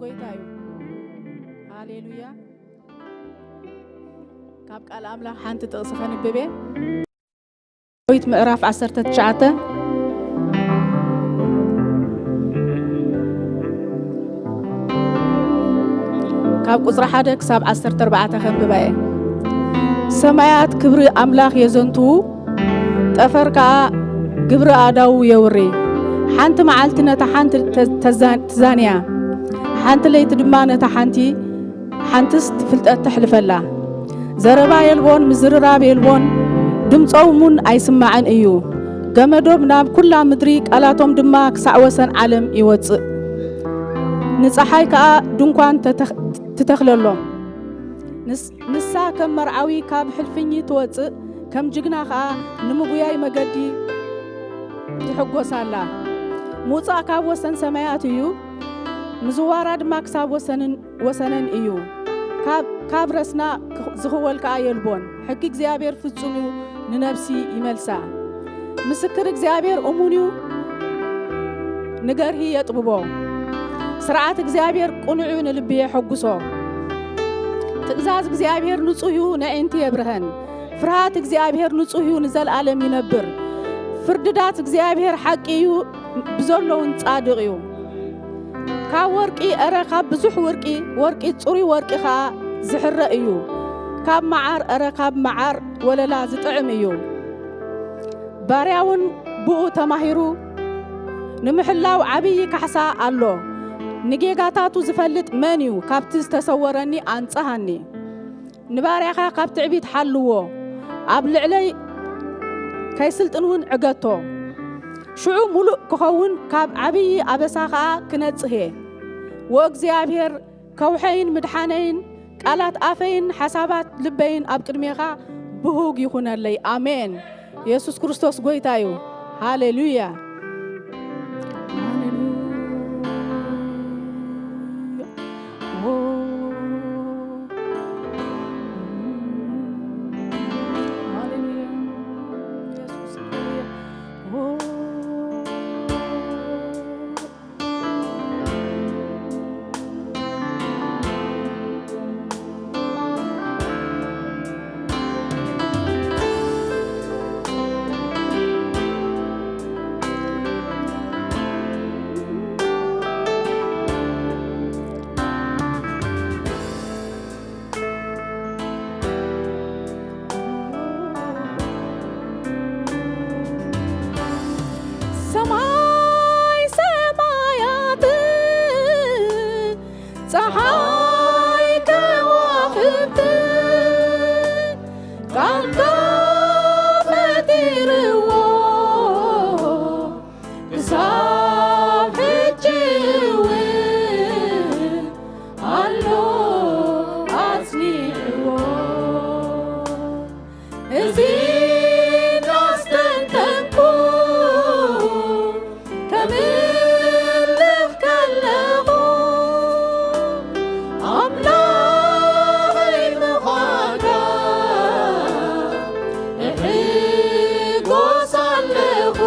ጎይታ እዩ። ሃሌሉያ። ካብ ቃል ኣምላኽ ሓንቲ ጥቕሲ ከንብብ እየ። ዳዊት ምዕራፍ ዓሰርተ ትሽዓተ ካብ ቁጽሪ ሓደ ክሳብ ዓሰርተ ኣርባዕተ ከንብባ እየ። ሰማያት ክብሪ ኣምላኽ የዘንትዉ፣ ጠፈር ከኣ ግብሪ ኣእዳዉ የውሪ። ሓንቲ መዓልቲ ነታ ሓንቲ ተ-፣ ተዛ-፣ ትዛንያ፣ ሓንቲ ለይቲ ድማ ነታ ሓንቲ፣ ሓንትስ ፍልጠት ተሕልፈላ። ዘረባ የልቦን፣ ምዝርራብ የልቦን፣ ድምጾም እውን ኣይስማዕን እዩ። ገመዶም ናብ ኩላ ምድሪ፣ ቃላቶም ድማ ክሳዕ ወሰን ዓለም ይወጽእ። ንጸሓይ ከኣ ድንኳን ተተኽ-፣ ትተኽለሎም። ንስ-፣ ንሳ ከም መርዓዊ ካብ ሕልፍኝ ትወጽእ፣ ከም ጅግና ኸኣ ንምጉያይ መገዲ ትሕጎስ ኣላ። ምውጻእ ካብ ወሰን ሰማያት እዩ፣ ምዝዋራ ድማ ክሳብ ወሰንን፣ ወሰነን እዩ። ካብ፣ ካብ ረስና ክኽ-፣ ዝኽወል ከኣ የልቦን። ሕጊ እግዚኣብሔር ፍጹም እዩ፣ ንነፍሲ ይመልሳ። ምስክር እግዚኣብሔር እሙን እዩ፣ ንገርሂ የጥብቦ። ስርዓት እግዚኣብሔር ቅኑዕ እዩ፣ ንልቢ የሐጉሶ። ትእዛዝ እግዚኣብሔር ንጹህ እዩ፣ ነዒንቲ የብርሀን። ፍርሃት እግዚኣብሔር ንጹህ እዩ፣ ንዘለኣለም ይነብር። ፍርድታት እግዚኣብሔር ሓቂ እዩ፣ ብዘሎውን ጻድቕ እዩ። ካብ ወርቂ፣ እረ ካብ ብዙሕ ወርቂ፣ ወርቂ ጽሩይ ወርቂ ኸኣ ዝሕረ እዩ። ካብ መዓር፣ እረ ካብ መዓር ወለላ ዝጥዕም እዩ። ባርያውን ብኡ ተማሂሩ ንምሕላው ዓብዪ ካሕሳ ኣሎ። ንጌጋታቱ ዝፈልጥ መን እዩ? ካብቲ ዝተሰወረኒ ኣንጽሃኒ። ንባርያኻ ካብ ትዕቢት ሓልዎ፣ ኣብ ልዕለይ ከይስልጥን እውን ዕገቶ። ሽዑ ምሉእ ክኸውን፣ ካብ ዓብዪ ኣበሳ ኸኣ ክነጽህ እየ። ወእግዚኣብሔር፣ ከውሐይን ምድሓነይን፣ ቃላት ኣፈይን ሓሳባት ልበይን ኣብ ቅድሜኻ ብሁግ ይኹነለይ። ኣሜን። የሱስ ክርስቶስ ጐይታ እዩ። ሃሌሉያ። ሃሌሉያ። ኦ፣ ሃሌሉያ። የሱስ፣ ሃሌሉያ። ኦ፣ ሰማይ ሰማያት ጸሓይ ከዋኽብቲ ቃልካ ፈጢርዎ ክሳብ ሕጂ እውን ኣሎ ኣጽኒዕዎ። እዚ እናስተንተንኩ ከምልኽ ከለኹ ኣምላኸይ ምዃንካ እሕጎስ ኣለኹ፣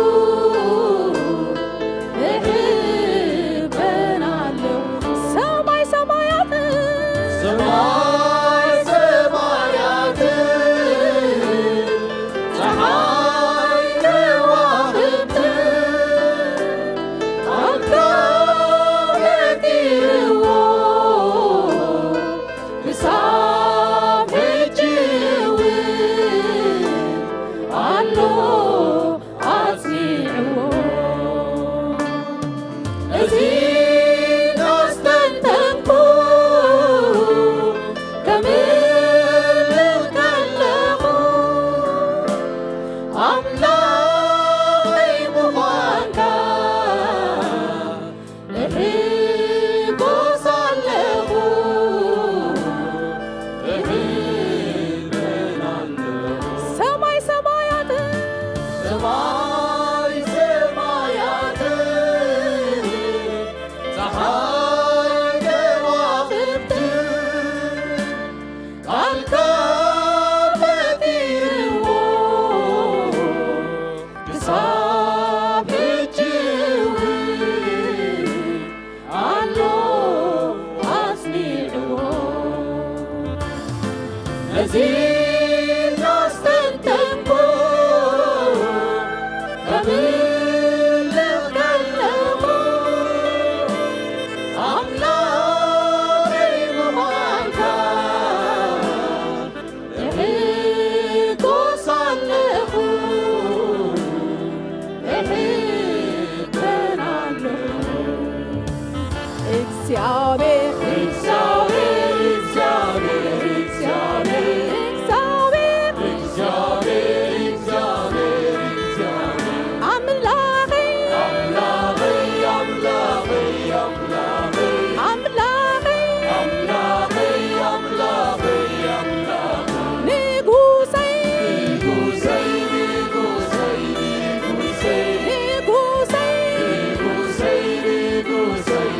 እሕበን ኣለኹ። ሰማይ ሰማያት፣ ሰማይ ሰማያት፣ ጸሓይ ከዋኽብቲ ቃልካ ፈጢርዎ ክሳብ ሕጂ እውን ኣሎ ኣጽኒዕዎ። እዚ እናስተንተንኩ እዚ እናስተንተንኩ ከምልኽ ከለኹ ኣምላኸይ ምዃንካ እሕጎስ ኣለኹ፣ እሕበን ኣለኹ። እግዚኣብሔር፣ እግዚኣብሔር፣ እግዚኣብሔር፣ እግዚኣብሔር፣ እግዚኣብሔር፣ እግዚኣብሔር፣ ኣምላኸይ፣ ኣምላኸይ፣ ኣምላኸይ፣ ኣምላኸይ፣ ኣምላኸይ፣ ኣምላኸይ፣ ኣምላኸይ፣ ኣምላኸይ፣ ንጉሰይ፣ ንጉሰይ፣ ንጉሰይ፣ ንጉሰይ፣ ንጉሰይ፣ ንጉሰይ፣ ንጉሰይ፣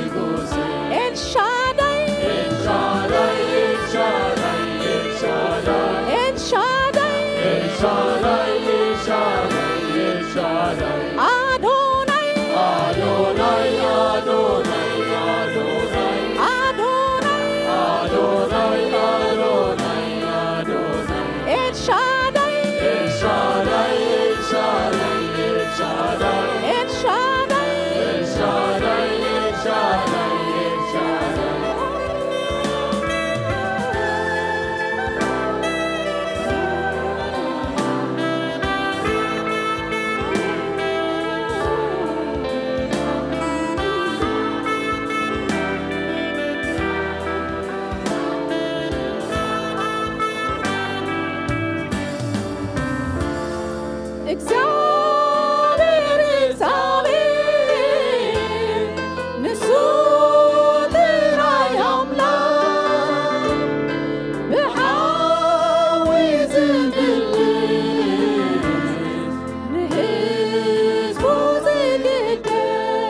ንጉሰይ፣ ኤልሻዳይ፣ ኤልሻዳይ፣ ኤልሻዳይ፣ ኤልሻዳይ፣ ኤልሻዳይ፣ ኤልሻዳይ፣ ኤልሻዳይ፣ ኤልሻዳይ፣ ኣዶናይ፣ ኣዶናይ፣ ኣዶናይ፣ ኣዶናይ፣ ኣዶናይ፣ ኣዶናይ፣ ኣዶናይ፣ ኣዶናይ፣ ኤልሻዳይ፣ ኤልሻዳይ፣ ኤልሻዳይ፣ ኤልሻዳይ፣ ኤልሻዳይ፣ ኤልሻዳይ፣ ኤልሻዳይ፣ ኤልሻዳይ። እግዚኣብሔር፣ እግዚኣብሔር፣ ንሱ ጥራይ ኣምላኽ፣ ብሓዊ ዝምልስ፣ ንህዝቡ ዝግደስ፣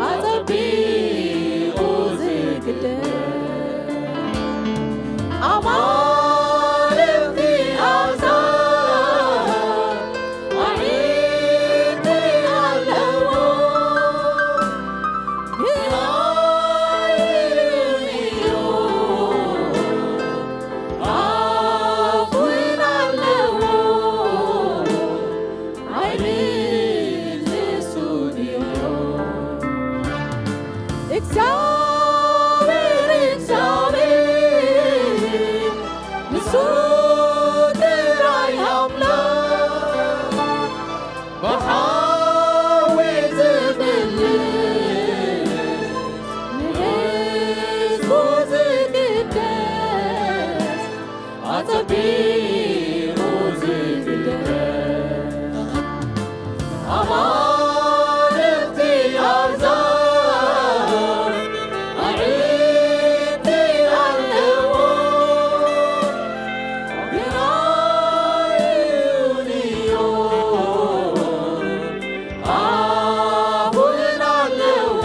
ኣጸቢቑ ዝግደስ። ኣማልኽቲ ኣሕዛብ ኣዒንቲ ኣለዎ፣ ግን ኣይርእዮ፣ ኣፍ እውን ኣለዎ። ኣይምልሱን እዮም። እግዚኣብሔር፣ እግዚኣብሔር፣ ንሱ ጥራይ ኣምላኽ፣ ብሓዊ ዝምልስ፣ ንህዝቡ ዝግደስ፣ ኣጸቢቑ ዝግደስ። ኣማልኽቲ ኣሕዛብ ኣዒንቲ ኣለዎ፣ ግን ኣይርእዮን እዮም፣ ኣፍ እውን ኣለዎ።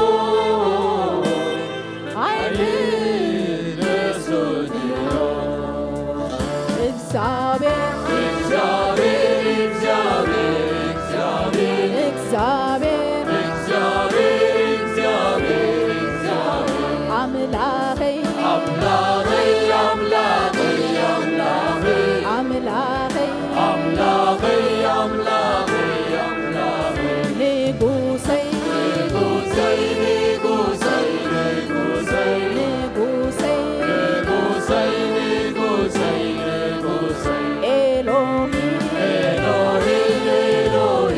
ኣይምልሱን እዮም። እግዚኣብሔር፣ እግዚኣብሔር፣ እግዚኣብሔር፣ እግዚኣብሔር፣ እግዚኣብሔር፣ እግዚኣብሔር፣ እግዚኣብሔር፣ ኣምላኸይ፣ ኣምላኸይ፣ ኣምላኸይ፣ ኣምላኸይ፣ ኣምላኸይ፣ ኣምላኸይ፣ ኣምላኸይ፣ ኣምላኸይ፣ ንጉሰይ፣ ንጉሰይ፣ ንጉሰይ፣ ንጉሰይ፣ ንጉሰይ፣ ንጉሰይ፣ ንጉሰይ፣ ንጉሰይ፣ ኤሎሂ፣ ኤሎሂ፣ ኤሎሂ፣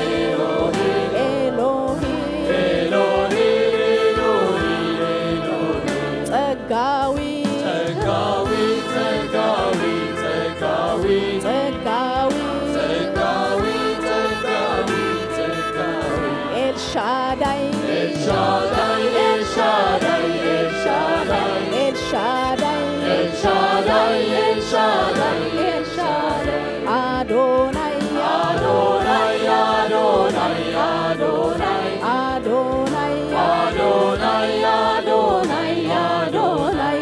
ኤሎሂ፣ ኤሎሂ፣ ኤሎሂ፣ ኤሎሂ፣ ኤሎሂ፣ ጸጋዊ፣ ጸጋዊ፣ ጸጋዊ፣ ጸጋዊ፣ ጸጋዊ፣ ጸጋዊ፣ ጸጋዊ፣ ጸጋዊ፣ ኤልሻዳይ፣ ኤልሻዳይ፣ ኤልሻዳይ፣ ኤልሻዳይ፣ ኤልሻዳይ፣ ኤልሻዳይ፣ ኤልሻዳይ፣ ኤልሻዳይ፣ ኣዶናይ፣ ኣዶናይ፣ ኣዶናይ፣ ኣዶናይ፣ ኣዶናይ፣ ኣዶናይ፣ ኣዶናይ፣ ኣዶናይ፣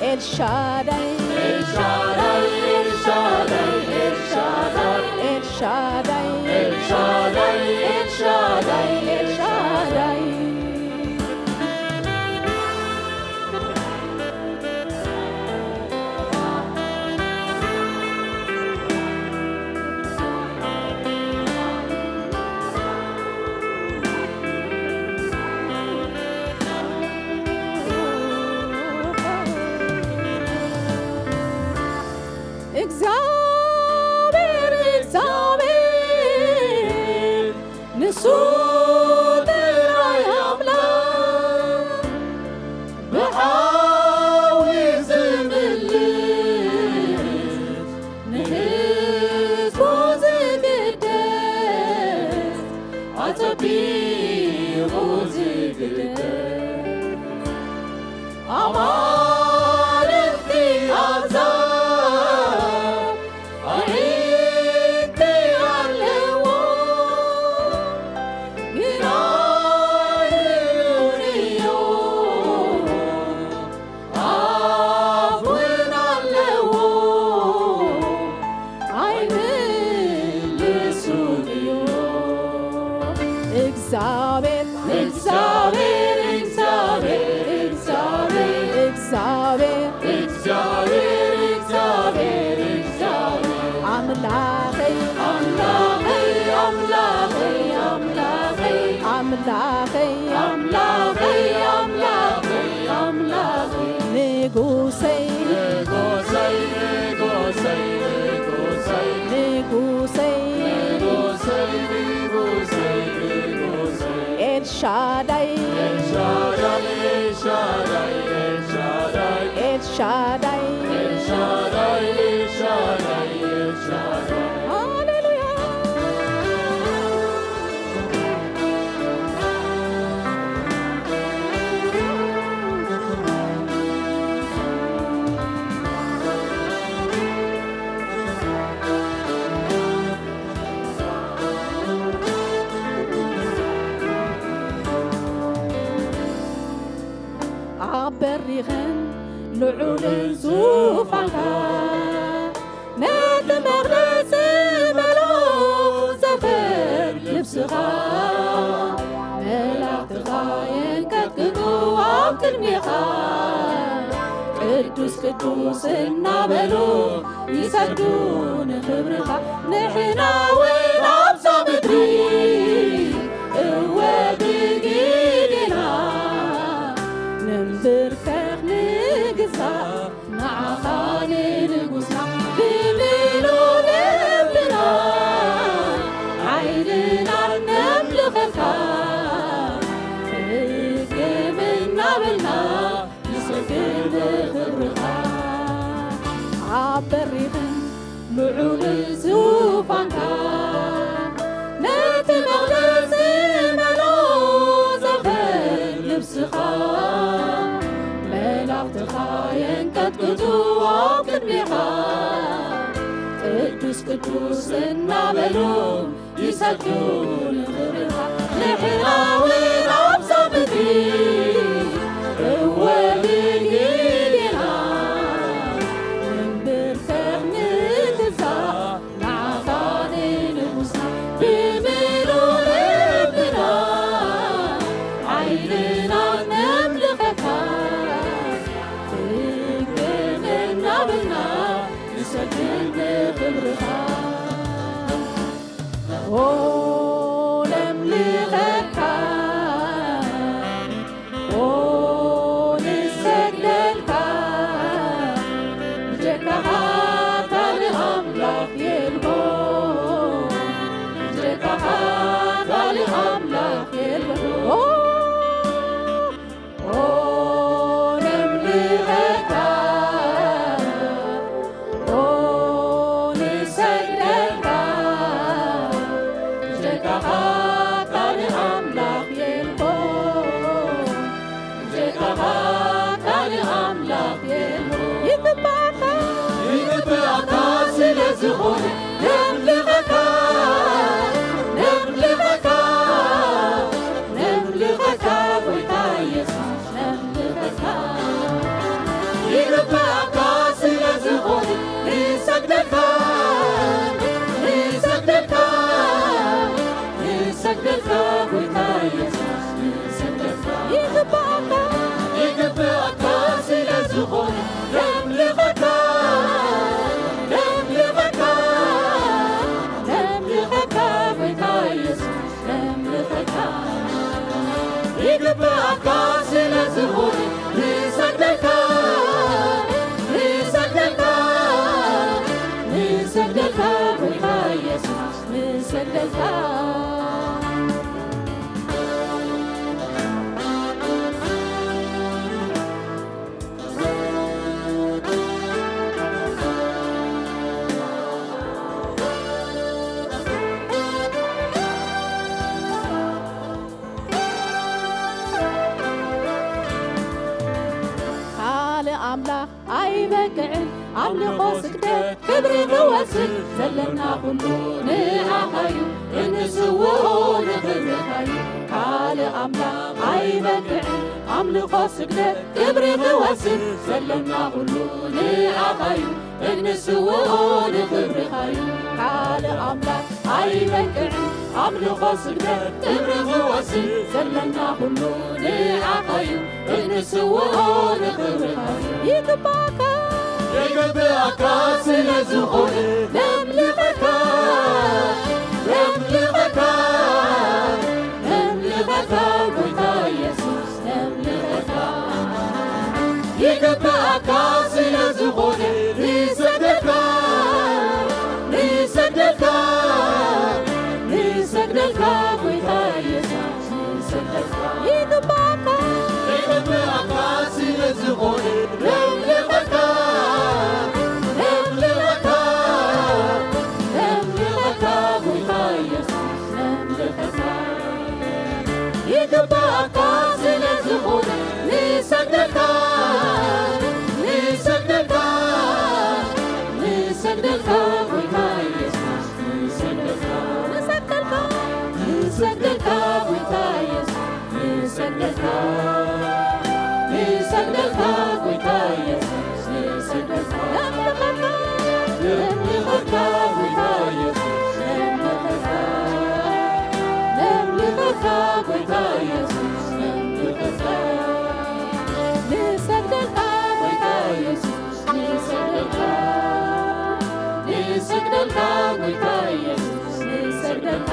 ኤልሻዳይ፣ ኤልሻዳይ፣ ኤልሻዳይ፣ ኤልሻዳይ፣ ኤልሻዳይ፣ ኤልሻዳይ፣ ኤልሻዳይ፣ ኤልሻዳይ። እግዚኣብሔር፣ እግዚኣብሔር፣ ንሱ ጥራይ ኣምላኽ፣ ብሓዊ ዝምልስ፣ ንህዝቡ ዝግደስ፣ ኣጸቢቑ ዝግደስ። ኣማልኽቲ ኣሕዛብ ኣዒንቲ ኣለዎ፣ ግን ኣይርእዩን እዮም፣ ኣፍ እውን ኣለዎ፣ ኣይምልሱን እዮም። እግዚኣብሔር፣ እግዚኣብሔር፣ እግዚኣብሔር፣ እግዚኣብሔር፣ እግዚኣብሔር፣ እግዚኣብሔር፣ እግዚኣብሔር፣ ኣምላኸይ፣ ኣምላኸይ፣ ኣምላኸይ፣ ኣምላኸይ፣ ኣምላኸይ፣ ኣምላኸይ፣ ኣምላኸይ፣ ኣምላኸይ፣ ንጉሰይ፣ ንጉሰይ፣ ንጉሰይ፣ ንጉሰይ፣ ንጉሰይ፣ ንጉሰይ፣ ንጉሰይ፣ ንጉሰይ። ኤልሻዳይ፣ ኤልሻዳይ፣ ኤልሻዳይ፣ ኤልሻዳይ፣ ኤልሻዳይ፣ ኤልሻዳይ፣ ኤልሻዳይ፣ ኤልሻዳይ። ሃሌሉያ። ኣብ በሪኽን ልዑልን ዙፋንካ፣ ነቲ መቕደስ መሎ ዘፈር ልብስኻ፣ መላእኽትኻ የንቀጥቅጡ ኣብ ቅድሜኻ። ቅዱስ ቅዱስ እናበሉ ይሰግዱ ንኽብርኻ። ንሕና እውን ኣብዛ ምድሪ፣ እወ ብግዴና፣ ንንብርከኽ ንግዛእ ንዓኻ ንንጉስና። ብምሉእ ልብና፣ ሓይልና ነምልኸካ፣ ፍግም እናበልና ንሰግድ ንኽብርኻ። ኣብ በሪኽን ልዑል ዙፋንካ፣ ነቲ መቕደስ መሎ ዘፈር ልብስኻ፣ መላእኽትኻ የንቀጥቅጡ ኣብ ቅድሜኻ። ቅዱስ ቅዱስ እናበሉ ይሰግዱ ንኽብርኻ። ንሕና እውን ኣብዛ ምድሪ፣ እወ ብግዴና፣ ንንብርከኽ ንግዛእ ንዓኻ ንንጉስና። ብምሉእ ልብና፣ ሓይልና ነምልኸካ፣ ፍግም እናበልና ንሰግድ ንኽብርኻ። ኦ ነምልኸካ፣ ኦ ንሰግደልካ፣ ብጀካኻ ካልእ ኣምላኽ የልቦ፣ ብጀካኻ ካልእ ኣምላኽ የልቦ። ኦ ኦ ነምልኸካ፣ ኦ ንሰግደልካ፣ ብጀካኻ ካልእ ኣምላኽ የልቦ፣ ብጀካኻ ካልእ ኣምላኽ የልቦ። ይግባእካ፣ ይግባእካ ስለ ዝኾነ ነምልኸካ፣ ነምልኸካ፣ ነምልኸካ ወይ ይግባእካ፣ ይግባእካ ስለ ዝኾነ ነምልኸካ፣ ነምልኸካ፣ ነምልኸካ ጎይታ ኢየሱስ ነምልኸካ። ይግባእካ ስለ ዝኾነ ንሰግደልካ፣ ንሰግደልካ፣ ንሰግደልካ ጎይታ ኢየሱስ ንሰግደልካ። ካልእ ኣምላኽ ኣይበቅዕን ኣምልኾ ስግደት ክብሪ ክወስድ ዘለና ኩሉ ንዓኻዩ እንስውኦ ንኽብርኻዩ። ካልእ ኣምላኽ ኣይበቅዕን ኣምልኾ ስግደት ክብሪ ክወስድ ዘለና ኩሉ ንዓኻዩ እንስውኦ ንኽብርኻዩ። ካልእ ኣምላኽ ኣይበቅዕን ኣምልኾ ስግደት ክብሪ ክወስድ ዘለና ኩሉ ንዓኻዩ እንስውኦ ንኽብርኻዩ። ይግባእካ፣ ይግባእካ ስለ ዝኾነ ነምልኸካ፣ ነምልኸካ፣ ነምልኸካ ጎይታ ኢየሱስ ነምልኸካ። ይግባእካ ስለ ዝኾነ ንሰግደልካ፣ ንሰግደልካ፣ ንሰግደልካ ጎይታ ኢየሱስ ንሰግደልካ። ይግባእካ፣ ይግባእካ ስለ ዝኾነ ነምልኸካ፣ ነምልኸካ፣ ነምልኸካ ጎይታ ኢየሱስ ነምልኸካ። ይግባእካ ስለ ዝኾነ ንሰግደልካ፣ ንሰግደልካ፣ ንሰግደልካ ጎይታ ኢየሱስ ንሰግደልካ። ንሰግደልካ፣ ንሰግደልካ ጎይታ ኢየሱስ ንሰግደልካ። ንሰግደልካ ጎይታ ኢየሱስ ንሰግደልካ። ነምልኸካ፣ ነምልኸካ ጎይታ ኢየሱስ ነምልኸካ። ነምልኸካ ጎይታ ኢየሱስ ነምልኸካ። ንሰግደልካ ጎይታ ኢየሱስ ንሰግደልካ። ንሰግደልካ ጎይታ ኢየሱስ ንሰግደልካ።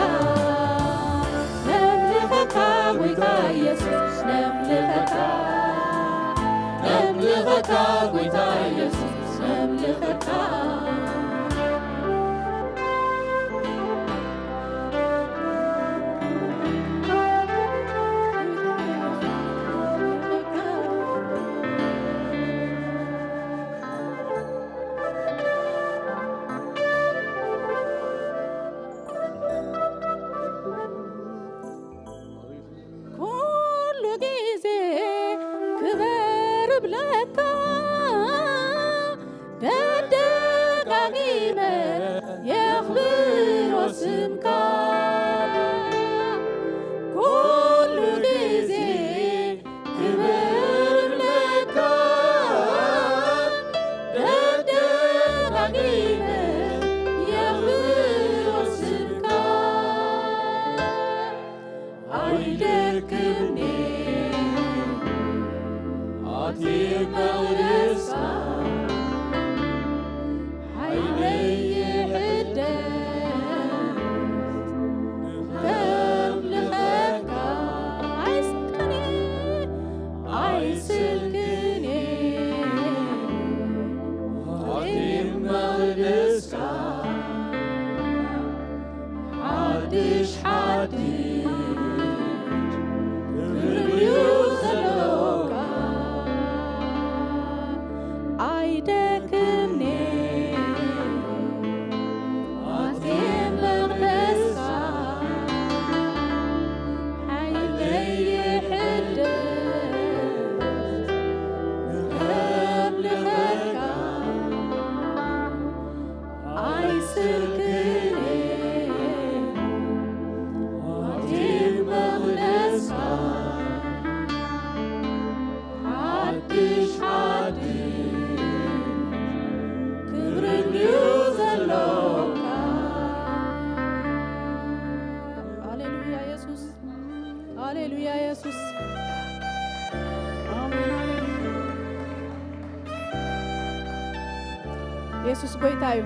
ነምልኸካ ጎይታ ኢየሱስ ነምልኸካ። ነምልኸካ ጎይታ ኢየሱስ ነምልኸካ። ኩሉ ግዜ ክበር እብለካ፣ ደጋጊመ የኽብሮ ስምካ። ኩሉ ግዜ ክበር እብለካ፣ ደጋጊመ የኽብሮ ስምካ። ኣይደክምን ኣትየ መቕደስካ የሱስ ጐይታ እዩ።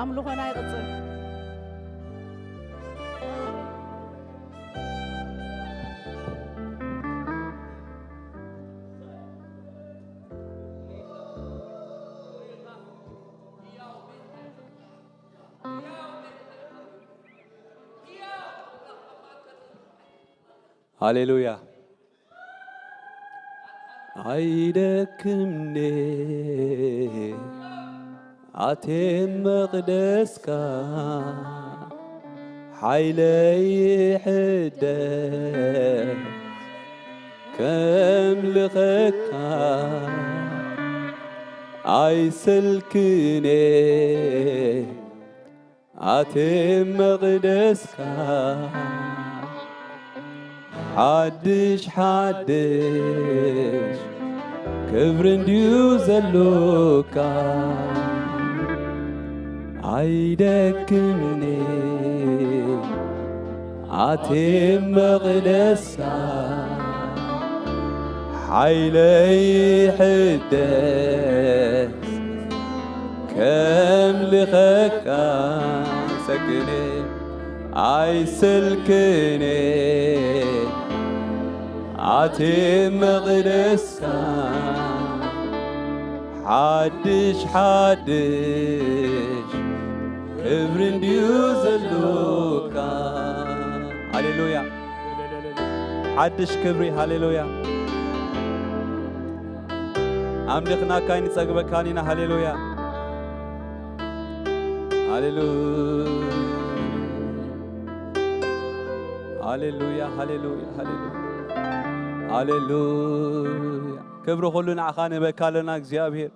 ኣምልኾና ይቕጽል። ሃሌሉያ። ኣይደክምኔ ኣቴ መቕደስካ ሓይለይ ይሕደስ ከምልኸካ ኣይሰልክኔ ኣቴ መቕደስካ ሓድሽ ሓድሽ ክብሪ እንድዩ ዘሎካ ኣይደክምኒ ኣቴ መቕደስካ ሓይለይ ይሕደስ ከምልኸካ ሰግኔ ኣይሰልክኔ ኣቴ መቕደስካ ሓድሽ ሓድሽ ክብሪ እንድዩ ዘሎካ። ሃሌሉያ። ሓድሽ ክብሪ። ሃሌሉያ። ኣምሊኽናካ ኣይንጸግበካን ኢና። ሃሌሉያ። ሃሌሉያ። ሃሌሉያ። ሃሌሉያ። ሃሌሉያ። ሃሌሉያ። ክብሪ ኩሉ ንዓኻ ንህበካ ኣሎና እግዚኣብሔር።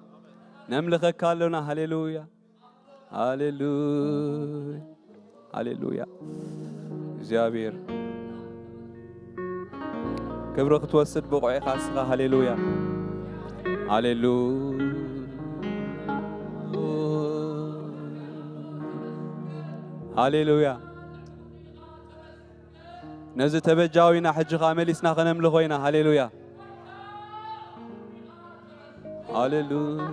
ነምልኸካ ኣሎና። ሃሌሉያ። ሃሌሉያ። ሃሌሉያ። እግዚኣብሔር ክብሪ ክትወስድ ብቑዕ ኢኻ እስኻ። ሃሌሉያ። ሃሌሉያ። ሃሌሉያ። ነዚ ተበጃዊና ሕጂ ኸኣ መሊስና ኸነምልኾ ኢና። ሃሌሉያ። ሃሌሉያ።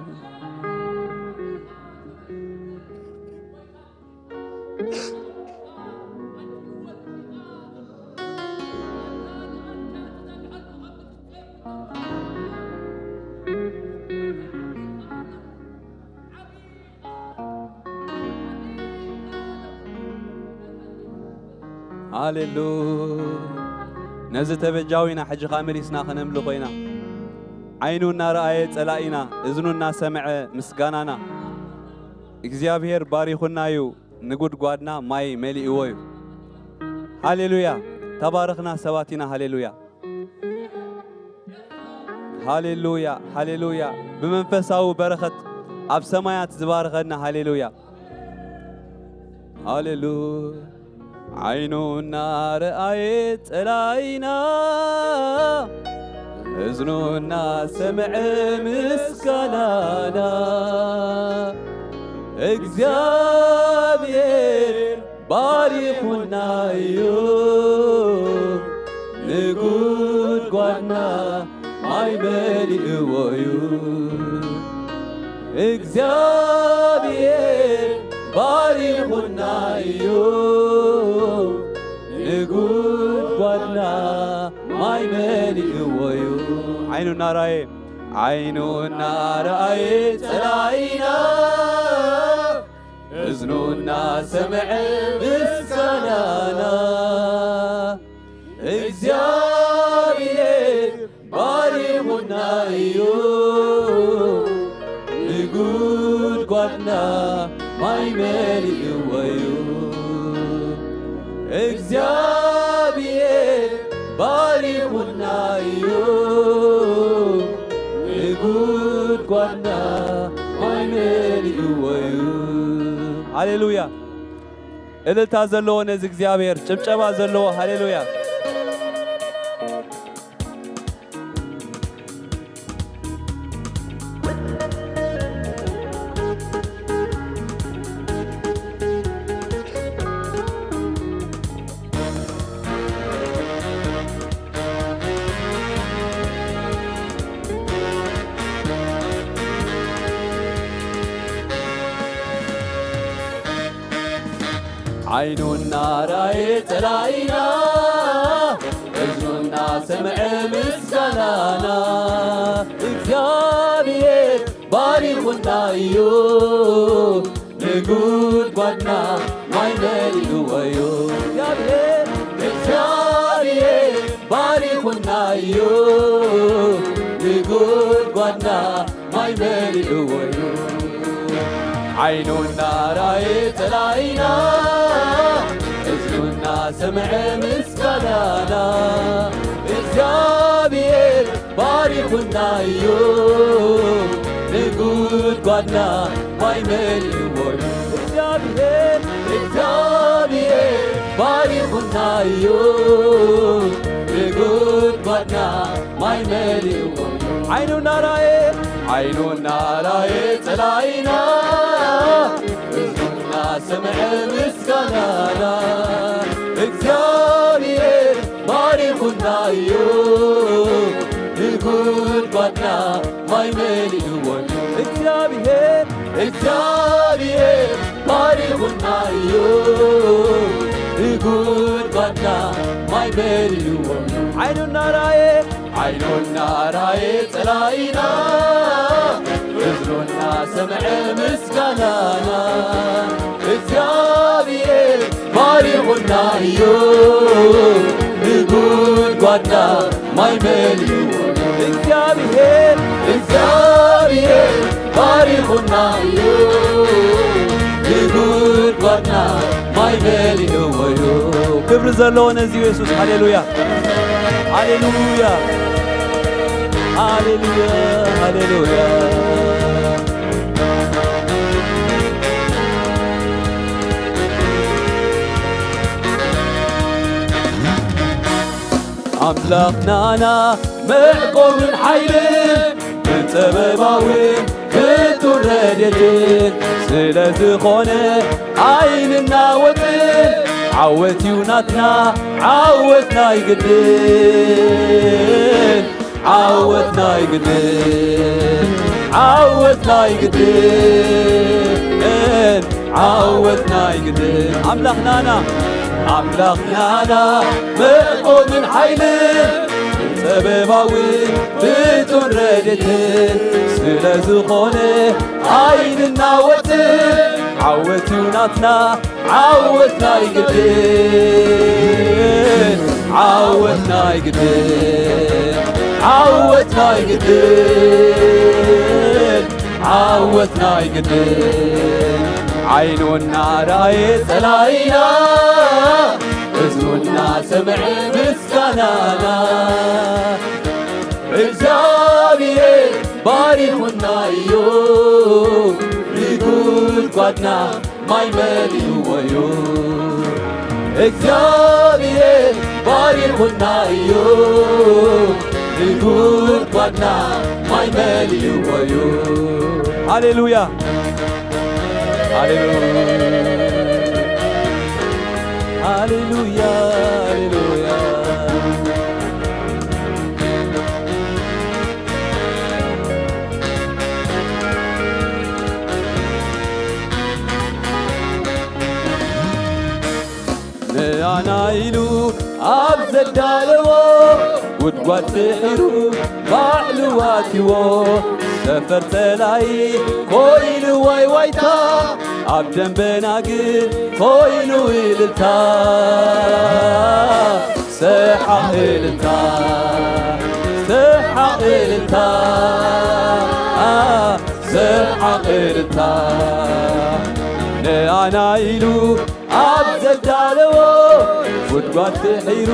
ሃሌሉያ። ነዚ ተበጃዊና ሕጂ ኸኣ መሊስና ኸነምልኾ ኢና። ዓይኑ እናረኣየ ጸላኢና፣ እዝኑ እናሰምዐ ምስጋናና። እግዚኣብሔር ባሪኹና እዩ፣ ንጉድጓድና ማይ መሊእዎ እዩ። ሃሌሉያ። ተባረኽና ሰባት ኢና። ሃሌሉያ። ሃሌሉያ፣ ሃሌሉያ። ብመንፈሳዊ በረኸት ኣብ ሰማያት ዝባርኸና። ሃሌሉያ፣ ሃሌሉያ። ዓይኑ እናረኣየ ጸላኢና፣ እዝኑ እናሰምዐ ምስጋናና፣ እግዚኣብሔር ባሪኹና እዩ፣ ንጉድጓድና ማይ መሊእዎ እዩ። እግዚኣብሔር ባሪኹና እዩ፣ ንጉድጓድና ማይ መሊእዎ እዩ። ዓይኑ እናረኣየ፣ ዓይኑ እናረኣየ ጸላኢና፣ እዝኑ እናሰምዐ ምስጋናና፣ እግዚኣብሔር ባሪኹና እዩ፣ ንጉድጓድና ማይ መሊእዎ እዩ። እግዚኣብሔር ባሪኹና እዩ፣ ንጉድጓድና ማይ መሊእዎ እዩ። ሃሌሉያ። እልልታ ዘለዎ ነዚ እግዚኣብሔር፣ ጭብጨባ ዘለዎ። ሃሌሉያ። ዓይኑ እናራየ ጸላኢና፣ እዝኑ እናሰምዐ ምስጋናና፣ እግዚኣብሔር ባሪኹና እዩ፣ ንጉድጓድና ማይ መሊእዎ እዩ። እግዚኣብሔር፣ እግዚኣብሔር ባሪኹና እዩ፣ ንጉድጓድና ማይ መሊእዎ እዩ። ዓይኑ እናራየ ጸላኢና፣ እዝኑ እናሰምዐ ምስጋናና፣ እግዚኣብሔር ባሪኹና እዩ፣ ንጉድጓድና ማይ መሊእዎ እዩ። እግዚኣብሔር፣ እግዚኣብሔር ባሪኹና እዩ፣ ንጉድጓድና ማይ መሊእዎ እዩ። ዓይኑ እናራየ፣ ዓይኑ እናራየ ጸላኢና፣ እዝኑ እናሰምዐ ምስጋናና፣ እግዚኣብሔር ባሪኹና እዩ፣ ንጉድጓድና ማይ መሊእዎ እዩ። እግዚኣብሔር፣ እግዚኣብሔር ባሪኹና እዩ፣ ንጉድጓድና ማይ መሊእዎ እዩ። ዓይኑ እናራየ፣ ዓይኑ እናራየ ጸላኢና፣ እዝኑ እናሰምዐ ምስጋናና፣ እግዚኣብሔር ባሪኹና እዩ፣ ንጉድጓድና ማይ መሊእዎ። እግዚኣብሔር፣ እግዚኣብሔር ባሪኹና እዩ፣ ንጉድጓድና ማይ መሊእዎ እዩ። ክብሪ ዘለዎ ነዚ ኢየሱስ። ሃሌሉያ፣ ሃሌሉያ፣ ሃሌሉያ፣ ሃሌሉያ። ኣምላኽናና መዕቆብን ሓይልን ብጥበባውን ፍጡር ረድኤትን ስለ ዝኾነ ኣይንናወጥን። ዓወት እዩ ናትና፣ ዓወት ናይ ግድን፣ ዓወት ናይ ግድን፣ ዓወት ናይ ግድን፣ ዓወት ናይ ግድን። ኣምላኽናና፣ ኣምላኽናና መቆምን ሓይልን ጥበባዊ ፍጡር ረድኤትን ስለ ዝኾነ ኣይንናወጥን። ዓወት እዩ ናትና፣ ዓወት ናይ ግድን፣ ዓወት ናይ ግድን፣ ዓወት ናይ ግድን፣ ዓወት ናይ ግድን። ዓይኑ እናራየ ጸላኢና፣ እዝኑ እናሰምዐ ምስጋናና፣ እግዚኣብሔር ባሪኹና እዩ፣ ንጉድጓድና ማይ መሊእዎ እዩ። እግዚኣብሔር ባሪኹና እዩ፣ ንጉድጓድና ማይ መሊእዎ እዩ። ሃሌሉያ፣ ሃሌሉያ፣ ሃሌሉያ፣ ሃሌሉያ። ንኣና ኢሉ ኣብ ዘዳለዎ ጉድጓድ ስዒሩ ባዕሉ ኣትይዎ። ሰፈር ጸላኢ ኮይኑ ዋይ ዋይታ፣ ኣብ ደንበና ግን ኮይኑ እልልታ። ሰሓቕ እልልታ፣ ሰሓቕ እልልታ፣ ሰሓቕ እልልታ። ንኣና ኢሉ ኣብ ዘዳለዎ ጉድጓድ ስዒሩ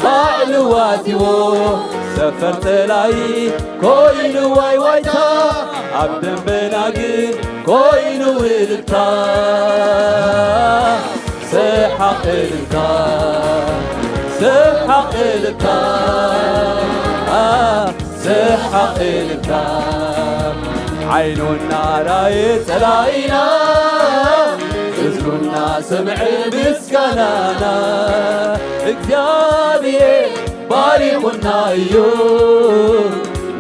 ባዕሉ ኣትይዎ። ሰፈር ጸላኢ ኮይኑ ዋይ ዋይታ፣ ኣብ ደንበና ግን ኮይኑ እልልታ። ሰሓቕ እልልታ፣ ሰሓቕ እልልታ፣ ሰሓቕ እልልታ። ዓይኑ እናራየ ጸላኢና፣ እዝኑ እናሰምዐ ምስጋናና፣ እግዚኣብሔር ባሪኹና እዩ፣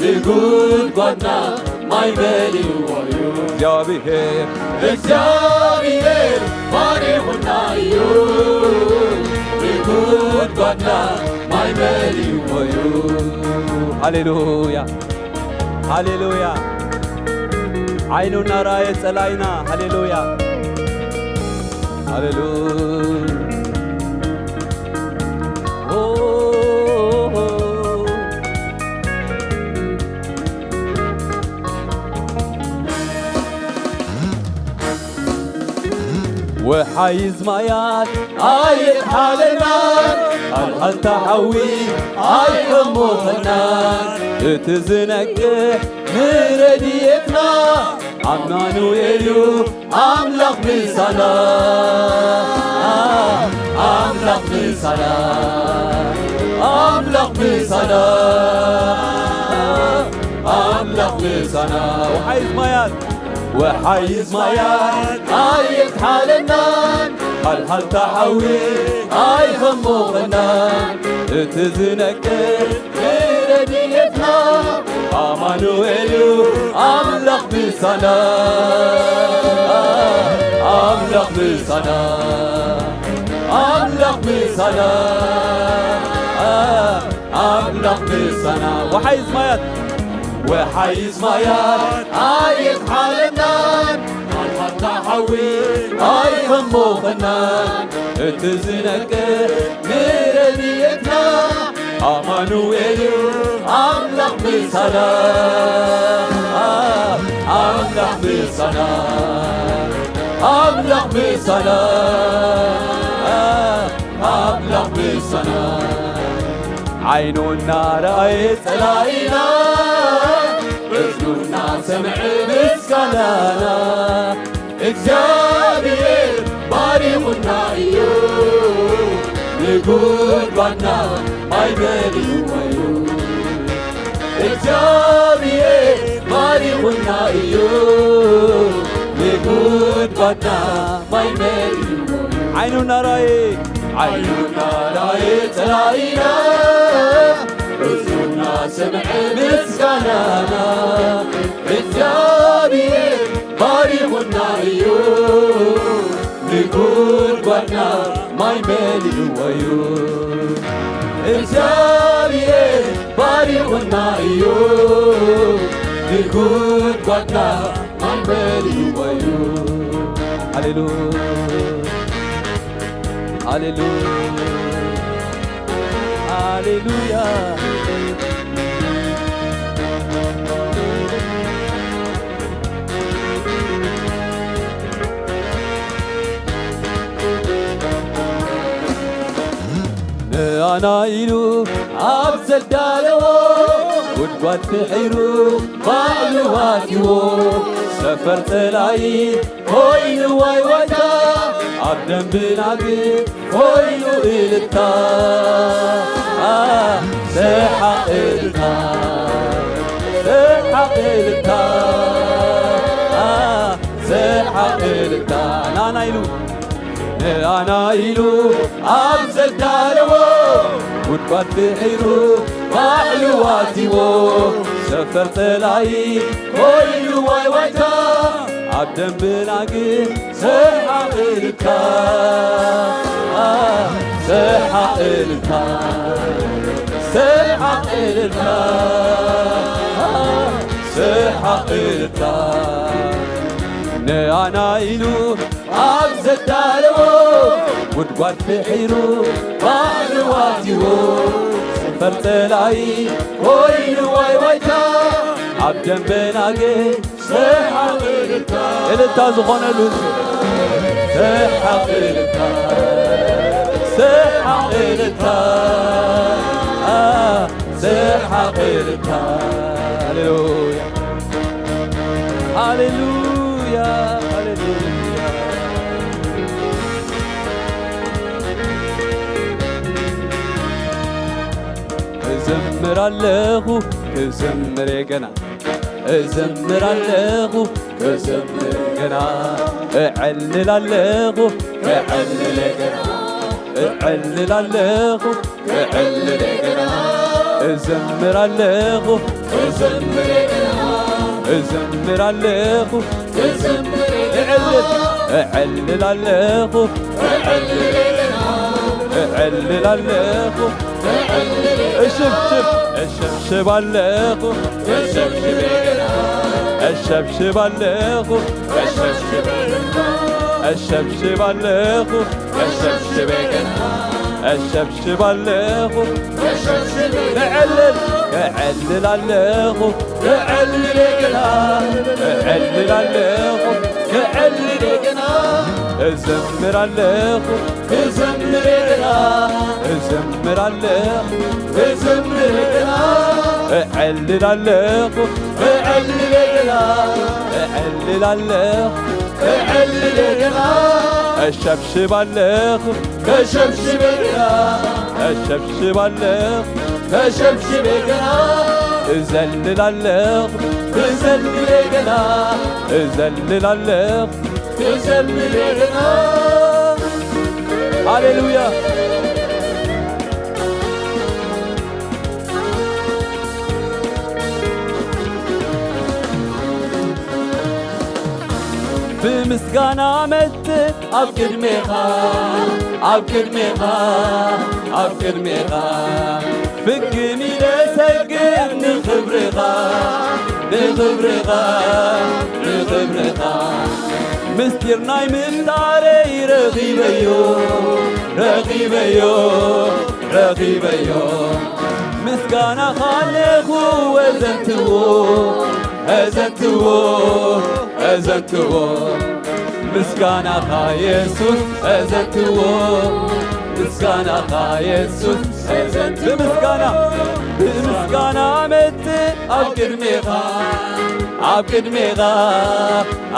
ንጉድጓድና ማይ መሊእዎ እዩ። እግዚኣብሔር፣ እግዚኣብሔር ባሪኹና እዩ፣ ንጉድጓድና ማይ መሊእዎ እዩ። ሃሌሉያ፣ ሃሌሉያ። ዓይኑ እናረኣየ ጸላኢና፣ ሃሌሉያ፣ ሃሌሉያ። ኦ፣ ወሓይዝ ማያት ኣይጥሓለናን፣ ሃልሃልታ ሓዊ ኣይሕሙኸናን። እቲ ዝነቅሕ ንረድኤትና ኣማኑኤል እዩ፣ ኣምላኽ ምሳና፣ ኣምላኽ ምሳና፣ ኣምላኽ ምሳና፣ ኣምላኽ ምሳና። ወሓይዝ ማያት ወሓይዝ ማያት ኣይጥሓለናን፣ ሃልሃልታ ሓዊ ኣይኸሞኸናን። እቲ ዝነቅል ንረድኤትና ኣማኑኤል እዩ፣ ኣምላኽ ምሳና፣ ኣምላኽ ምሳና፣ ኣምላኽ ምሳና፣ ኣምላኽ ምሳና። ወሓይዝ ማያት ወሓይዝ ማያት ኣይጥሓለናን፣ ኣልሓታ ሓዊ ኣይኸሞኸናን። እቲ ዝነቅል ንረድኤትና ኣማኑኤል እዩ፣ ኣምላኽ ምሳና፣ ኣምላኽ ምሳና፣ ኣምላኽ ምሳና፣ ኣምላኽ ምሳና። ዓይኑ እናረኣየ ጸላኢና፣ እዝኑ እናሰምዐ ምስጋናና፣ እግዚኣብሔር ባሪኹና እዩ፣ ንጉድጓድና ማይ መሊእዎ እዩ። እግዚኣብሔር ባሪኹና እዩ፣ ንጉድጓድና ማይ መሊእዎ እዩ። ዓይኑ እናረኣየ፣ ዓይኑ እናረኣየ ጸላኢና፣ እዝኑ እናሰምዐ ምስጋናና፣ እግዚኣብሔር ባሪኹና እዩ፣ ንጉድጓድና ማይ መሊእዎ እዩ። እግዚኣብሔር ባሪኹና እዩ፣ ንጉድጓድና ማይ መሊእዎ እዩ። ሃሌሉያ፣ ሃሌሉያ፣ ሃሌሉያ። ንኣና ኢሉ ኣብ ዘዳለዎ ጉድጓድ ፍሒሩ ባዕሉ ዋቲዎ፣ ሰፈር ጸላኢ ኮይኑ ዋይ ዋይታ፣ ኣብ ደንብና ግን ኮይኑ እልልታ፣ ሰሓቕ እልልታ፣ ሰሓቕ እልልታ፣ ሰሓቕ እልልታ። ናና ኢሉ ንኣና ኢሉ ኣብ ዘዳለዎ ጉድጓድ ፍሒሩ ባዕሉ ዋቲዎ፣ ሰፈር ጸላኢ ኮይኑ ዋይ ዋይታ፣ ኣብ ደንብና ግን ሰሓቕ እልልታ፣ ሰሓቕ እልልታ፣ ሰሓቕ እልልታ፣ ሰሓቕ እልልታ። ንኣና ኢሉ ኣብ ዘዳለዎ ጉድጓድ ፍሒሩ ባዕሉ ዋቲዎ፣ ሰፈር ጸላኢ ኮይኑ ዋይ ዋይታ፣ ኣብ ደንበና ግን ሰሓቕ እልልታ፣ እልልታ ዝኾነሉ፣ ሰሓቕ እልልታ፣ ሰሓቕ እልልታ፣ ሰሓቕ እልልታ። ሃሌሉያ፣ ሃሌሉያ፣ ሃሌሉያ። እዘምር ኣለኹ፣ እዘምር ገና፣ እዘምር ኣለኹ፣ እዘምር ገና፣ እዕልል ኣለኹ፣ እዕልል ገና፣ እዕልል ኣለኹ፣ እዕልል ገና፣ እዘምር ኣለኹ፣ እዘምር ገና፣ እዘምር ኣለኹ፣ እዘምር እዕልል፣ እዕልል ኣለኹ፣ እዕልል እዕልል ኣለኹ። እሽብሽብ፣ እሸብሽብ ኣለኹ፣ እሸብሽብ እሸብሽብ ኣለኹ፣ እሸብሽብ ኣለኹ፣ እሸብሽብ እሸብሽብ ኣለኹ። እዕልል፣ እዕልል ኣለኹ፣ እዕልል እዕልል ኣለኹ፣ እዕልል እዘምር ኣለኹ፣ እዘምር እዘምር ኣለኹ፣ እዘምር እዕልል ኣለኹ፣ እዕልል እዕልል ኣለኹ፣ እዕልል እሸብሽብ ኣለኹ፣ እሸብሽብ እሸብሽብ ኣለኹ፣ እሸብሽብ እዘልል ኣለኹ፣ እዘልል እዘልል ኣለኹ፣ እዘልል። ሃሌሉያ። ብምስጋና መጽእ ኣብ ቅድሜኻ፣ ኣብ ቅድሜኻ፣ ኣብ ቅድሜኻ ፍግም ኢለ ሰግድ ንኽብርኻ፣ ንኽብርኻ፣ ንኽብርኻ። ምስጢር ናይ ምፍጣረይ ረኺበዮ፣ ረኺበዮ፣ ረኺበዮ። ምስጋናኻ ኣለኹ እዘንትዎ፣ እዘንትዎ፣ እዘንትዎ። ምስጋናኻ የሱስ እዘንትዎ፣ ምስጋናኻ የሱስ እዘንትዎ። ብምስጋና፣ ብምስጋና መጽእ ኣብ ቅድሜኻ፣ ኣብ ቅድሜኻ፣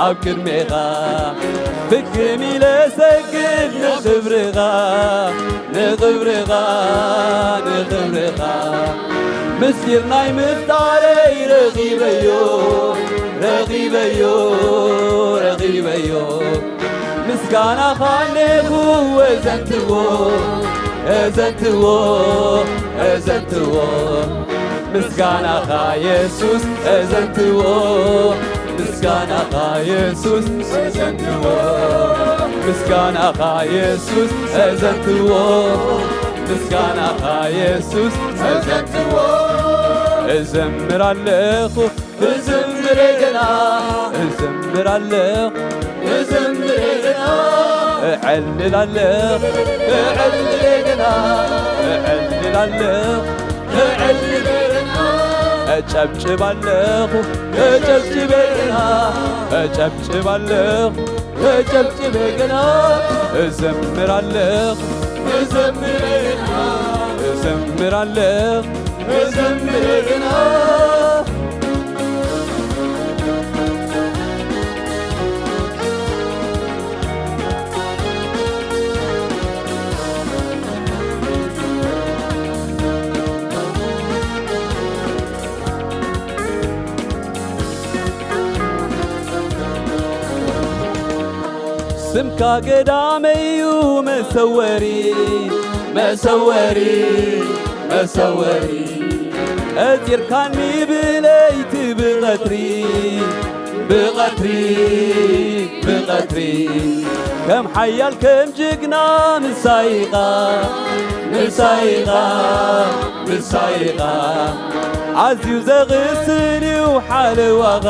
ኣብ ቅድሜኻ ፍግም ኢለ ሰግድ ንኽብርኻ፣ ንኽብርኻ፣ ንኽብርኻ። ምስጢር ናይ ምፍጣረይ ረኺበዮ፣ ረኺበዮ፣ ረኺበዮ። ምስጋናኻ ኣለኹ እዘንትዎ፣ እዘንትዎ፣ እዘንትዎ። ምስጋናኻ የሱስ እዘንትዎ፣ ምስጋናኻ የሱስ እዘንትዎ፣ ምስጋናኻ የሱስ እዘንትዎ፣ ምስጋናኻ የሱስ እዘንትዎ። እዘምር ኣለኹ፣ እዘምር ገና፣ እዘምር ኣለኹ፣ እዘምር ገና። እዕልል ኣለኹ፣ እዕልል ገና፣ እዕልል ኣለኹ፣ እዕልል ገና። እጨብጭብ ኣለኹ፣ እጨብጭብ ገና፣ እጨብጭብ ኣለኹ፣ እጨብጭብ ገና። እዘምር ኣለኹ፣ እዘምር ገና፣ እዘምር ኣለኹ፣ እዘምር ገና። ስምካ ገዳመዩ መሰወሪ፣ መሰወሪ፣ መሰወሪ። ቀጺርካኒ ብለይቲ ብቐትሪ፣ ብቐትሪ፣ ብቐትሪ። ከም ሓያል ከም ጅግና ምሳይኻ፣ ምሳይኻ፣ ምሳይኻ። ኣዝዩ ዘቕስን እዩ ሓለዋኻ፣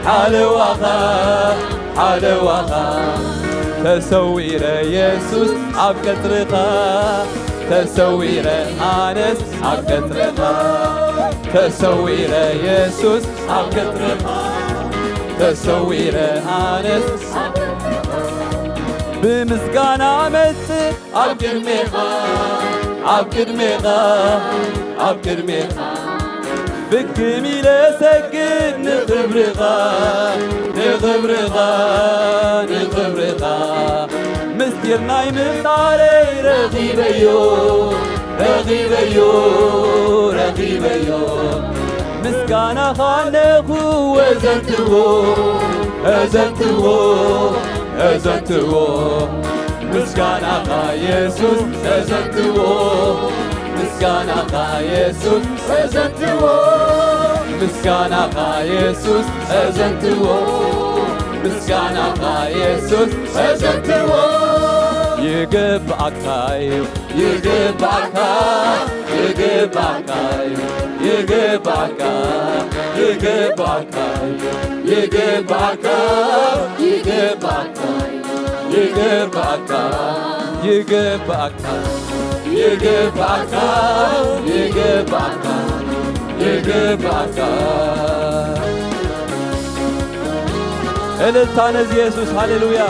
ሓለዋኻ፣ ሓለዋኻ። ተሰዊረ የሱስ ኣብ ቀጽርኻ፣ ተሰዊረ ኣነስ ኣብ ቀጽርኻ፣ ተሰዊረ የሱስ ኣብ ቀጽርኻ፣ ተሰዊረ ኣነስ ብምስጋና መጽእ ኣብ ቅድሜኻ፣ ኣብ ቅድሜኻ፣ ኣብ ቅድሜኻ። ብግም ኢለ ሰግድ ንኽብርኻ፣ ንኽብርኻ፣ ንኽብርኻ። ምስጢር ናይ ምፍጣረይ ረኺበዮ፣ ረኺበዮ፣ ረኺበዮ። ምስጋናኻ ኣለኹ እዘንትዎ፣ እዘንትዎ፣ እዘንትዎ። ምስጋናኻ የሱስ እዘንትዎ፣ ምስጋናኻ የሱስ እዘንትዎ። ምስጋናኻ የሱስ እዘንትዎ፣ ምስጋናኻ የሱስ እዘንትዎ። ይግባእካ እዩ፣ ይግባእካ፣ ይግባእካ እዩ፣ ይግባእካ፣ ይግባእካ እዩ፣ ይግባእካ፣ ይግባእካ እዩ፣ ይግባእካ፣ ይግባእካ፣ ይግባእካ፣ ይግባእካ፣ ይግባእካ። እልልታ ነዚ የሱስ። ሃሌሉያ፣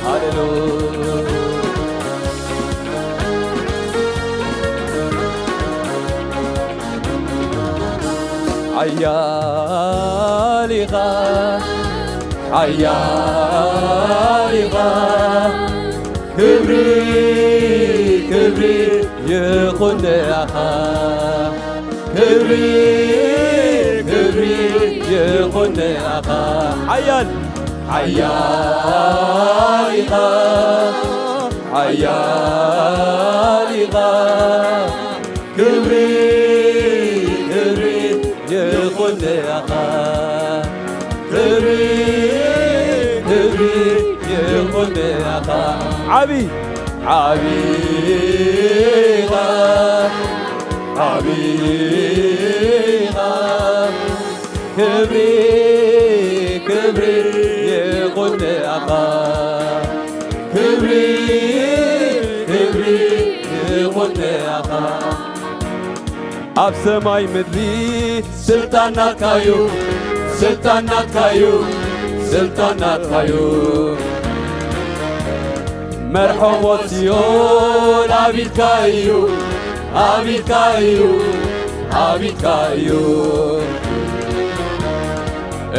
ሃሌሉያ። ሓያል ኢኻ፣ ሓያል ኢኻ። ክብሪ፣ ክብሪ ይኹን ንኣኻ። ክብሪ፣ ክብሪ ይኹን ንኣኻ። ሓያል፣ ሓያል ኢኻ፣ ሓያል ኢኻ። ክብሪ፣ ክብሪ ይኹን ንኣኻ። ክብሪ፣ ክብሪ ይኹን ንኣኻ። ዓቢ፣ ዓቢ ኢኻ፣ ዓቢ ኢኻ። ክብሪ፣ ክብሪ ይኹን ንኣኻ። ክብሪ፣ ክብሪ ይኹን ንኣኻ። ኣብ ሰማይ ምድሪ ስልጣን ናትካዩ፣ ስልጣን ናትካዩ፣ ስልጣን ናትካዩ። መርሖ ሞት ሲኦል ኣብ ኢድካ እዩ፣ ኣብ ኢድካ እዩ፣ ኣብ ኢድካ እዩ።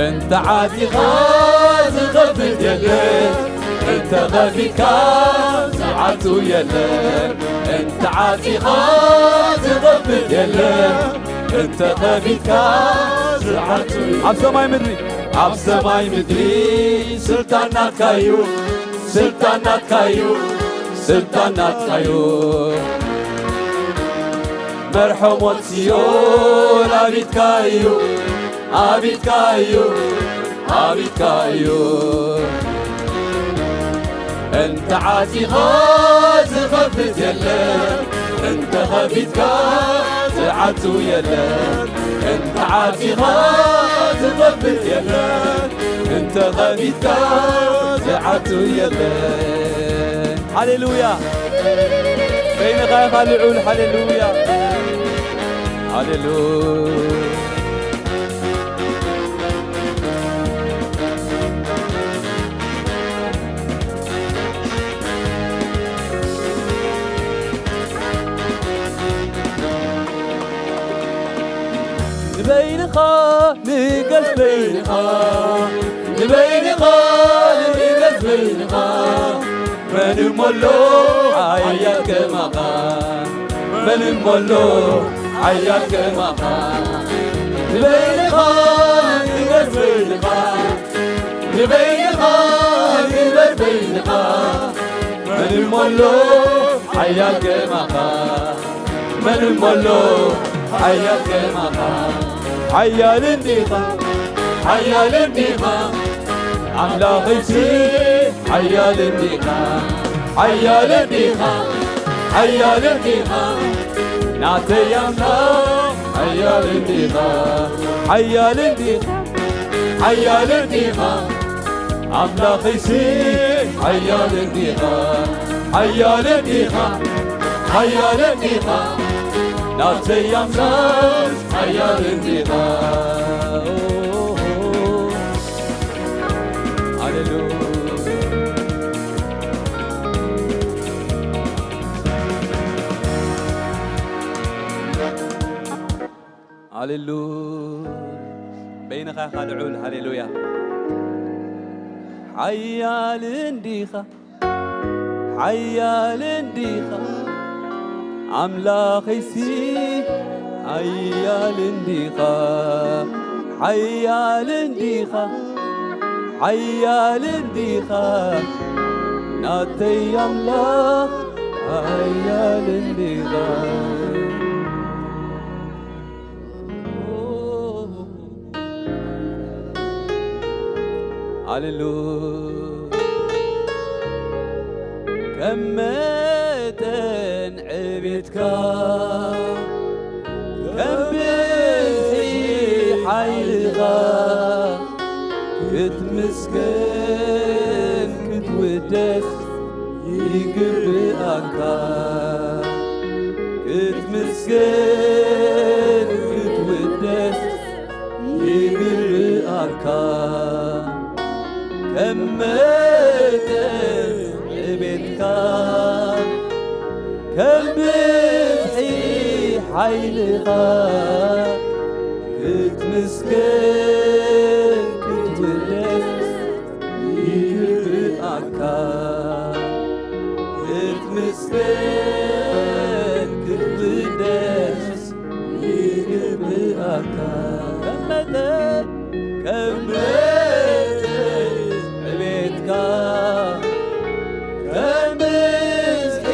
እንተ ዓጺኻ ዝኸፍት የለን፣ እንተ ኸፊትካ ዝዓጹ የለን። እንተ ዓጺኻ ዝኸፍት የለን፣ እንተ ኸፊትካ ዝዓጹ። ኣብ ሰማይ ምድሪ፣ ኣብ ሰማይ ምድሪ ስልጣን ናትካዩ፣ ስልጣን ናትካዩ፣ ስልጣን ናትካዩ። መርሖ ሞት ሲኦል ኣብ ኢድካ እዩ፣ ኣብ ኢድካ እዩ፣ ኣብ ኢድካ እዩ። እንተ ዓጺኻ ዝኸፍት የለን፣ እንተ ኸፊትካ ዝዓጹ የለን። እንተ ዓጺኻ ዝኸፍት የለን፣ እንተ ኸፊትካ ዝዓጹ የለን። ሃሌሉያ! በይንኻ ኢኻ ልዑል። ሃሌሉያ! ሃሌሉያ! ንበይንኻ ንገስ በይንኻ፣ ንበይንኻ ንገስ በይንኻ። መን እሞ ኣሎ ሓያል ከማኻ? መን እሞ ኣሎ ሓያል ከማኻ? ንበይንኻ ንገስ በይንኻ፣ ንበይንኻ ንገስ በይንኻ። መን እሞ ኣሎ ሓያል ከማኻ? መን እሞ ኣሎ ሓያል ከማኻ? ሓያል እንዲኻ፣ ሓያል እንዲኻ፣ ኣምላኸይሲ ሓያል እንዲኻ፣ ሓያል እንዲኻ፣ ሓያል እንዲኻ፣ ናተይ ኣምላኽ ሓያል እንዲኻ፣ ሓያል እንዲኻ፣ ሓያል እንዲኻ፣ ኣምላኸይሲ ሓያል እንዲኻ፣ ሓያል እንዲኻ፣ ሓያል እንዲኻ፣ ናተይ ኣምላኽ ሓያል እንዲኻ። ሃሌሉያ። ሃሌሉያ። በይንኻ ኢኻ ልዑል። ሃሌሉያ። ሓያል እንዲኻ፣ ሓያል እንዲኻ፣ ኣምላኸይሲ ሓያል እንዲኻ፣ ሓያል እንዲኻ፣ ሓያል እንዲኻ፣ ናተይ ኣምላኽ ሓያል እንዲኻ። ሃሌሉ ከም መጠን ዕቤትካ ከም ብዝሒ ሓይልኻ ክትምስገን ክትውደስ ይግብኣካ ክትምስገን ክትውደስ ይግብኣካ ከም መጠን ዕቤትካ ከም ብዝሒ ሓይልኻ ክትምስገን ክትውደስ ይግብኣካ ክትምስገን ክትውደስ ይግብኣካ ከም መጠን ከም መጠን ዕቤትካ ከም ብዝሒ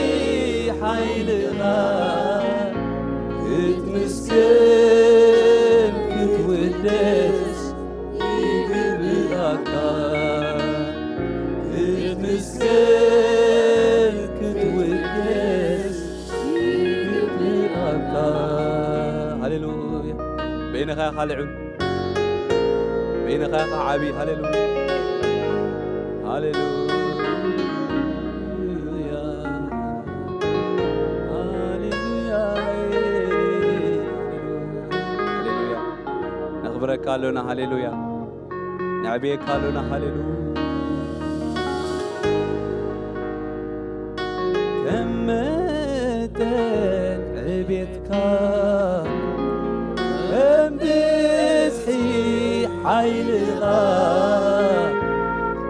ሓይልኻ ክትምስገን ክትውደስ ይግብኣካ ክትምስገን ክትውደስ ይግብኣካ ሃሌሉያ በይንኻ ኢኻ ልዑል በይንኻ ኢኻ ዓብዪ ሃሌሉያ ሃሌሉያ ሃሌሉያ ሃሌሉያ ነኽብረካ ኣሎና ሃሌሉያ ነዕብየካ ኣሎና ሃሌሉያ ከም መጠን ዕቤትካ ከም ብዝሒ ሓይልኻ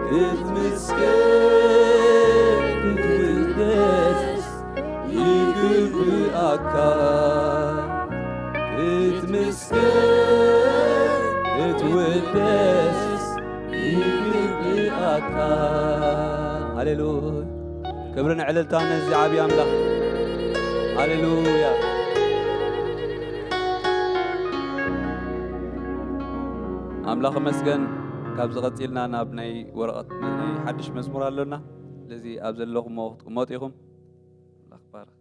ክትምስገን ክትውደስ ይግብኣካ ክትምስገን ክትውደስ ይግብኣካ ሃሌሉያ ክብርን ዕልልታን ነዚ ዓብዪ ኣምላኽ ሃሌሉያ ኣምላኽ መስገን ካብ ዝቐፂልና ናብ ናይ ወረቐት ናይ ሓድሽ መዝሙር ኣሎና ስለዚ ኣብ ዘለኹሞ ክትቕመጡ ኢኹም ኣምላኽ ባርኽ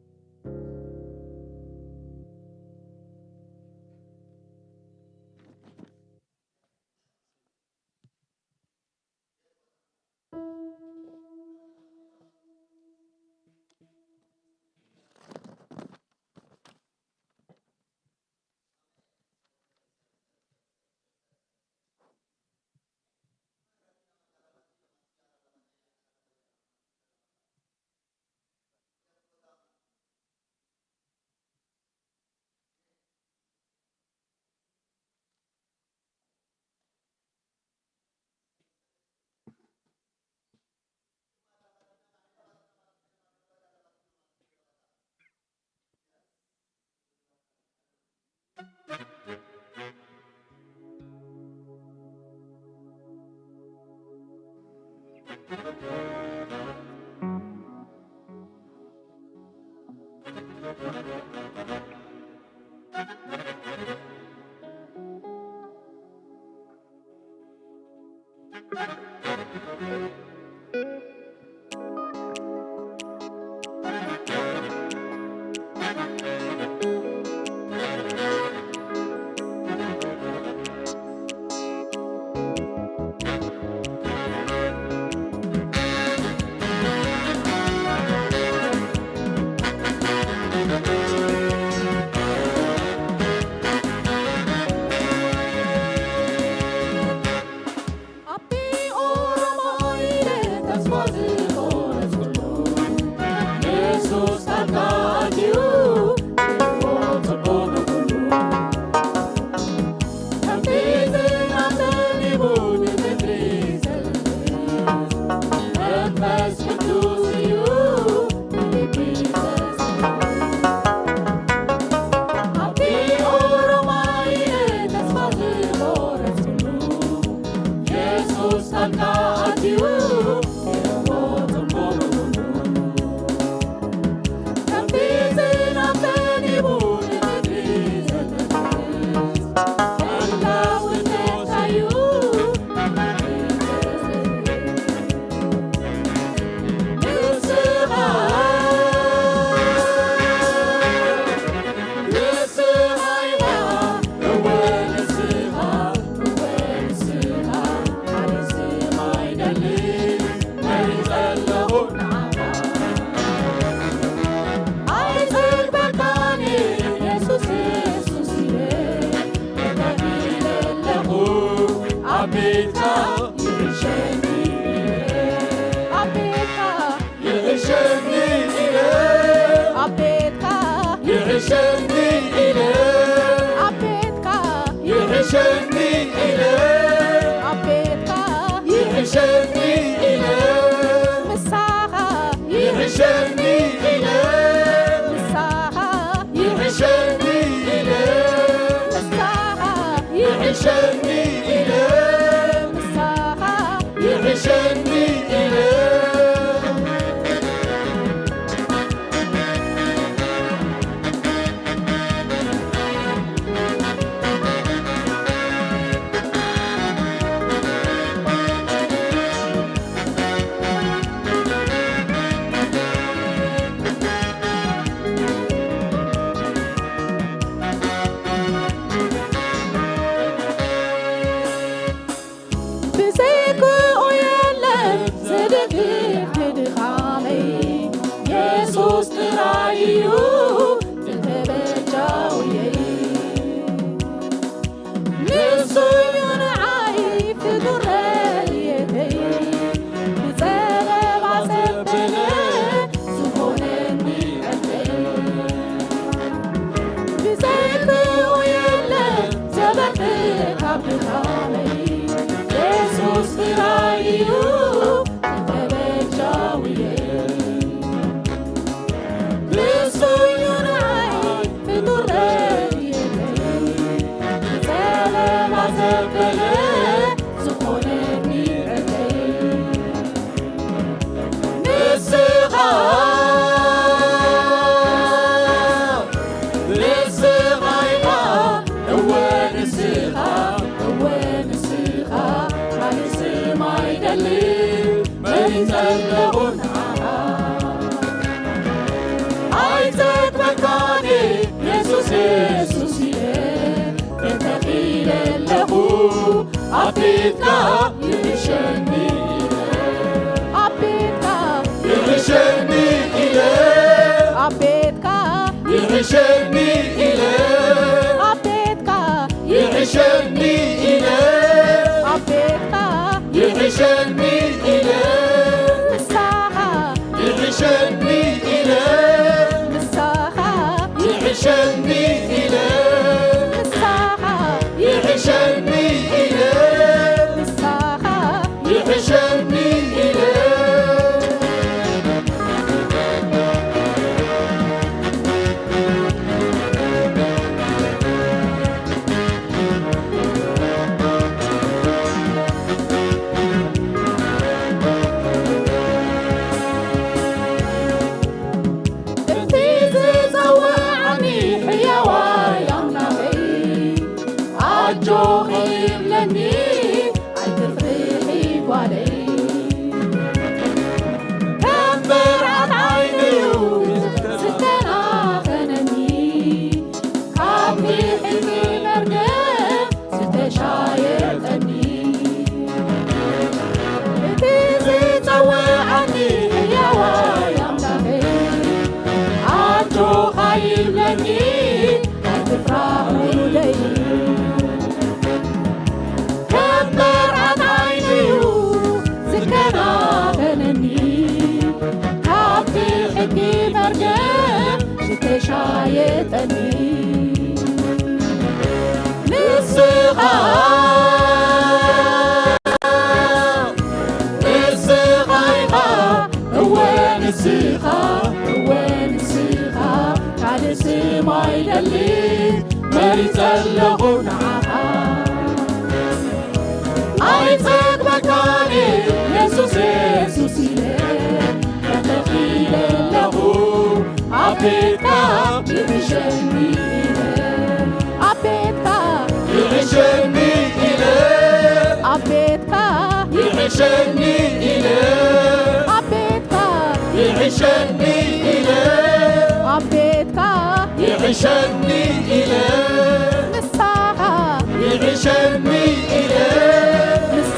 ይሕሸኒ ኢለ፣ ንስኻ ይሕሸኒ ኢለ። ብዘይክኡ የለን ዘደግፍ ንድኻመይ፣ የሱስ ጥራይ እዩ ተበጃውየይ። ንሱ እዩ ንዓይ ፍጡር ረድኤተይ፣ ብጸበባ ዘበለ ዝኾነኒ ዕርፈይ። ብዘይክኡ የለን ዘበርትዕ ካብ ድኻመይ፣ የሱስ ጥራይ እዩ ተበጃውየይ። ንሱ እዩ ንዓይ ፍጡር ረድኤተይ፣ ብጸበባ ዘበለ ዝኾነኒ ዕርፈይ። ንስኻ፣ ንስኻ ኢኻ፣ እወ ንስኻ፣ እወ ንስኻ፣ ካልእ ስም ኣይደልን፣ መሪጸ ኣለኹ ንዓኻ። ኣይተግበካኒ የሱስ፣ የሱስ ኢለ፣ ተተኺለ ኣለኹ ኣብ ቤትካ ይሕሸኒ ኢለ። ኣብ ቤትካ ይሕሸኒ ኢለ። ኣብ ቤትካ ይሕሸኒ ኢለ። ኣብ ቤትካ ይሕሸኒ ኢለ። ኣብ ቤትካ ይሕሸኒ ኢለ። ንስኻ ይሕሸኒ ኢለ። ንስኻ ይሕሸኒ ኢለ። ንስኻ ይሕሸኒ ኢለ። ንስኻ ይሕሸኒ ኢለ። እቲ ዝጸውዓኒ ሕያዋይ ኣምላኸይ፣ ኣጆኺ ይብለኒ፣ ኣይትፍርሒ ጓለይ። ከም ብርሃን ዓይኑ ዝከናኸነኒ፣ ካብ ርሒቕ መርገም ዝተሻየጠኒ። እቲ ዝጸውዓኒ ሕያዋይ ኣምላኸይ፣ ኣጆኻ ይብለኒ፣ ኣይትፍራህ ውሉደይ። ከም መርዓት ዓይኑ እዩ ዝከናኸነኒ፣ ካብቲ ሕጊ መርገም ዝተሻየጠኒ። ንስኻ፣ ንስኻ ኢኻ፣ እወ ንስኻ፣ እወ ንስኻ፣ ካልእ ስም ኣይደሊ፣ መሪጸ ኣለኹ ንዓኻ። ኣይጸግበካን የሱስ፣ የሱስ ኢለ ተተኺለ ኣለኹ፣ ኣብ ቤትካ ይሕሸኒ ኢለ፣ ኣብ ቤትካ ይሕሸኒ ኢለ፣ ኣብ ቤትካ ይሕሸኒ ኢለ፣ ኣብ ቤትካ ይሕሸኒ ኢለ፣ ኣብ ቤትካ ይሕሸኒ ኢለ፣ ንስኻ ይሕሸኒ ኢለ፣ ንስኻ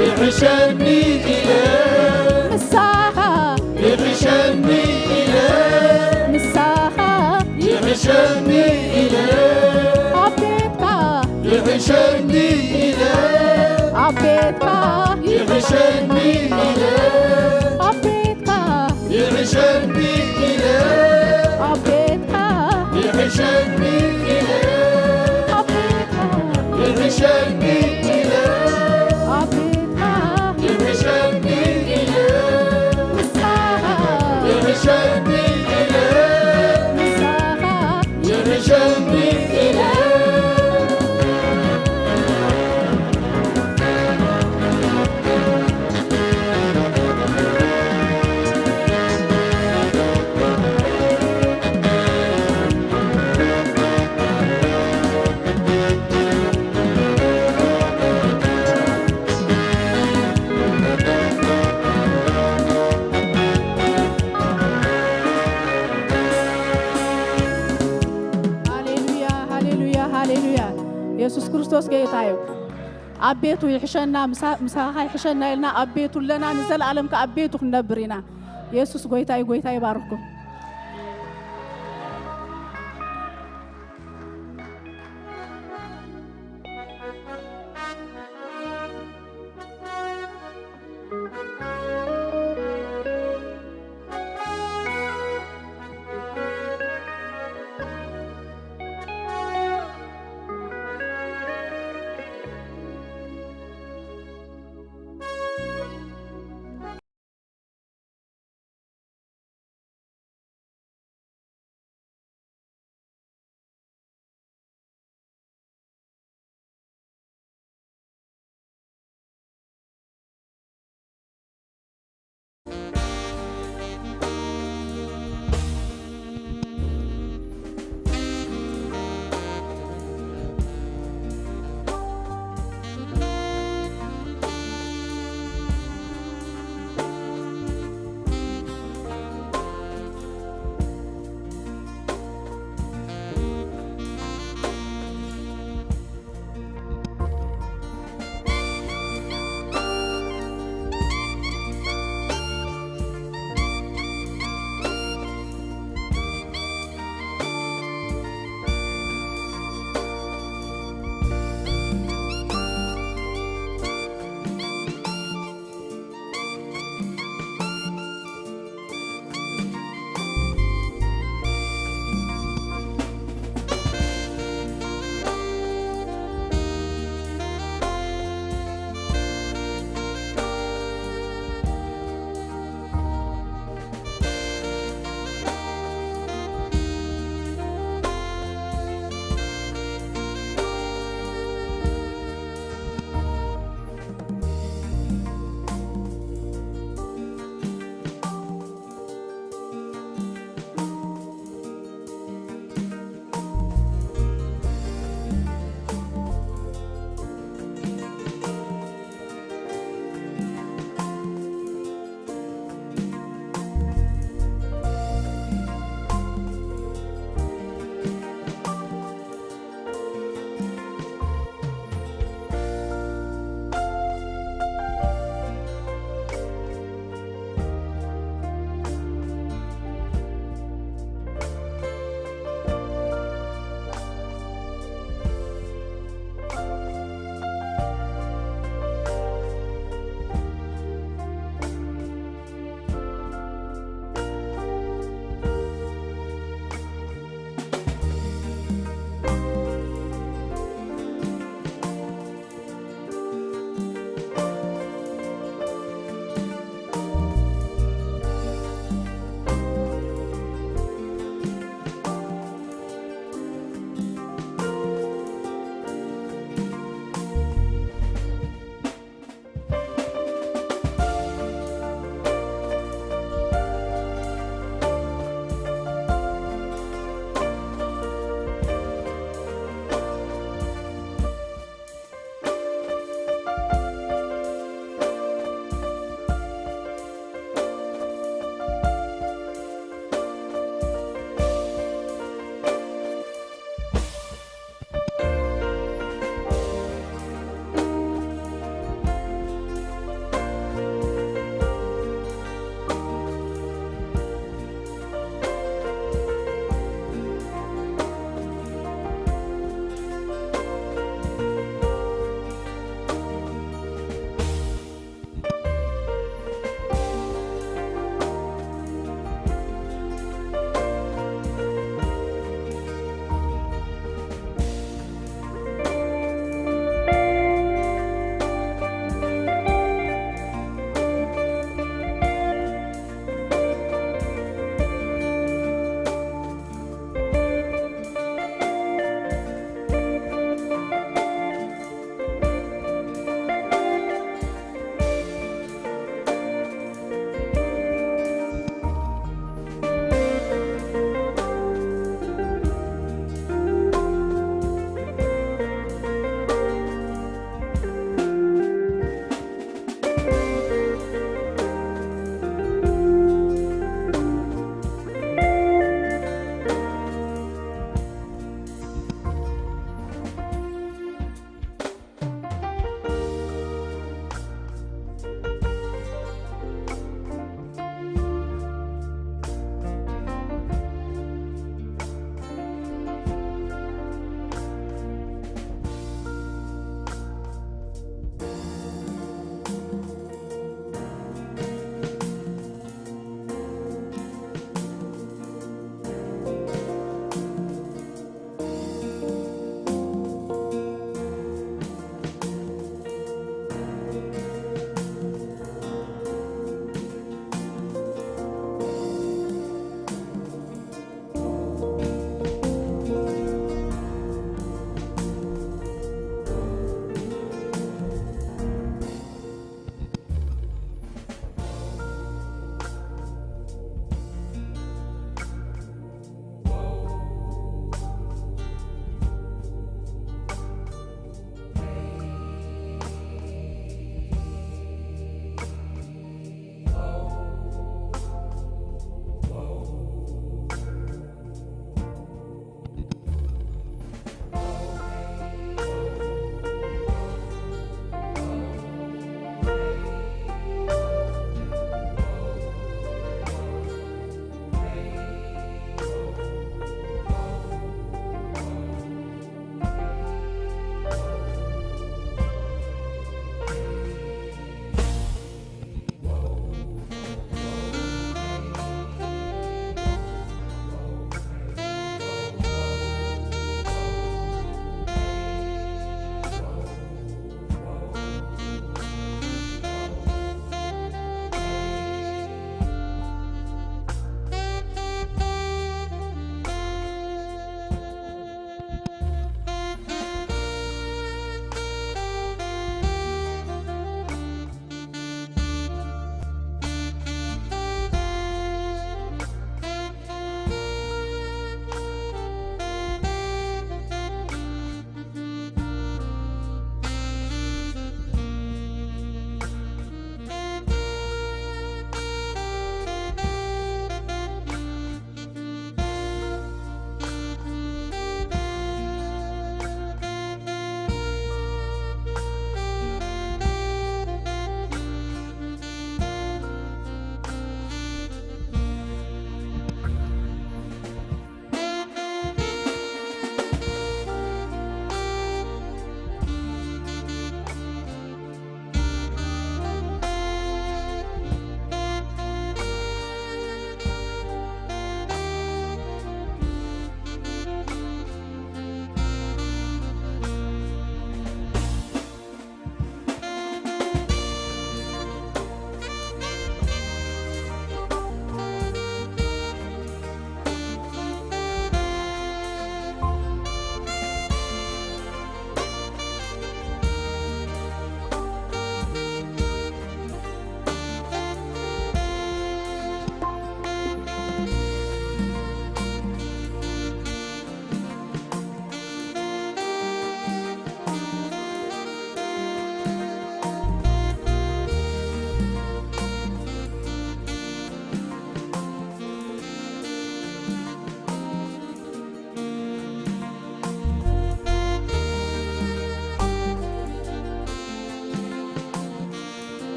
ይሕሸኒ ኢለ፣ ንስኻ ይሕሸኒ ኢለ፣ ንስኻ ይሕሸኒ ኢለ፣ ኣብ ቤትካ ይሕሸኒ ኢለ፣ ኣብ ቤትካ ይሕሸኒ ኢለ፣ ኣብ ቤትካ ይሕሸኒ ኢለ፣ ኣብ ቤትካ ይሕሸኒ ኢለ፣ ኣብ ቤትካ ይሕሸኒ ኢለ፣ ኣብ ቤትካ ይሕሸኒ ኢለ፣ ንስኻ ይሕሸኒ ኢለ፣ ንስኻ ይሕሸኒ ኢለ። ሃሌሉያ። የሱስ ክርስቶስ ጌታ እዩ። ኣብ ቤቱ ይሕሸና፣ ምሳ-፣ ምሳኻ ይሕሸና ኢልና ኣብ ቤቱ ኣለና። ንዘለኣለም ከኣ ኣብ ቤቱ ክንነብር ኢና። የሱስ ጎይታ እዩ። ጎይታ ይባርኩም።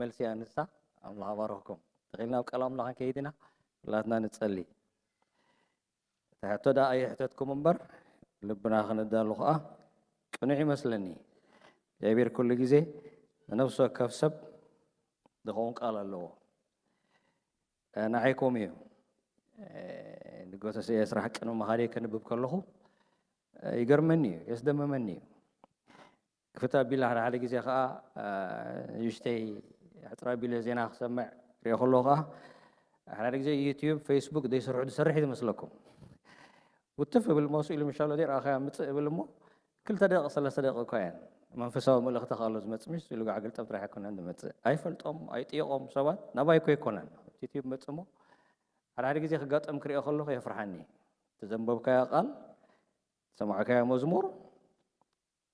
መልሲ እያ ንሳ። ኣምላኽ ባረኽኩም። ተኺልና ኣብ ቃል ኣምላኽ ክንከይድ ኢና። ኩላትና ንጸሊ። እቲ ሕቶ ደኣ ኣይሕተትኩም እምበር፣ ልብና ክንዳሉ ከኣ ቅኑዕ ይመስለኒ። እግዚኣብሔር ኩሉ ግዜ ንነፍሲ ወከፍ ሰብ ዝኸውን ቃል ኣለዎ። እ፣ ንዓይ ከምኡ እዩ። እ፣ ንጎተሰ ስራሕ ቅድሚ ምኻደይ ከንብብ ከለኹ፣ እ፣ ይገርመኒ እዩ፣ የስደምመኒ እዩ። ክፍት ኣቢለ ሓደ ሓደ ግዜ ኸዓ፣ እ፣ ንእሽተይ ሕጽር ኣቢለ ዜና ክሰምዕ ክሪኦ ከለኹ ኸዓ፣ ሓደ ሓደ ግዜ ዩትዩብ፣ ፌስቡክ ዘይሰርሑ ዝሰርሕ እዩ ዝመስለኩም። ውትፍ እብል፣ መሱ ኢሉ ምሻሎ ደይ ረኣኻያ ምጽእ እብል እሞ፣ ክልተ ደቂቕ፣ ሰለስተ ደቂቕ እኳ እየን። መንፈሳዊ መልእኽቲ ከኣ ኣሎ ዝመጽእ፣ ምሽ ኢሉ ጋዕ ግልጠም ጥራሕ ኣይኮነን ዝመጽእ። ኣይፈልጦም፣ ኣይጥየቖም ሰባት፣ ናባይ እኮ ኣይኮነን። ዩትዩብ መጽእ እሞ፣ ሓደ ሓደ ግዜ ክጋጠም ክሪኦ ከለኹ የፍርሓኒ። እቲ ዘንበብካዮ ቃል፣ ዝሰማዕካዮ መዝሙር፣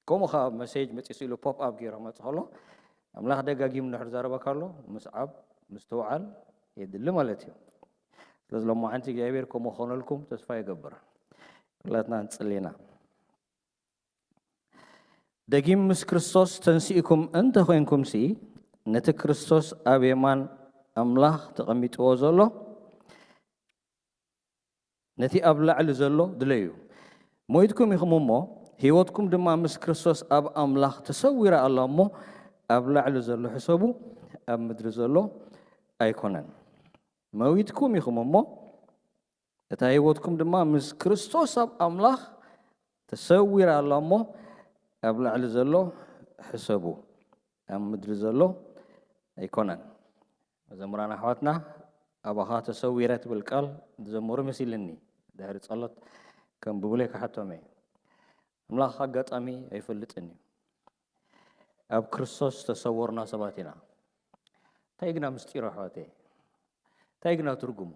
ከምኡ ኸዓ መሴጅ መጺሱ ኢሉ ፖፕ ኣፕ ገይሩ ክመጽእ ከሎ፣ ኣምላኽ ደጋጊሙ እንድሕር ዛረበካ ኣሎ፣ ምስዓብ፣ ምስትውዓል የድሊ ማለት እዩ። ስለዚ ሎማዓንቲ እግዚኣብሔር ከምኡ ክኾነልኩም ተስፋ ይገብር። ኩላትና ንጽሊ ኢና። ደጊም ምስ ክርስቶስ ተንሲእኩም እንተ ኾይንኩምሲ፣ ነቲ ክርስቶስ ኣብ የማን ኣምላኽ ተቐሚጥዎ ዘሎ፣ ነቲ ኣብ ላዕሊ ዘሎ ድለዩ። ሞይትኩም ኢኹም እሞ፣ ህይወትኩም ድማ ምስ ክርስቶስ ኣብ ኣምላኽ ተሰዊራ ኣላ እሞ፣ ኣብ ላዕሊ ዘሎ ሕሰቡ፣ ኣብ ምድሪ ዘሎ ኣይኮነን። መዊትኩም ኢኹም እሞ፣ እታ ህይወትኩም ድማ ምስ ክርስቶስ ኣብ ኣምላኽ ተሰዊራ ኣላ እሞ፣ ኣብ ላዕሊ ዘሎ ሕሰቡ፣ ኣብ ምድሪ ዘሎ ኣይኮነን። መዘምራን ኣሕዋትና፣ ኣባኻ ተሰዊረ ትብል ቃል ዝዘመሩ መሲልኒ። ድሕሪ ጸሎት ከንብቡለይ ክሓቶም እየ። ኣምላኽ ኣጋጣሚ ኣይፈልጥን እዩ። ኣብ ክርስቶስ ዝተሰወርና ሰባት ኢና። እንታይ ግና ምስጢሩ ኣሕዋተይ? እንታይ ግና ትርጉሙ?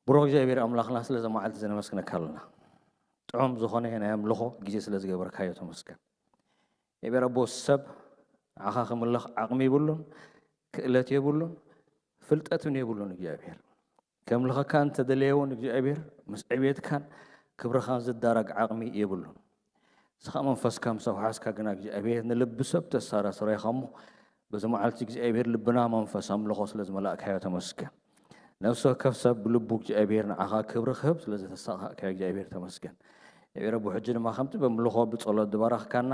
ብሩኽ እግዚኣብሔር ኣምላኽና ስለዚ መዓልቲ እዚ ነመስግነካ ኣለና። ጥዑም ዝኾነ ናይ ኣምልኾ ግዜ ስለ ዝገበርካዮ ተመስገን። እግዚኣብሔር ኣቦ፣ ሰብ ንዓኻ ክምለኽ ዓቕሚ የብሉን፣ ክእለት የብሉን፣ ፍልጠት እውን የብሉን። እግዚኣብሔር ከምልኸካ እንተደለየ እውን እግዚኣብሔር ምስ ዕቤትካን ክብርኻን ዝዳረግ ዓቕሚ የብሉን። ንስኻ መንፈስካ ምስ ኣውሓስካ ግና እግዚኣብሔር ንልቢ ሰብ ተሳራስሮ ኢኻ እሞ፣ በዚ መዓልቲ እግዚኣብሔር ልብና መንፈስ ኣምልኾ ስለ ዝመላእካዮ ተመስገን። ነፍሲ ወከፍ ሰብ ብልቡ እግዚኣብሔር ንዓኻ ክብሪ ክህብ ስለ ዘተሳኻእካዮ እግዚኣብሔር ተመስገን። እግዚኣብሔር ኣቦ፣ ሕጂ ድማ ከምቲ በምልኾ ብጸሎት ዝባረኽካና፣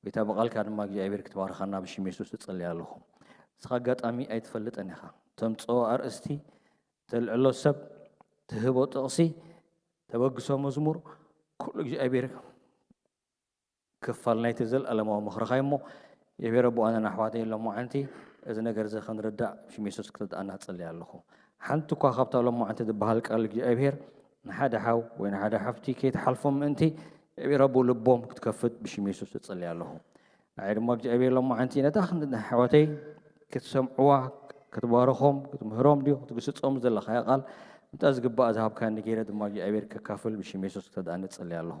ቤታ ብቓልካ ድማ እግዚኣብሔር ክትባርኻና ብሽም የሱስ እጸልይ ኣለኹ። ንስኻ ኣጋጣሚ ኣይትፈልጥን ኢኻ። ተምጽኦ ኣርእስቲ፣ ተልዕሎ ሰብ፣ ትህቦ ጥቕሲ፣ ተበግሶ መዝሙር፣ ኩሉ እግዚኣብሔር ክፋል ናይቲ ዘለኣለማዊ ምኽርኻ እሞ፣ የቤረ ብዋና ኣሕዋተይ ሎማዓንቲ እዚ ነገር እዚ ክንርዳእ ብሽም የሱስ ክትርድኣና እጸሊ ኣለኹ። ሓንቲ እኳ ካብታ ሎማዓንቲ ዝበሃል ቃል እግዚኣብሔር ንሓደ ሓው ወይ ንሓደ ሓፍቲ ከይትሓልፎም ምእንቲ፣ የቤረ ኣቦ ልቦም ክትከፍት ብሽም የሱስ እጸሊ ኣለኹ። ንዓይ ድማ እግዚኣብሔር ሎማዓንቲ ነታ ክንዲ ኣሕዋተይ ክትሰምዕዋ፣ ክትባርኾም፣ ክትምህሮም ድዩ ክትግስጾም ዘለኻዮ ቃል፣ ነታ ዝግባእ ዝሃብካኒ ገይረ ድማ እግዚኣብሔር ከካፍል ብሽም የሱስ ክትርድኣኒ እጸሊ ኣለኹ።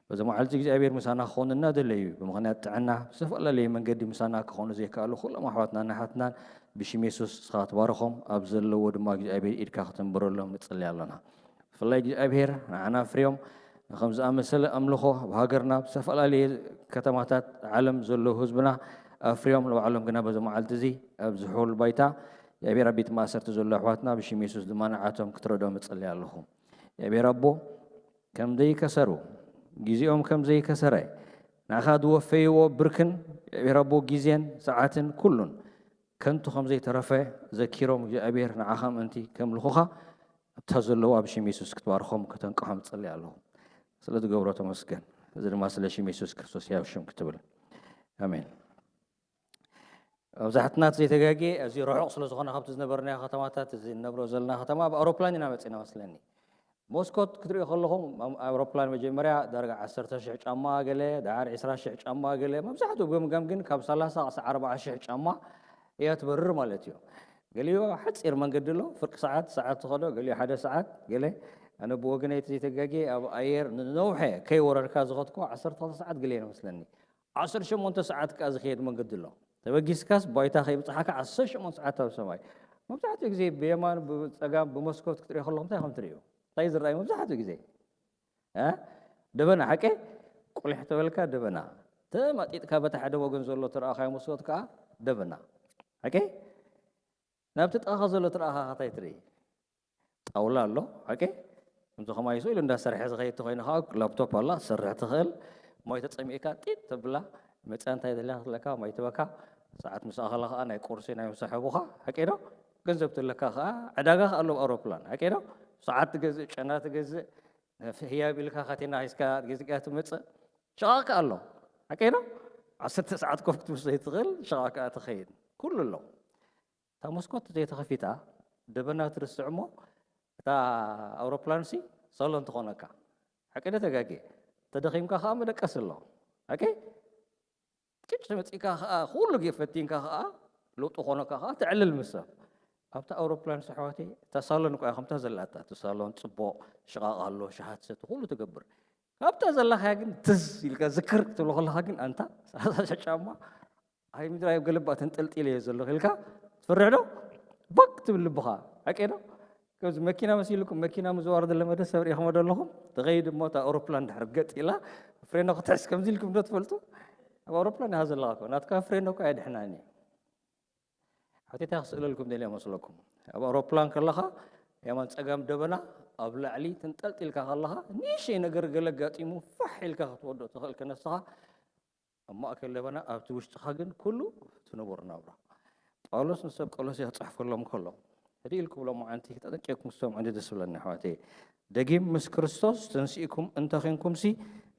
በዚ መዓልቲ እግዚኣብሔር ምሳና ክኾኑ እናደለዩ፣ ብምኽንያት ጥዕና ብዝተፈላለየ መንገዲ ምሳና ክኾኑ ዘይከኣሉ ኩሎም ኣሕዋትናን ኣሓትናን ብሽም የሱስ ንስኻ ክትባርኾም፣ ኣብ ዘለዎ ድማ እግዚኣብሔር ኢድካ ክትንብረሎም ንጽሊ ኣለና። ብፍላይ እግዚኣብሔር ንዓና ኣፍርዮም ንኸም ዝኣመሰለ ኣምልኾ ኣብ ሃገርና፣ ኣብ ዝተፈላለየ ከተማታት ዓለም ዘለዉ ህዝብና ኣፍርዮም፣ ንባዕሎም ግና በዚ መዓልቲ እዚ ኣብዚ ሑል ባይታ እግዚኣብሔር ኣብ ቤት ማእሰርቲ ዘለዉ ኣሕዋትና ብሽም የሱስ ድማ ንዓቶም ክትረድኦም እጸሊ ኣለኹ። እግዚኣብሔር ኣቦ፣ ከም ዘይከሰሩ፣ ግዜኦም ከም ዘይከሰረ፣ ንዓኻ ዝወፈይዎ ብርክን፣ እግዚኣብሔር ኣቦ፣ ግዜን ሰዓትን ኩሉን ከንቱ ከም ዘይተረፈ ዘኪሮም፣ እግዚኣብሔር ንዓኻ ምእንቲ ከምልኹኻ ኣብታ ዘለዋ ብሽም የሱስ ክትባርኾም ከተንቅሖም እጸሊ ኣለኹ። ስለ ትገብሮ ተመስገን። እዚ ድማ ስለ ሽም የሱስ ክርስቶስ ሕያው ሽም ክትብል። ኣሜን። መብዛሕትና እቲ ዘይተጋግየ ኣዝዩ ርሑቕ ስለ ዝኾነ ካብቲ ዝነበርናዮ ከተማታት፣ እዚ እንነብሮ ዘለና ከተማ ብኣውሮፕላን ኢና መጺና መስለኒ። ሞስኮት ክትሪኦ ከለኹም፣ ኣም-፣ ኣውሮፕላን መጀመርያ ዳርጋ ዓሰርተ ሽሕ ጫማ ገለ፣ ደሓር ዕስራ ሽሕ ጫማ ገለ፣ መብዛሕትኡ ገምጋም ግን ካብ ሰላሳ ክሳዕ ኣርብዓ ሽሕ ጫማ እያ ትበርር ማለት እዩ። ገሊኡ ሓጺር መንገዲ ኣሎ፣ ፍርቂ ሰዓት፣ ሰዓት ትኸዶ፣ ገሊኡ ሓደ ሰዓት፣ ገለ። ኣነ ብወገነይ እቲ ዘይተጋግየ ኣብ ኣየር ንነውሐ ከይወረድካ ዝኸድኩ ዓሰርተ ክልተ ሰዓት ገለ እየ መስለኒ። ዓሰርተ ሸሞንተ ሰዓት ከኣ ዝኸየድ መንገዲ ኣሎ። ተበጊስካስ ባይታ ከይብጽሓካ ዓሰርተ ሸሞንተ ሰዓት ኣብ ሰማይ። መብዛሕትኡ ግዜ ብየማን፣ ብጸጋም፣ ብመስኮት ክትሪኦ ከለኹም እንታይ ከም ትርእዩ? እንታይ ዝረኣዩ መብዛሕትኡ ግዜ? እ? ደበና፣ ሓቂ? ቁሊሕ ተበልካ ደበና። ተማጢጥካ በቲ ሓደ ወገን ዘሎ ተረኣኻዮ መስኮት ከኣ ደበና። ኦኬ? ናብቲ ጥቓኻ ዘሎ ትረኣኻ እንታይ ትርኢ? ጣውላ ኣሎ። ኦኬ? ከምዚ ከማይ ስኢሉ እንዳሰርሐ ዝኸይድ ተኾይኑ ከዓ ላፕቶፕ ኣላ ክትሰርሕ ትኽእል። ማይ ተጸሚእካ ጢጥ ተብላ መጽያ እንታይ ደልያ ክትለካ ማይ ትበካ። ሰዓት ምስ ኣኸላ ከዓ ናይ ቁርሲ ናይ ምሳሕ ህቡኻ። ሓቂ ዶ? ገንዘብ ትለካ ከዓ ዕዳጋ ከዓ ኣሎ ኣብ ኣውሮፕላን። ሓቂ ዶ? ሰዓት ትገዝእ፣ ጨና ትገዝእ፣ ህያብ ኢልካ ካቴና ሒዝካ ገዚእካ ትመጽእ። ሸቓቕ ከዓ ኣሎ። ሓቂ ዶ? ዓሰርተ ሰዓት ኮፍ ክትብል ዘይትኽእል ሸቓቕ ከዓ ትኸይድ። ኩሉ ኣሎ። እታ መስኮት ዘይተኸፊታ ደበና ትርስዕ እሞ እታ ኣውሮፕላንሲ ሳሎን ትኾነካ። ሓቂ ዶ ተጋጌ? ተደኺምካ ከዓ መደቀስ ኣሎ። ሓቂ? ቅጭ መፂእካ ከዓ ኩሉ ጌ ፈቲንካ ከዓ ለውጢ ኾነካ ከዓ ተዕልል ምስ ሰብ። ኣብታ ኣውሮፕላንሲ ኣሕዋተይ እታ ሳሎን እኳ ከምታ ዘላታ እቲ ሳሎን ፅቡቕ ሽቓቕ ኣሎ፣ ሸሃ ትሰቲ ኩሉ ትገብር። ካብታ ዘለኻያ ግን ትዝ ኢልካ ዝክር ክትብሎ ከለኻ ግን ኣንታ ሰላሳ ሻዕ ጫማ ኣይ ምድራይ ኣብ ገለባ ተንጠልጢለ እየ ዘለኹ ኢልካ ትፈርሕ ዶ? ባክ ትብል ልብኻ። ሓቂ ዶ? ከምዚ መኪና መሲልኩም መኪና ምዝዋር ዝለመደ ሰብ ርኢኹሞ ዶ ኣለኹም? ትኸይድ እሞ እታ ኣውሮፕላን ድሕር ገጥ ኢላ ፍሬኖ ክትሕዝ ከምዚ ኢልኩም ዶ ትፈልጡ? ኣብ ኣውሮፕላን ኢኻ ዘለኻ እኮ ናትካ ፍሬኖ እኮ ኣየድሕናን እዩ። ሓተታ ክስእለልኩም ደልየ መስለኩም። ኣብ ኣውሮፕላን ከለኻ የማን ጸጋም ደበና ኣብ ላዕሊ ተንጠልጢልካ ከለኻ ንእሽተይ ነገር ገለ ኣጋጢሙ ፋሕ ኢልካ ክትወድቕ ትኽእል ከነስኻ ኣብ ማእከል ደበና ኣብቲ ውሽጥኻ ግን ኩሉ እቲ ንቡር ናብራ። ጳውሎስ ንሰብ ቆሎሴ ክጽሕፈሎም ከሎ ሕድእ ኢልኩም ሎማዓንቲ ተጠንቂቕኩም ክትሰምዑ እንዲ ደስ ዝብለኒ ኣሕዋተይ። ደጊም ምስ ክርስቶስ ተንሲእኩም እንተ ኼንኩምሲ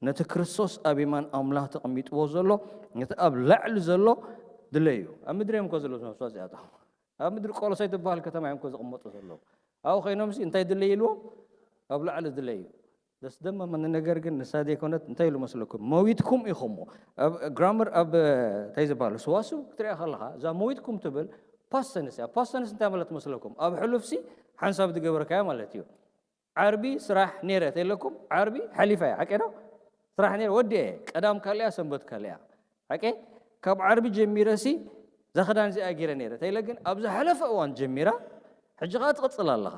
ነቲ ክርስቶስ ኣብ የማን ኣምላኽ ተቐሚጥዎ ዘሎ ነቲ ኣብ ላዕሊ ዘሎ ድለዩ። ኣብ ምድሪ እዮም እኮ ዘለዉ ነፍሳት እዚኣቶም። ኣብ ምድሪ ቆሎሳይ ትበሃል ከተማ እዮም እኮ ዝቕመጡ ዘለዉ። ኣብኡ ኮይኖምሲ እንታይ ድለዩ ኢልዎም? ኣብ ላዕሊ ድለዩ። ዘስደመመኒ ነገር ግን ንሳ ዘይኮነት እንታይ ኢሉ መስለኩም? መዊትኩም ኢኹም። ኣብ ግራመር ኣብ እንታይ ዝበሃሉ ሰዋስው ክትሪኣ ከለኻ እዛ መዊትኩም ትብል ፓስት ተንስ እያ። ፓስት ተንስ እንታይ ማለት መስለኩም? ኣብ ሕሉፍሲ ሓንሳብ ዝገበርካያ ማለት እዩ። ዓርቢ ስራሕ ነይረ ተይለኩም ዓርቢ ሓሊፋ እያ። ሓቂ ዶ? ስራሕ ነይረ ወዲአ እየ። ቀዳም ካልያ ሰንበት ካልያ። ሓቂ ካብ ዓርቢ ጀሚረሲ እዛ ክዳን እዚኣ ገይረ ነይረ ተይለ ግን ኣብ ዝሓለፈ እዋን ጀሚራ ሕጂ ከዓ ትቕፅል ኣለኻ።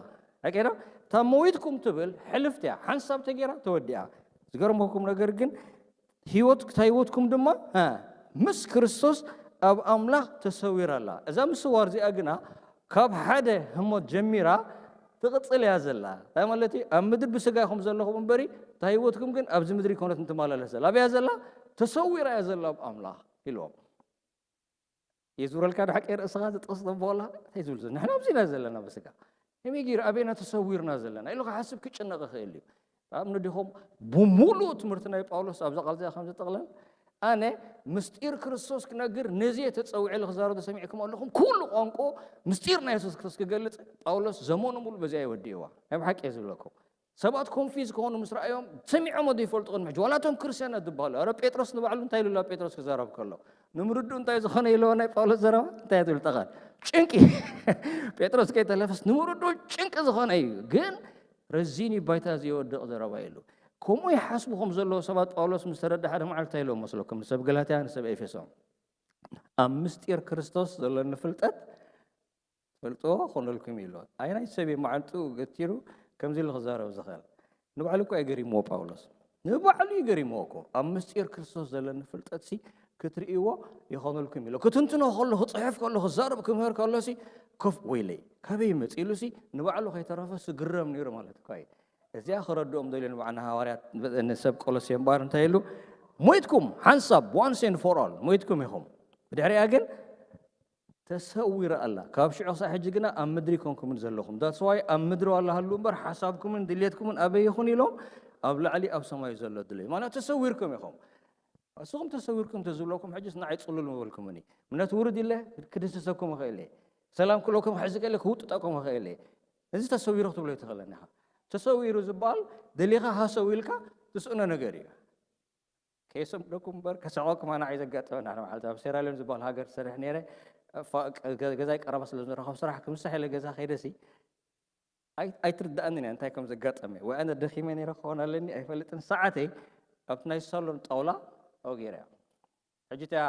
ሓቂ ዶ? እታ መዊትኩም ትብል ሕልፍቲ እያ። ሓንሳብ ተገይራ ተወዲኣ። ዝገርመኩም ነገር ግን ህይወት እታ ህይወትኩም ድማ እ፣ ምስ ክርስቶስ ኣብ ኣምላኽ ተሰዊራ ኣላ። እዛ ምስዋር እዚኣ ግና ካብ ሓደ ህሞት ጀሚራ ትቕጽል እያ ዘላ። እንታይ ማለት እዩ? ኣብ ምድሪ ብስጋ ኢኹም ዘለኹም እምበሪ እታ ህይወትኩም ግን ኣብዚ ምድሪ ይኮነት እንትመላለስ ዘላ። ኣበይ እያ ዘላ? ተሰዊራ እያ ዘላ ኣብ ኣምላኽ ኢልዎም። የዝውረልካ ዶ ሓቂ ርእስኻ ዝጥቕስ ዘበላ እንታይ ዝብል ዘሎ ንሕና ኣብዚ ኢና ዘለና ብስጋ ከመይ ገይሩ ኣበይና ተሰዊርና ዘለና ኢሉ ክሓስብ ክጭነቕ ይኽእል እዩ። ኣብነ ዲኹም ብምሉእ ትምህርቲ ናይ ጳውሎስ ኣብዛ ቃል እዚኣ ከም ዝጠቕለል ኣነ ምስጢር ክርስቶስ ክነግር ነዚ እየ ተጸዊዐ ኢሉ ክዛረብ ተሰሚዕኩም ኣለኹም። ኩሉ ቋንቋ ምስጢር ናይ የሱስ ክርስቶስ ክገልጽ ጳውሎስ ዘመኑ ሙሉ በዚኣ ይወድእዋ። ናይ ብሓቂ እየ ዝብለኩም። ሰባት ኮንፊዝ ክኾኑ ምስ ረኣዮም ሰሚዖም ዘይፈልጡ ቅድሚ ሕጂ ዋላ እቶም ክርስትያናት ዝበሃሉ ኣረ ጴጥሮስ ንባዕሉ እንታይ ኢሉ ጴጥሮስ ክዛረብ ከሎ ንምርድኡ እንታይ ዝኾነ ኢለዎ ናይ ጳውሎስ ዘረባ እንታይ ትብል ጠቓል ጭንቂ ጴጥሮስ ከይተለፈስ ንምርድኡ ጭንቂ ዝኾነ እዩ ግን ረዚን እዩ ባይታ ዘይወድቕ ዘረባ ኢሉ። ከምኡ ይሓስቡ ከም ዘለዉ ሰባት ጳውሎስ ምስ ተረዳ ሓደ መዓልቲ እንታይ ኢለዎም መስለኩም ንሰብ ገላትያ ንሰብ ኤፌሶን ኣብ ምስጢር ክርስቶስ ዘለኒ ፍልጠት ትፈልጥዎ ክኾነልኩም እዩ ኢልዎ። ኣየናይ ሰብ እዩ መዓንጥኡ ገቲሩ ከምዚ ኢሉ ክዛረብ ዝኽእል? ንባዕሉ እኮ እዩ ገሪምዎ ጳውሎስ። ንባዕሉ እዩ ገሪምዎ እኮ። ኣብ ምስጢር ክርስቶስ ዘለኒ ፍልጠትሲ ክትርእይዎ ይኾነልኩም ኢሎ። ክትንትኖ ከሎ፣ ክጽሕፍ ከሎ፣ ክዛረብ ክምህር ከሎሲ ኮፍ ወይለይ ካበይ ይመጽእ ኢሉሲ ንባዕሉ ከይተረፈ ስግረም ነይሩ ማለት እኮ እዩ። እዚኣ ክረድኦም ደልዮ ንባዕና ሃዋርያት ንሰብ ቆሎሴ እምበኣር እንታይ ኢሉ ሞይትኩም ሓንሳብ once and for all ሞይትኩም ኢኹም። ብድሕሪኣ ግን ተሰዊራ ኣላ። ካብ ሽዑ ክሳዕ ሕጂ ግና ኣብ ምድሪ ኣይኮንኩምን ዘለኹም። That's why ኣብ ምድሪ ዋላ ሃሉ እምበር ሓሳብኩምን ድሌትኩምን ኣበይ ይኹን ኢሎም ኣብ ላዕሊ ኣብ ሰማይ ዘሎ ድለዩ። ማለት ተሰዊርኩም ኢኹም። እስኹም ተሰዊርኩም እንተዝብለኩም ሕጅስ ንዓይ ጽሉል ምበልኩምኒ። እምነት ውርድ ኢለ ክድስሰኩም እኽእል እየ። ሰላም ክብለኩም ሕዚ ከለ ክውጥጠኩም እኽእል እየ። እዚ ተሰዊሩ ክትብሎ ኣይትኽእልን ኢኻ። ተሰዊሩ ዝበሃል ደሊኻ ሃሰው ኢልካ ትስእኖ ነገር እዩ። ከየሰምደኩም እምበር ከሰቐኩም ኣነ ዓይ ዘጋጠመና ሓደ መዓልቲ ኣብ ሴራሊዮን ዝበሃል ሃገር ዝሰርሕ ነይረ። ገዛይ ቀረባ ስለ ዝነበረ ካብ ስራሕ ክምሳሕ ኢለ ገዛ ከይደሲ ኣይትርድኣንን እያ እንታይ ከም ዘጋጠመ ወይ ኣነ ደኺመ ነይረ ክኸውን ኣለኒ ኣይፈልጥን። ሰዓተይ ኣብቲ ናይ ሳሎን ጣውላ ኣብኡ ገይረያ። ሕጂ እቲኣ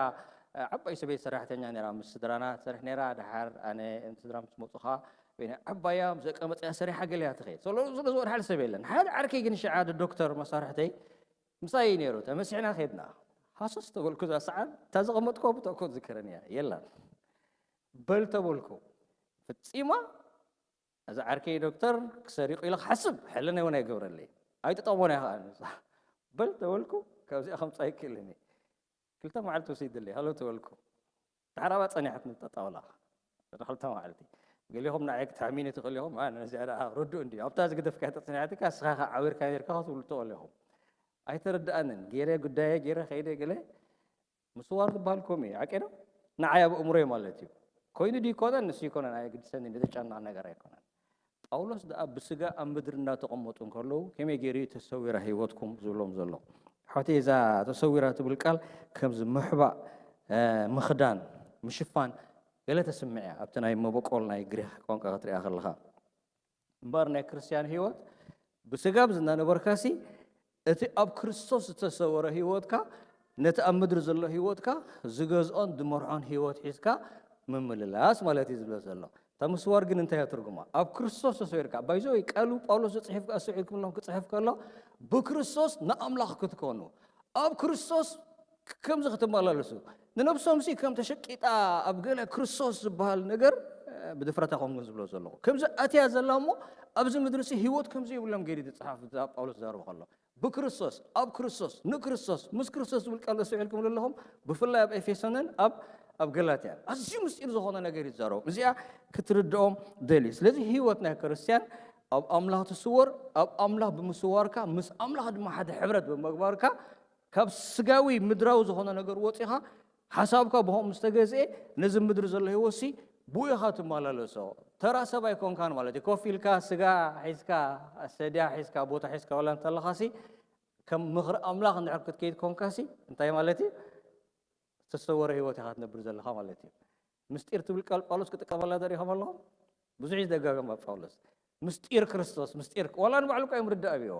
ዓባይ ሰበይቲ ሰራሕተኛ ነይራ ምስ ስድራና ትሰርሕ ነይራ። ድሓር ኣነ ስድራ ምስ መፁ ከዓ በይና ዓባያ ምስ ደቀ መፅያ ሰሪሓ ገሊያ ትኸይድ። ስለ ዝበሃል ሰብ የለን። ሓደ ዓርከይ ግን ሽዓ ዶክተር መሳርሕተይ ምሳይ እዩ ነይሩ። ተመሲሕና ከድና። ሃሰስ ተበልኩ እዛ ሰዓት፣ እታ ዘቐመጥኩዋ ቦታ እኮ ትዝከረኒ እያ። የላን። በል ተበልኩ። ፍጺማ፣ እዚ ዓርከይ ዶክተር ክሰሪቑ ኢለ ክሓስብ ሕልናይ እውን ኣይገብረለይ። ኣይጥጠሞን እያ ከኣ ንሳ። በል ተበልኩ፣ ካብዚኣ ከምጻ ኣይክእልን እየ። ክልተ መዓልቲ ወሲድለይ፣ ሃሎ ተበልኩ። ድሓር ኣብኣ ጸኒሓትኒ እታ ጣውላ። ድሕሪ ክልተ መዓልቲ። ገሊኹም ንዓይ ክትሕምዩኒ ትኽእሉ ኢኹም፣ ኣነ ነዚኣ ደኣ ርዱእ እንድዩ። ኣብታ ዝገደፍካያ ተጸኒሓትካ፣ ንስኻ ከኣ ዓዊርካ ነይርካ ክትብሉ ትኽእሉ ኢኹም። ኣይተረድኣንን። ገይረ ጉዳየ፣ ገይረ ከይደ ገለ፣ ምስዋር ዝበሃል ከምኡ እዩ። ሓቂ ዶ? ንዓይ ኣብ ኣእምሮይ ማለት እዩ። ኮይኑ ድዩ ይኮነን፣ ንሱ ይኮነን፣ ኣየግድሰንን፣ ዘጨንቕ ነገር ኣይኮነን። ጳውሎስ ደኣ ብስጋ ኣብ ምድሪ እናተቐመጡ እንከለዉ ከመይ ገይሩ እዩ ተሰዊራ ህይወትኩም ዝብሎም ዘሎ? ኣሕዋተይ፣ እዛ ተሰዊራ ትብል ቃል ከምዚ ምሕባእ፣ እ፣ ምኽዳን፣ ምሽፋን ገለ ተስምዕ እያ፣ ኣብቲ ናይ መበቆል ናይ ግሪኽ ቋንቋ ክትሪኣ ከለኻ። እምበኣር ናይ ክርስትያን ህይወት ብስጋ ኣብ ዝናነበርካሲ እቲ ኣብ ክርስቶስ ዝተሰወረ ህይወትካ ነቲ ኣብ ምድሪ ዘሎ ህይወትካ ዝገዝኦን ዝመርሖን ህይወት ሒዝካ ምምልላስ ማለት እዩ ዝብሎ ዘሎ። እታ ምስዋር ግን እንታይ እያ ትርጉማ? ኣብ ክርስቶስ ተሰዊርካ። ባይዘወይ ቃሉ ጳውሎስ ዝጽሕፍ ኣስተውዒልኩም ኣለኹም ክጽሕፍ ከሎ ብክርስቶስ ንኣምላኽ ክትኮኑ ኣብ ክርስቶስ ከምዚ ክትመላለሱ ንነብሶምሲ ከም ተሸቂጣ ኣብ ገለ ክርስቶስ ዝበሃል ነገር እ፣ ብድፍረት ኣይኮንኩን ዝብሎ ዘለኹ። ከምዚ ኣትያ ዘላ እሞ ኣብዚ ምድሪሲ ህይወት ከምዚ ይብሎም ገይሩ ዝጽሓፍ እዛ ጳውሎስ ዘርብ ከሎ ብክርስቶስ ኣብ ክርስቶስ ንክርስቶስ ምስ ክርስቶስ ዝብል ቃል ተስተውዒልኩም ኣለኹም ብፍላይ ኣብ ኤፌሶንን ኣብ ኣብ ገላትያን ኣዝዩ ምስጢር ዝኾነ ነገር ይዛረቡ። እዚኣ ክትርድኦም ደልዩ። ስለዚ ህይወት ናይ ክርስትያን ኣብ ኣምላኽ ትስወር፣ ኣብ ኣምላኽ ብምስዋርካ ምስ ኣምላኽ ድማ ሓደ ሕብረት ብምግባርካ ካብ ስጋዊ ምድራዊ ዝኾነ ነገር ወፂኻ ሓሳብካ ብኸምኡ ምስ ተገዝኤ ነዚ ምድሪ ዘሎ ህይወትሲ ብኡ ኢኻ ትመላለሶ። ተራ ሰብ ኣይኮንካን ማለት እዩ። ኮፍ ኢልካ ስጋ ሒዝካ ሰድያ ሒዝካ ቦታ ሒዝካ ወላ እንተለኻሲ ከም ምኽሪ ኣምላኽ እንድሕር ክትከይድ ኮንካሲ እንታይ ማለት እዩ? ዝተሰወረ ህይወት ኢኻ ትነብር ዘለኻ ማለት እዩ። ምስጢር ትብል ቃል ጳውሎስ ክጥቀመላ ዘሪእኹም ኣለኹም። ብዙሕ እዩ ዝደጋገማ ጳውሎስ። ምስጢር ክርስቶስ፣ ምስጢር ዋላ ንባዕሉ እኳ እዮም ርዳእ ኣብዎ።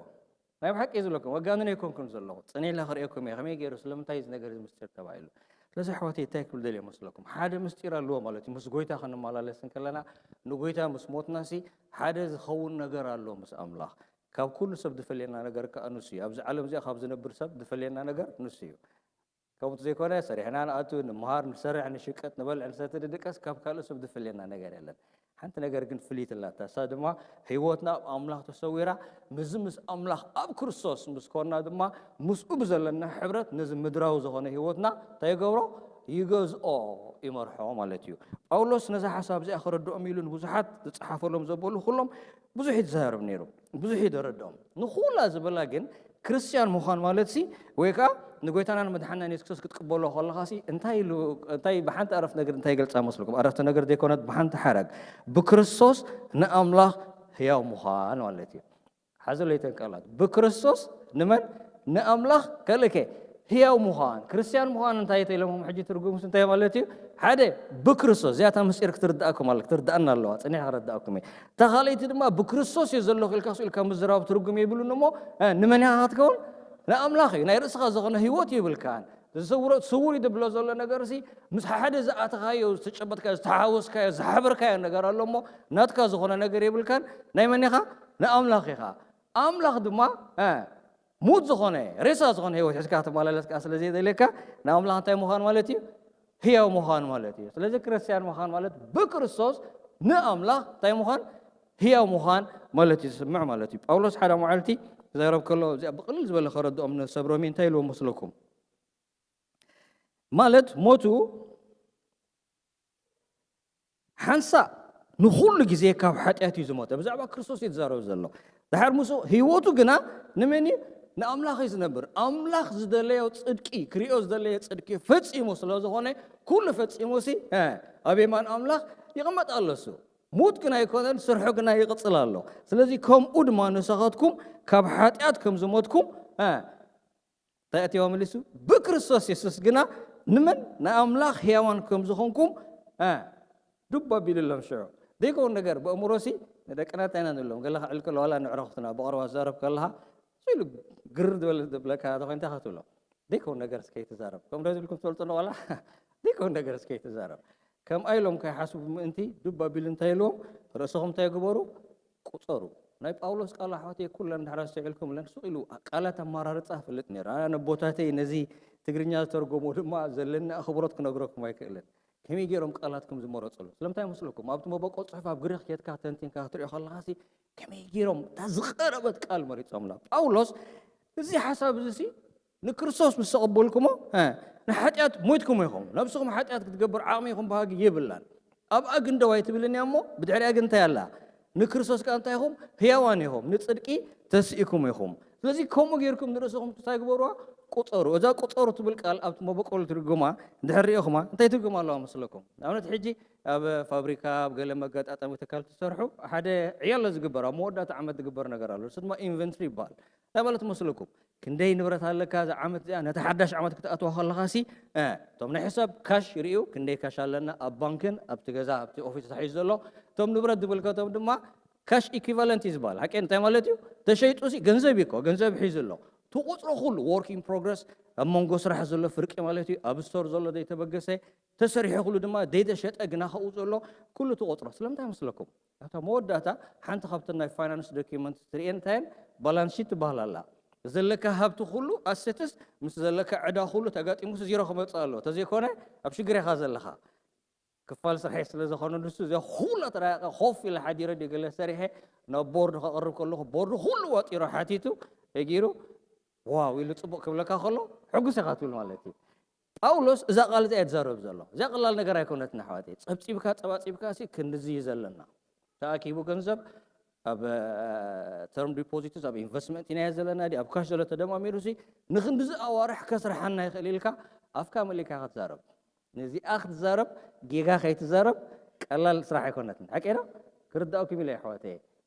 ናይ ብሓቂ እዩ ዝብለኩም፣ ወጋንን ኣይኮንኩን ዘለኹ። ጽኒዕላ ክርእየኩም እየ። ከመይ ገይሩ ስለምንታይ እዚ ነገር እዚ ምስጢር ተባሂሉ? ስለዚ ኣሕዋተይ እንታይ ክብል ደልየ መስለኩም? ሓደ ምስጢር ኣለዎ ማለት እዩ። ምስ ጎይታ ክንመላለስ እንከለና ንጎይታ ምስ ሞትናሲ ሓደ ዝኸውን ነገር ኣሎ ምስ ኣምላኽ። ካብ ኩሉ ሰብ ዝፈልየና ነገር ከኣ ንሱ እዩ። ኣብዚ ዓለም እዚኣ ካብ ዝነብር ሰብ ዝፈልየና ነገር ንሱ እዩ። ከምኡ ዘይኮነ ሰሪሕና ንኣቱ፣ ንምሃር፣ ንሰርሕ፣ ንሽቅጥ፣ ንበልዕ፣ ንሰቲ፣ ንድቀስ፣ ካብ ካልእ ሰብ ዝፍልየና ነገር የለን። ሓንቲ ነገር ግን ፍልይቲ ኣላታ፣ እሳ ድማ ህይወትና ኣብ ኣምላኽ ተሰዊራ፣ ምስዚ ምስ ኣምላኽ ኣብ ክርስቶስ ምስ ኮንና ድማ ምስኡ ብዘለና ሕብረት ነዚ ምድራዊ ዝኾነ ህይወትና እንታይ ይገብሮ? ይገዝኦ፣ ይመርሖ ማለት እዩ። ጳውሎስ ነዛ ሓሳብ እዚኣ ክረድኦም ኢሉ ንብዙሓት ዝጸሓፈሎም ዘበሉ ኩሎም ብዙሕ ይዛረብ ነይሩ፣ ብዙሕ እዩ ዘረድኦም። ንኹላ ዝበላ ግን ክርስትያን ምዃን ማለትሲ ወይ ከኣ ንጎይታና ንመድሓንናን የሱስ ክርስቶስ ክትቅበሎ ከለኻሲ እንታይ ኢሉ እንታይ ብሓንቲ ኣረፍተ ነገር እንታይ ይገልጻ መስልኩም? ኣረፍተ ነገር ዘይኮነት ብሓንቲ ሓረግ ብክርስቶስ ንኣምላኽ ህያው ምዃን ማለት እዩ። ሓዘለይተን ቃላት ብክርስቶስ ንመን ንኣምላኽ ከልእከ ህያው ምዃን ክርስትያን ምዃን እንታይ ተኢሎምም ሕጂ ትርጉምስ እንታይ ማለት እዩ? ሓደ ብክርስቶስ እዚኣታ ምስጢር ክትርዳእኩም ኣለ ክትርዳእና ኣለዋ ጸኒሕ ክረዳእኩም እየ። እታ ካልኣይቲ ድማ ብክርስቶስ እየ ዘለኹ ኢልካ ስኡ ኢልካ ምዝራብ ትርጉም የብሉን እሞ እ፣ ንመን ኢኻ ክትከውን? ንኣምላኽ እዩ። ናይ ርእስኻ ዝኾነ ህይወት ይብልካን። ዝስውሮ- ስውር እዩ ዝብሎ ዘሎ ነገር ሲ ምስ ሓደ ዝኣተኻዮ ዝተጨበጥካዮ ዝተሓወስካዮ ዝሓበርካዮ ነገር ኣሎ እሞ ናትካ ዝኾነ ነገር የብልካን። ናይ መን ኢኻ? ንኣምላኽ ኢኻ። ኣምላኽ ድማ እ፣ ሙት ዝኾነ ሬሳ ዝኾነ ህይወት ሒዝካ ክትመላለስ ከዓ ስለ ዘየደልየካ ንኣምላኽ እንታይ ምዃን ማለት እዩ? ህያው ምዃን ማለት እዩ። ስለዚ ክርስትያን ምዃን ማለት ብክርስቶስ ንኣምላኽ እንታይ ምዃን? ህያው ምዃን ማለት እዩ። ዝስምዕ ማለት እዩ። ጳውሎስ ሓደ መዓልቲ ክዛረብ ከሎ እዚኣ ብቕልል ዝበለ ከረድኦም ንሰብ ሮሜ እንታይ ኢልዎም መስለኩም? ማለት ሞቱ ሓንሳእ ንኹሉ ግዜ ካብ ሓጢኣት እዩ ዝሞተ። ብዛዕባ ክርስቶስ እዩ ዝዛረብ ዘሎ። ድሓር ምስኡ ህይወቱ ግና ንመን እዩ? ንኣምላኽ እዩ ዝነብር። ኣምላኽ ዝደለዮ ጽድቂ፣ ክርእዮ ዝደለዮ ጽድቂ ፈጺሙ ስለ ዝኾነ፣ ኩሉ ፈጺሙሲ፣ እ፣ ኣብ የማን ኣምላኽ ይቕመጥ ኣሎ እሱ። ሙት ግና ኣይኮነን፣ ስርሑ ግና ይቕጽል ኣሎ። ስለዚ ከምኡ ድማ ንስኻትኩም ካብ ሓጢኣት ከም ዝሞትኩም፣ እ፣ እንታይ ኣትዋ መሊሱ? ብክርስቶስ የሱስ ግና ንመን? ንኣምላኽ ህያዋን ከም ዝኾንኩም፣ እ፣ ዱብ ኣቢሉሎም ሽዑ። ዘይከውን ነገር ብኣእምሮሲ ንደቅና እንታይ ኢና ንብሎም? ገለ ክዕል ከሎ ዋላ ንዕረኽትና ብቐረባ ዝዛረብ ከለኻ፣ ስኡ ኢሉ ግር ዝበለ ዝብለካ ተኾይኑ እንታይ ክትብሎ? ዘይከውን ነገር እስከ ይትዛረብ። ከምኡ ዶ ዝብልኩም ትፈልጡ ዶ ዋላ? ዘይከውን ነገር እስከ ይትዛረብ። ከምኣ ኢሎም ከይሓስቡ ምእንቲ ዱብ ኣቢሉ እንታይ ኢልዎም? ርእስኹም እንታይ ግበሩ? ቁጸሩ። ናይ ጳውሎስ ቃል ኣሕዋተይ ኩለን ድሕር ኣስተውዒልኩም ኢለን ሱቕ ኢሉ ቃላት ኣመራርጻ እፈልጥ ነይረ። ኣነ ነቦታተይ ነዚ ትግርኛ ዝተርጎሞ ድማ ዘለኒ ኣኽብሮት ክነግረኩም ኣይክእልን። ከመይ ገይሮም ቃላት ከም ዝመረፅሉ ስለምንታይ መስለኩም? ኣብቲ መበቆል ፅሑፍ ኣብ ግሪክ ኬድካ ተንቲንካ ክትሪኦ ከለኻሲ ከመይ ገይሮም እታ ዝቐረበት ቃል መሪፆምላ። ጳውሎስ እዚ ሓሳብ እዚ ንክርስቶስ ምስ ተቐበልኩሞ ንሓጢኣት ሞይትኩሞ ኢኹም፣ ነብስኹም ሓጢኣት ክትገብር ዓቕሚ ይኹን ባህጊ የብላን። ኣብኣ ግን ደው ኣይትብልን እያ እሞ ብድሕሪኣ ግን እንታይ ኣላ? ንክርስቶስ ከኣ እንታይ ኢኹም? ህያዋን ኢኹም፣ ንጽድቂ ተስኢኩም ኢኹም። ስለዚ ከምኡ ጌርኩም ንርእስኹም እንታይ ግበርዋ? ቁጸሩ። እዛ ቁጸሩ ትብል ቃል ኣብቲ መበቆል ትርጉማ እንድሕር ሪእኹማ እንታይ ትርጉም ኣለዋ መስለኩም? ንኣብነት ሕጂ ኣብ ፋብሪካ ኣብ ገለ መገጣጠሚ ትካል ትሰርሑ ሓደ ዕያለ ዝግበር ኣብ መወዳእታ ዓመት ዝግበር ነገር ኣሎ። እሱ ድማ ኢንቨንትሪ ይበሃል። እንታይ ማለት መስለኩም? ክንደይ ንብረት ኣለካ እዛ ዓመት እዚኣ ነታ ሓዳሽ ዓመት ክትኣትዋ ከለኻ ሲ እቶም ናይ ሕሳብ ካሽ ይርእዩ ክንደይ ካሽ ኣለና ኣብ ባንክን ኣብቲ ገዛ ኣብቲ ኦፊስ ተታሒዙ ዘሎ እቶም ንብረት ዝምልከቶም ድማ ካሽ ኢኩቫለንት እዩ ዝበሃል። ሓቂ እንታይ ማለት እዩ? ተሸይጡ ሲ ገንዘብ እዩ እኮ ገንዘብ ሒዙ ኣሎ። እቲ ቁፅሮ ኩሉ ወርክ ኢን ፕሮግረስ ኣብ መንጎ ስራሕ ዘሎ ፍርቂ ማለት እዩ። ኣብ ስቶር ዘሎ ዘይተበገሰ ተሰሪሑ ኩሉ ድማ ዘይተሸጠ ግና ካብኡ ዘሎ ኩሉ እቲ ቁፅሮ ስለምንታይ መስለኩም? እታ መወዳእታ ሓንቲ ካብተን ናይ ፋይናንስ ዶኪመንት ትርእየን እንታይ እየን? ባላንስ ሺት ትበሃል ኣላ። ዘለካ ሃብቲ ኩሉ ኣሰትስ ምስ ዘለካ ዕዳ ኩሉ ተጋጢሙስ ዚሮ ክመፅእ ኣለዎ። ተዘይኮነ ኣብ ሽግር ኢኻ ዘለኻ። ክፋል ስርሐይ ስለ ዝኾነ ንሱ እዚ ኩሉ ኣጠራቂቐ ኮፍ ኢለ ሓዲረ ድዩ ገለ ሰሪሐ ናብ ቦርድ ከቕርብ ከለኹ ቦርድ ኩሉ ወጢሩ ሓቲቱ ነጊሩ ዋው ኢሉ ፅቡቕ ክብለካ ከሎ ሕጉስ ኢኻ ትብል ማለት እዩ። ጳውሎስ እዛ ቃል እዚኣ እያ ትዛረብ ዘሎ። እዚኣ ቀላል ነገር ኣይኮነትን ኣሕዋተይ። ጸብጺብካ ጸባጺብካ ሲ ክንድዚ እዩ ዘለና። ተኣኪቡ ገንዘብ ኣብ ተርም ዲፖዚትስ ኣብ ኢንቨስትመንት ኢና ዘለና ድዩ ኣብ ካሽ ዘሎ ተደማሚሩ ሲ ንክንድዚ ኣዋርሕ ከስርሓና ይኽእል ኢልካ ኣፍካ መሊእካ ክትዛረብ። ነዚኣ ክትዛረብ ጌጋ ከይትዛረብ ቀላል ስራሕ ኣይኮነትን። ሓቂ ዶ? ክርዳእኩም ኢለ ኣሕዋተይ።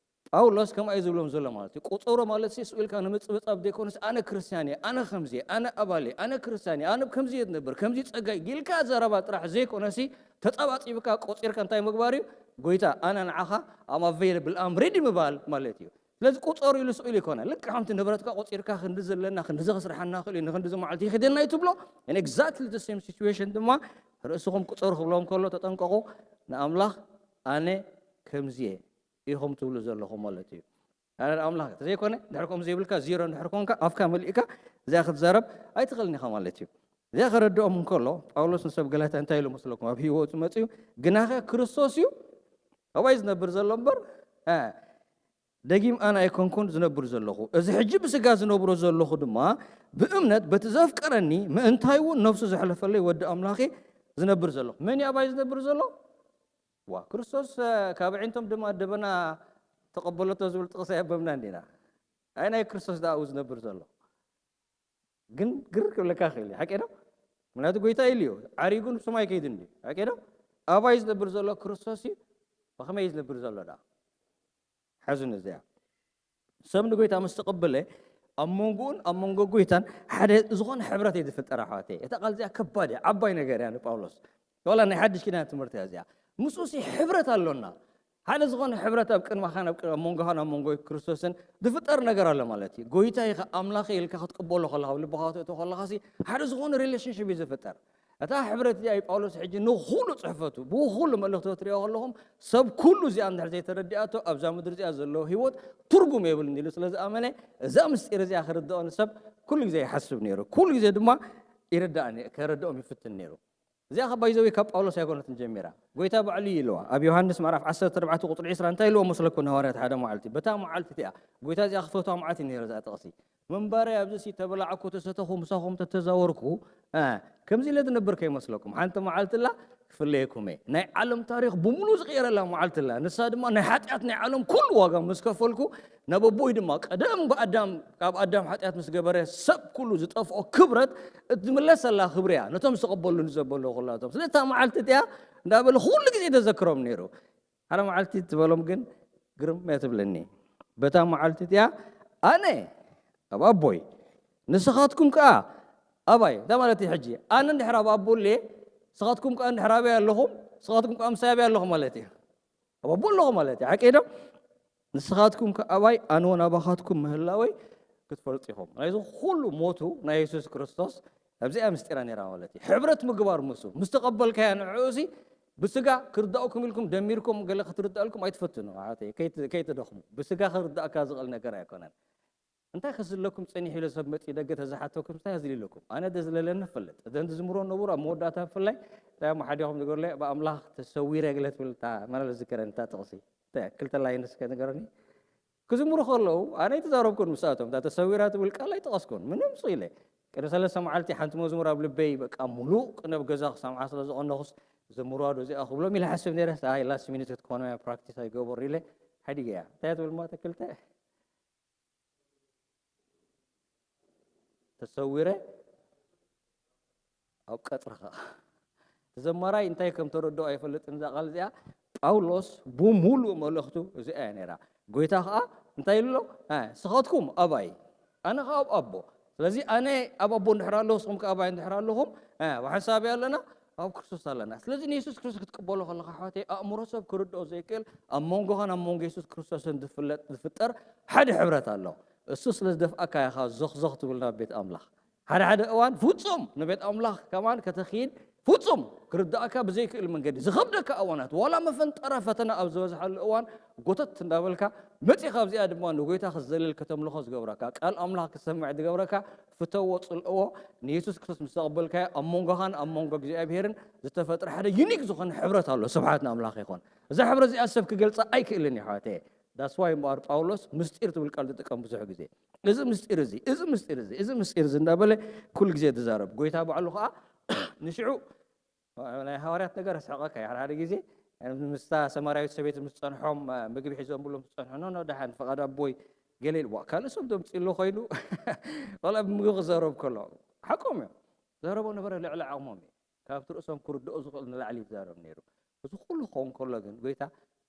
ጳውሎስ ከምኣ እዩ ዝብሎም ዘሎ ማለት እዩ። ቁጸሮ ማለት ሲ ስኡ ኢልካ ንምጽብጻብ ዘይኮነስ ኣነ ክርስትያን እየ፣ ኣነ ከምዚ እየ፣ ኣነ ኣባል እየ፣ ኣነ ክርስትያን እየ፣ ኣነ ከምዚ እየ ዝነብር፣ ከምዚ ጸጋ እዩ ኢልካ ዘረባ ጥራሕ ዘይኮነሲ ተጸባጺብካ ቆጺርካ እንታይ ምግባር እዩ? ጎይታ ኣነ ንዓኻ ኣም ኣቬይለብል ኣም ሬዲ ምባል ማለት እዩ። ስለዚ ቁጸሩ ኢሉ ስኡ ኢሉ ይኮነ። ልክዕ ከምቲ ንብረትካ ቆጺርካ ክንዲ ዘለና ክንዲ ዘኽስርሓና ክእል እዩ ንክንዲ መዓልቲ ይኽደና እዩ ትብሎ። And exactly the same situation ድማ ርእስኹም ቁጸሩ ክብሎም ከሎ ተጠንቀቑ። ንኣምላኽ ኣነ ከምዚ እየ ኢኹም ትብሉ ዘለኹም ማለት እዩ። ኣነ ኣምላኽ ተዘይኮነ ድሕር ከምኡ ዘይብልካ ዜሮ እንድሕር ኮንካ ኣፍካ መሊእካ እዚኣ ክትዛረብ ኣይትኽእልን ኢኻ ማለት እዩ። እዚኣ ከረድኦም እንከሎ ጳውሎስ ንሰብ ገላትያ እንታይ ኢሉ መስለኩም? ኣብ ህይወቱ መፅኡ ግናኸ ክርስቶስ እዩ ኣብይ ዝነብር ዘሎ እምበር እ፣ ደጊም ኣነ ኣይኮንኩን ዝነብር ዘለኹ፣ እዚ ሕጂ ብስጋ ዝነብሮ ዘለኹ ድማ ብእምነት በቲ ዘፍቀረኒ ምእንታይ እውን ነፍሱ ዘሕለፈለይ ወዲ ኣምላኽ ዝነብር ዘለኹ። መን እዩ ኣብይ ዝነብር ዘሎ? ዋ ክርስቶስ ካብ ዕንቶም ድማ ደበና ተቐበለቶ ዝብል ጥቕሲ ኣየበብና እንዲና። ኣይ ናይ ክርስቶስ ደኣ ዝነብር ዘሎ ግን ግር ክብለካ ክእል እዩ። ሓቂ ዶ? ምክንያቱ ጎይታ ኢሉ እዩ ዓሪጉ ንሰማይ ከይዱ እንዲ ሓቂ ዶ? ኣባይ ዝነብር ዘሎ ክርስቶስ እዩ። ብኸመይ እዩ ዝነብር ዘሎ ደኣ? ሓዙን እዚኣ ሰብ ንጎይታ ምስ ተቐበለ ኣብ መንጎኡን ኣብ መንጎ ጎይታን ሓደ ዝኾነ ሕብረት እዩ ዝፍጠር ኣሕዋተይ። እታ ቃል እዚኣ ከባድ እያ፣ ዓባይ ነገር እያ ንጳውሎስ። ዋላ ናይ ሓድሽ ኪዳን ትምህርቲ እያ እዚኣ። ምስኡ ሲ ሕብረት ኣሎና። ሓደ ዝኾነ ሕብረት ኣብ ቅድመኻን ኣብ ቅድሚ- ኣብ መንጎኻን ኣብ መንጎ ክርስቶስን ዝፍጠር ነገር ኣሎ ማለት እዩ። ጎይታ ኢኻ ኣምላኸ ኢልካ ክትቅበሎ ከለኻ ኣብ ልብኻ ክትእቶ ከለኻ ሲ ሓደ ዝኾነ ሪሌሽንሽፕ እዩ ዝፍጠር። እታ ሕብረት እዚኣ እዩ ጳውሎስ ሕጂ ንኹሉ ጽሕፈቱ ብኹሉ መልእኽቲ ክትሪኦ ከለኹም ሰብ ኩሉ እዚኣ እንድሕር ዘይተረዲኣቶ ኣብዛ ምድሪ እዚኣ ዘለዎ ህይወት ትርጉም የብልን ኢሉ ስለ ዝኣመነ እዛ ምስጢር እዚኣ ክርድኦ ንሰብ ኩሉ ግዜ ይሓስብ ነይሩ። ኩሉ ግዜ ድማ ይርዳእ ነ- ከረድኦም ይፍትን ነይሩ። እዚኣ ካብ ባይዘዊ ካብ ጳውሎስ ኣይኮነትን ጀሚራ። ጎይታ ባዕሉ እዩ ኢልዋ። ኣብ ዮሃንስ ምዕራፍ ዓሰርተ ኣርባዕተ ቁጽሪ ዕስራ እንታይ ኢልዎ መስለኩም ንሃዋርያት ሓደ መዓልቲ? በታ መዓልቲ እቲኣ ጎይታ እዚኣ ክፈትዋ መዓልቲ ነይሩ እዛ ጥቕሲ። ምንባረይ ኣብዚ ሲ ተበላዕኩ ተሰተኹ ምሳኹም ተተዛወርኩ እ፣ ከምዚ ኢለ ዝነብር ከይመስለኩም። ሓንቲ መዓልቲ ኣላ ክፍለየኩም እየ። ናይ ዓለም ታሪኽ ብምሉእ ዝቕየረላ መዓልቲ ኣላ። ንሳ ድማ ናይ ሓጢኣት ናይ ዓለም ኩሉ ዋጋ ምስ ከፈልኩ ናብ ኣቦይ ድማ ቀደም ብኣዳም ካብ ኣዳም ሓጢኣት ምስ ገበረ ሰብ ኩሉ ዝጠፍኦ ክብረት እትምለሰላ ክብሪ እያ። ነቶም ዝተቐበሉ ንዘበሉ ኩላቶም። ስለዚ እታ መዓልቲ እቲኣ እንዳበለ ኩሉ ግዜ ተዘክሮም ነይሩ። ሓደ መዓልቲ ትበሎም ግን ግርም እያ ትብለኒ። በታ መዓልቲ እቲኣ ኣነ ኣብ ኣቦይ ንስኻትኩም ከኣ ኣባይ እንታይ ማለት እዩ? ሕጂ ኣነ እንድሕር ኣብ ኣቦ ኣለ ንስኻትኩም ከኣ እንድሕር ኣበይ ኣለኹም ንስኻትኩም ከኣ ምሳይ ኣበይ ኣለኹም ማለት እዩ። ኣብ ኣቦ ኣለኹ ማለት እዩ። ሓቂ ዶ? ንስኻትኩም ከኣ ኣባይ ኣነ እውን ኣባኻትኩም ምህላወይ ክትፈልጡ ኢኹም። ናይዚ ኩሉ ሞቱ ናይ የሱስ ክርስቶስ ኣብዚኣ ምስጢራ ነይራ ማለት እዩ። ሕብረት ምግባር ምስኡ ምስ ተቐበልካያ ንዕኡ ሲ ብስጋ ክርዳእኩም ኢልኩም ደሚርኩም ገለ ክትርዳእልኩም ኣይትፈትኑ ኣሕዋተይ፣ ከይት- ከይትደኽሙ። ብስጋ ክርዳእካ ዝኽእል ነገር ኣይኮነን። እንታይ ከዝለኩም ጸኒሑ ኢለ ሰብ መጺኡ ደገ ተዝሓተኩም እንታይ ዝልለኩም? ኣነ ደዝለለኒ እፈልጥ። እዘን ዝዝምሮ ነበሩ ኣብ መወዳእታ ብፍላይ እንታይ እሞ ሓዲኹም ዝገርለ ብኣምላኽ ተሰዊረ ገለ ትብል እታ መላለስ ዝከረን እታ ጥቕሲ። እንታይ ክልተ ላይን እስከ ንገረኒ። ክዝምሩ ከለዉ ኣነ ኣይተዛረብኩን ምስኣቶም። እታ ተሰዊራ ትብል ቃል ኣይጠቐስኩን። ምንም ሱ ኢለ። ቅድሚ ሰለስተ መዓልቲ ሓንቲ መዝሙር ኣብ ልበይ በቃ ሙሉእ ቅነ ኣብ ገዛ ክሰምዓ ስለ ዝቐነኹስ ዘምርዋ ዶ እዚኣ ክብሎም ኢለ ሓስብ ነይረ። ኣይ ላስት ሚኒት ክትኮነ ፕራክቲስ ኣይገበሩ ኢለ ሓዲገ እያ። እንታይ እያ ትብል እሞ እታ ክልተ? ተሰዊረ ኣብ ቀጽርኻ። እቲ ዘማራይ እንታይ ከም ተረድኦ ኣይፈልጥን እዛ ቃል እዚኣ። ጳውሎስ ብሙሉእ መልእኽቱ እዚኣ እያ ነይራ። ጎይታ ኸኣ እንታይ ኢሉ ኣሎ? "እ፣ ስኻትኩም ኣባይ፣ ኣነ ኸኣ ኣብ ኣቦ። ስለዚ ኣነ ኣብ ኣቦ እንድሕር ኣለኹ፣ ንስኹም ከኣ ኣባይ እንድሕር ኣለኹም፣ እ፣ ብሓንሳብ ኣለና፣ ኣብ ክርስቶስ ኣለና." ስለዚ ንየሱስ ክርስቶስ ክትቅበሎ ከለኻ ኣሕዋተይ፣ ኣእምሮ ሰብ ክርድኦ ዘይክእል ኣብ መንጎኻን ኣብ መንጎ የሱስ ክርስቶስን ዝፍለጥ፣ ዝፍጠር ሓደ ሕብረት ኣሎ። እሱ ስለ ዝደፍኣካ ኢኻ ዞኽዞኽ ትብል ናብ ቤት ኣምላኽ። ሓደ ሓደ እዋን ፍጹም ንቤት ኣምላኽ ከማን ከተኺድ ፍጹም ክርድኣካ ብዘይክእል መንገዲ ዝኸብደካ እዋናት፣ ዋላ መፈንጠራ ፈተና ኣብ ዝበዝሓሉ እዋን ጎተት እንዳበልካ መጺኻ ኣብዚኣ ድማ ንጎይታ ክትዘልል ከተምልኾ ዝገብረካ፣ ቃል ኣምላኽ ክትሰምዕ ዝገብረካ፣ ፍተዎ ጽልእዎ ንየሱስ ክርስቶስ ምስ ተቐበልካዮ ኣብ መንጎኻን ኣብ መንጎ እግዚኣብሄርን ዝተፈጥረ ሓደ ዩኒክ ዝኾነ ሕብረት ኣሎ። ስብሓት ንኣምላኽ ይኹን። እዛ ሕብረት እዚኣ ሰብ ክገልጻ ኣይክእልን እዩ ኣሕዋተየ። ዳስ ዋይ እምበኣር ጳውሎስ ምስጢር ትብል ቃል ዝጥቀም ብዙሕ ግዜ። እዚ ምስጢር እዚ፣ እዚ ምስጢር እዚ፣ እዚ ምስጢር እዚ እንዳበለ ኩሉ ግዜ ዝዛረብ። ጎይታ ባዕሉ ኸኣ ንሽዑ ናይ ሃዋርያት ነገር ኣስሕቐካ እዩ። ሓደ ሓደ ግዜ ምስታ ሰማርያዊት ሰበይቲ ምስ ጸንሖም፣ ምግቢ ሒዞምሉ ምስ ጸንሑ፣ "ኖ፣ ኖ፣ ደሓን ፍቓድ ኣቦይ" ገለ ኢሉ፣ ዋ፣ ካልእ ሰብ ደምጺሉ ኮይኑ ቆልዓ ብምግቢ ክዛረብ ከሎ። ሓቆም እዮም። ዘረቦ ነበረ ልዕሊ ዓቕሞም እዩ። ካብቲ ርእሶም ክርድኦ ዝኽእል ንላዕሊ ይዛረብ ነይሩ። እዚ ኩሉ ክኸውን ከሎ ግን ጎይታ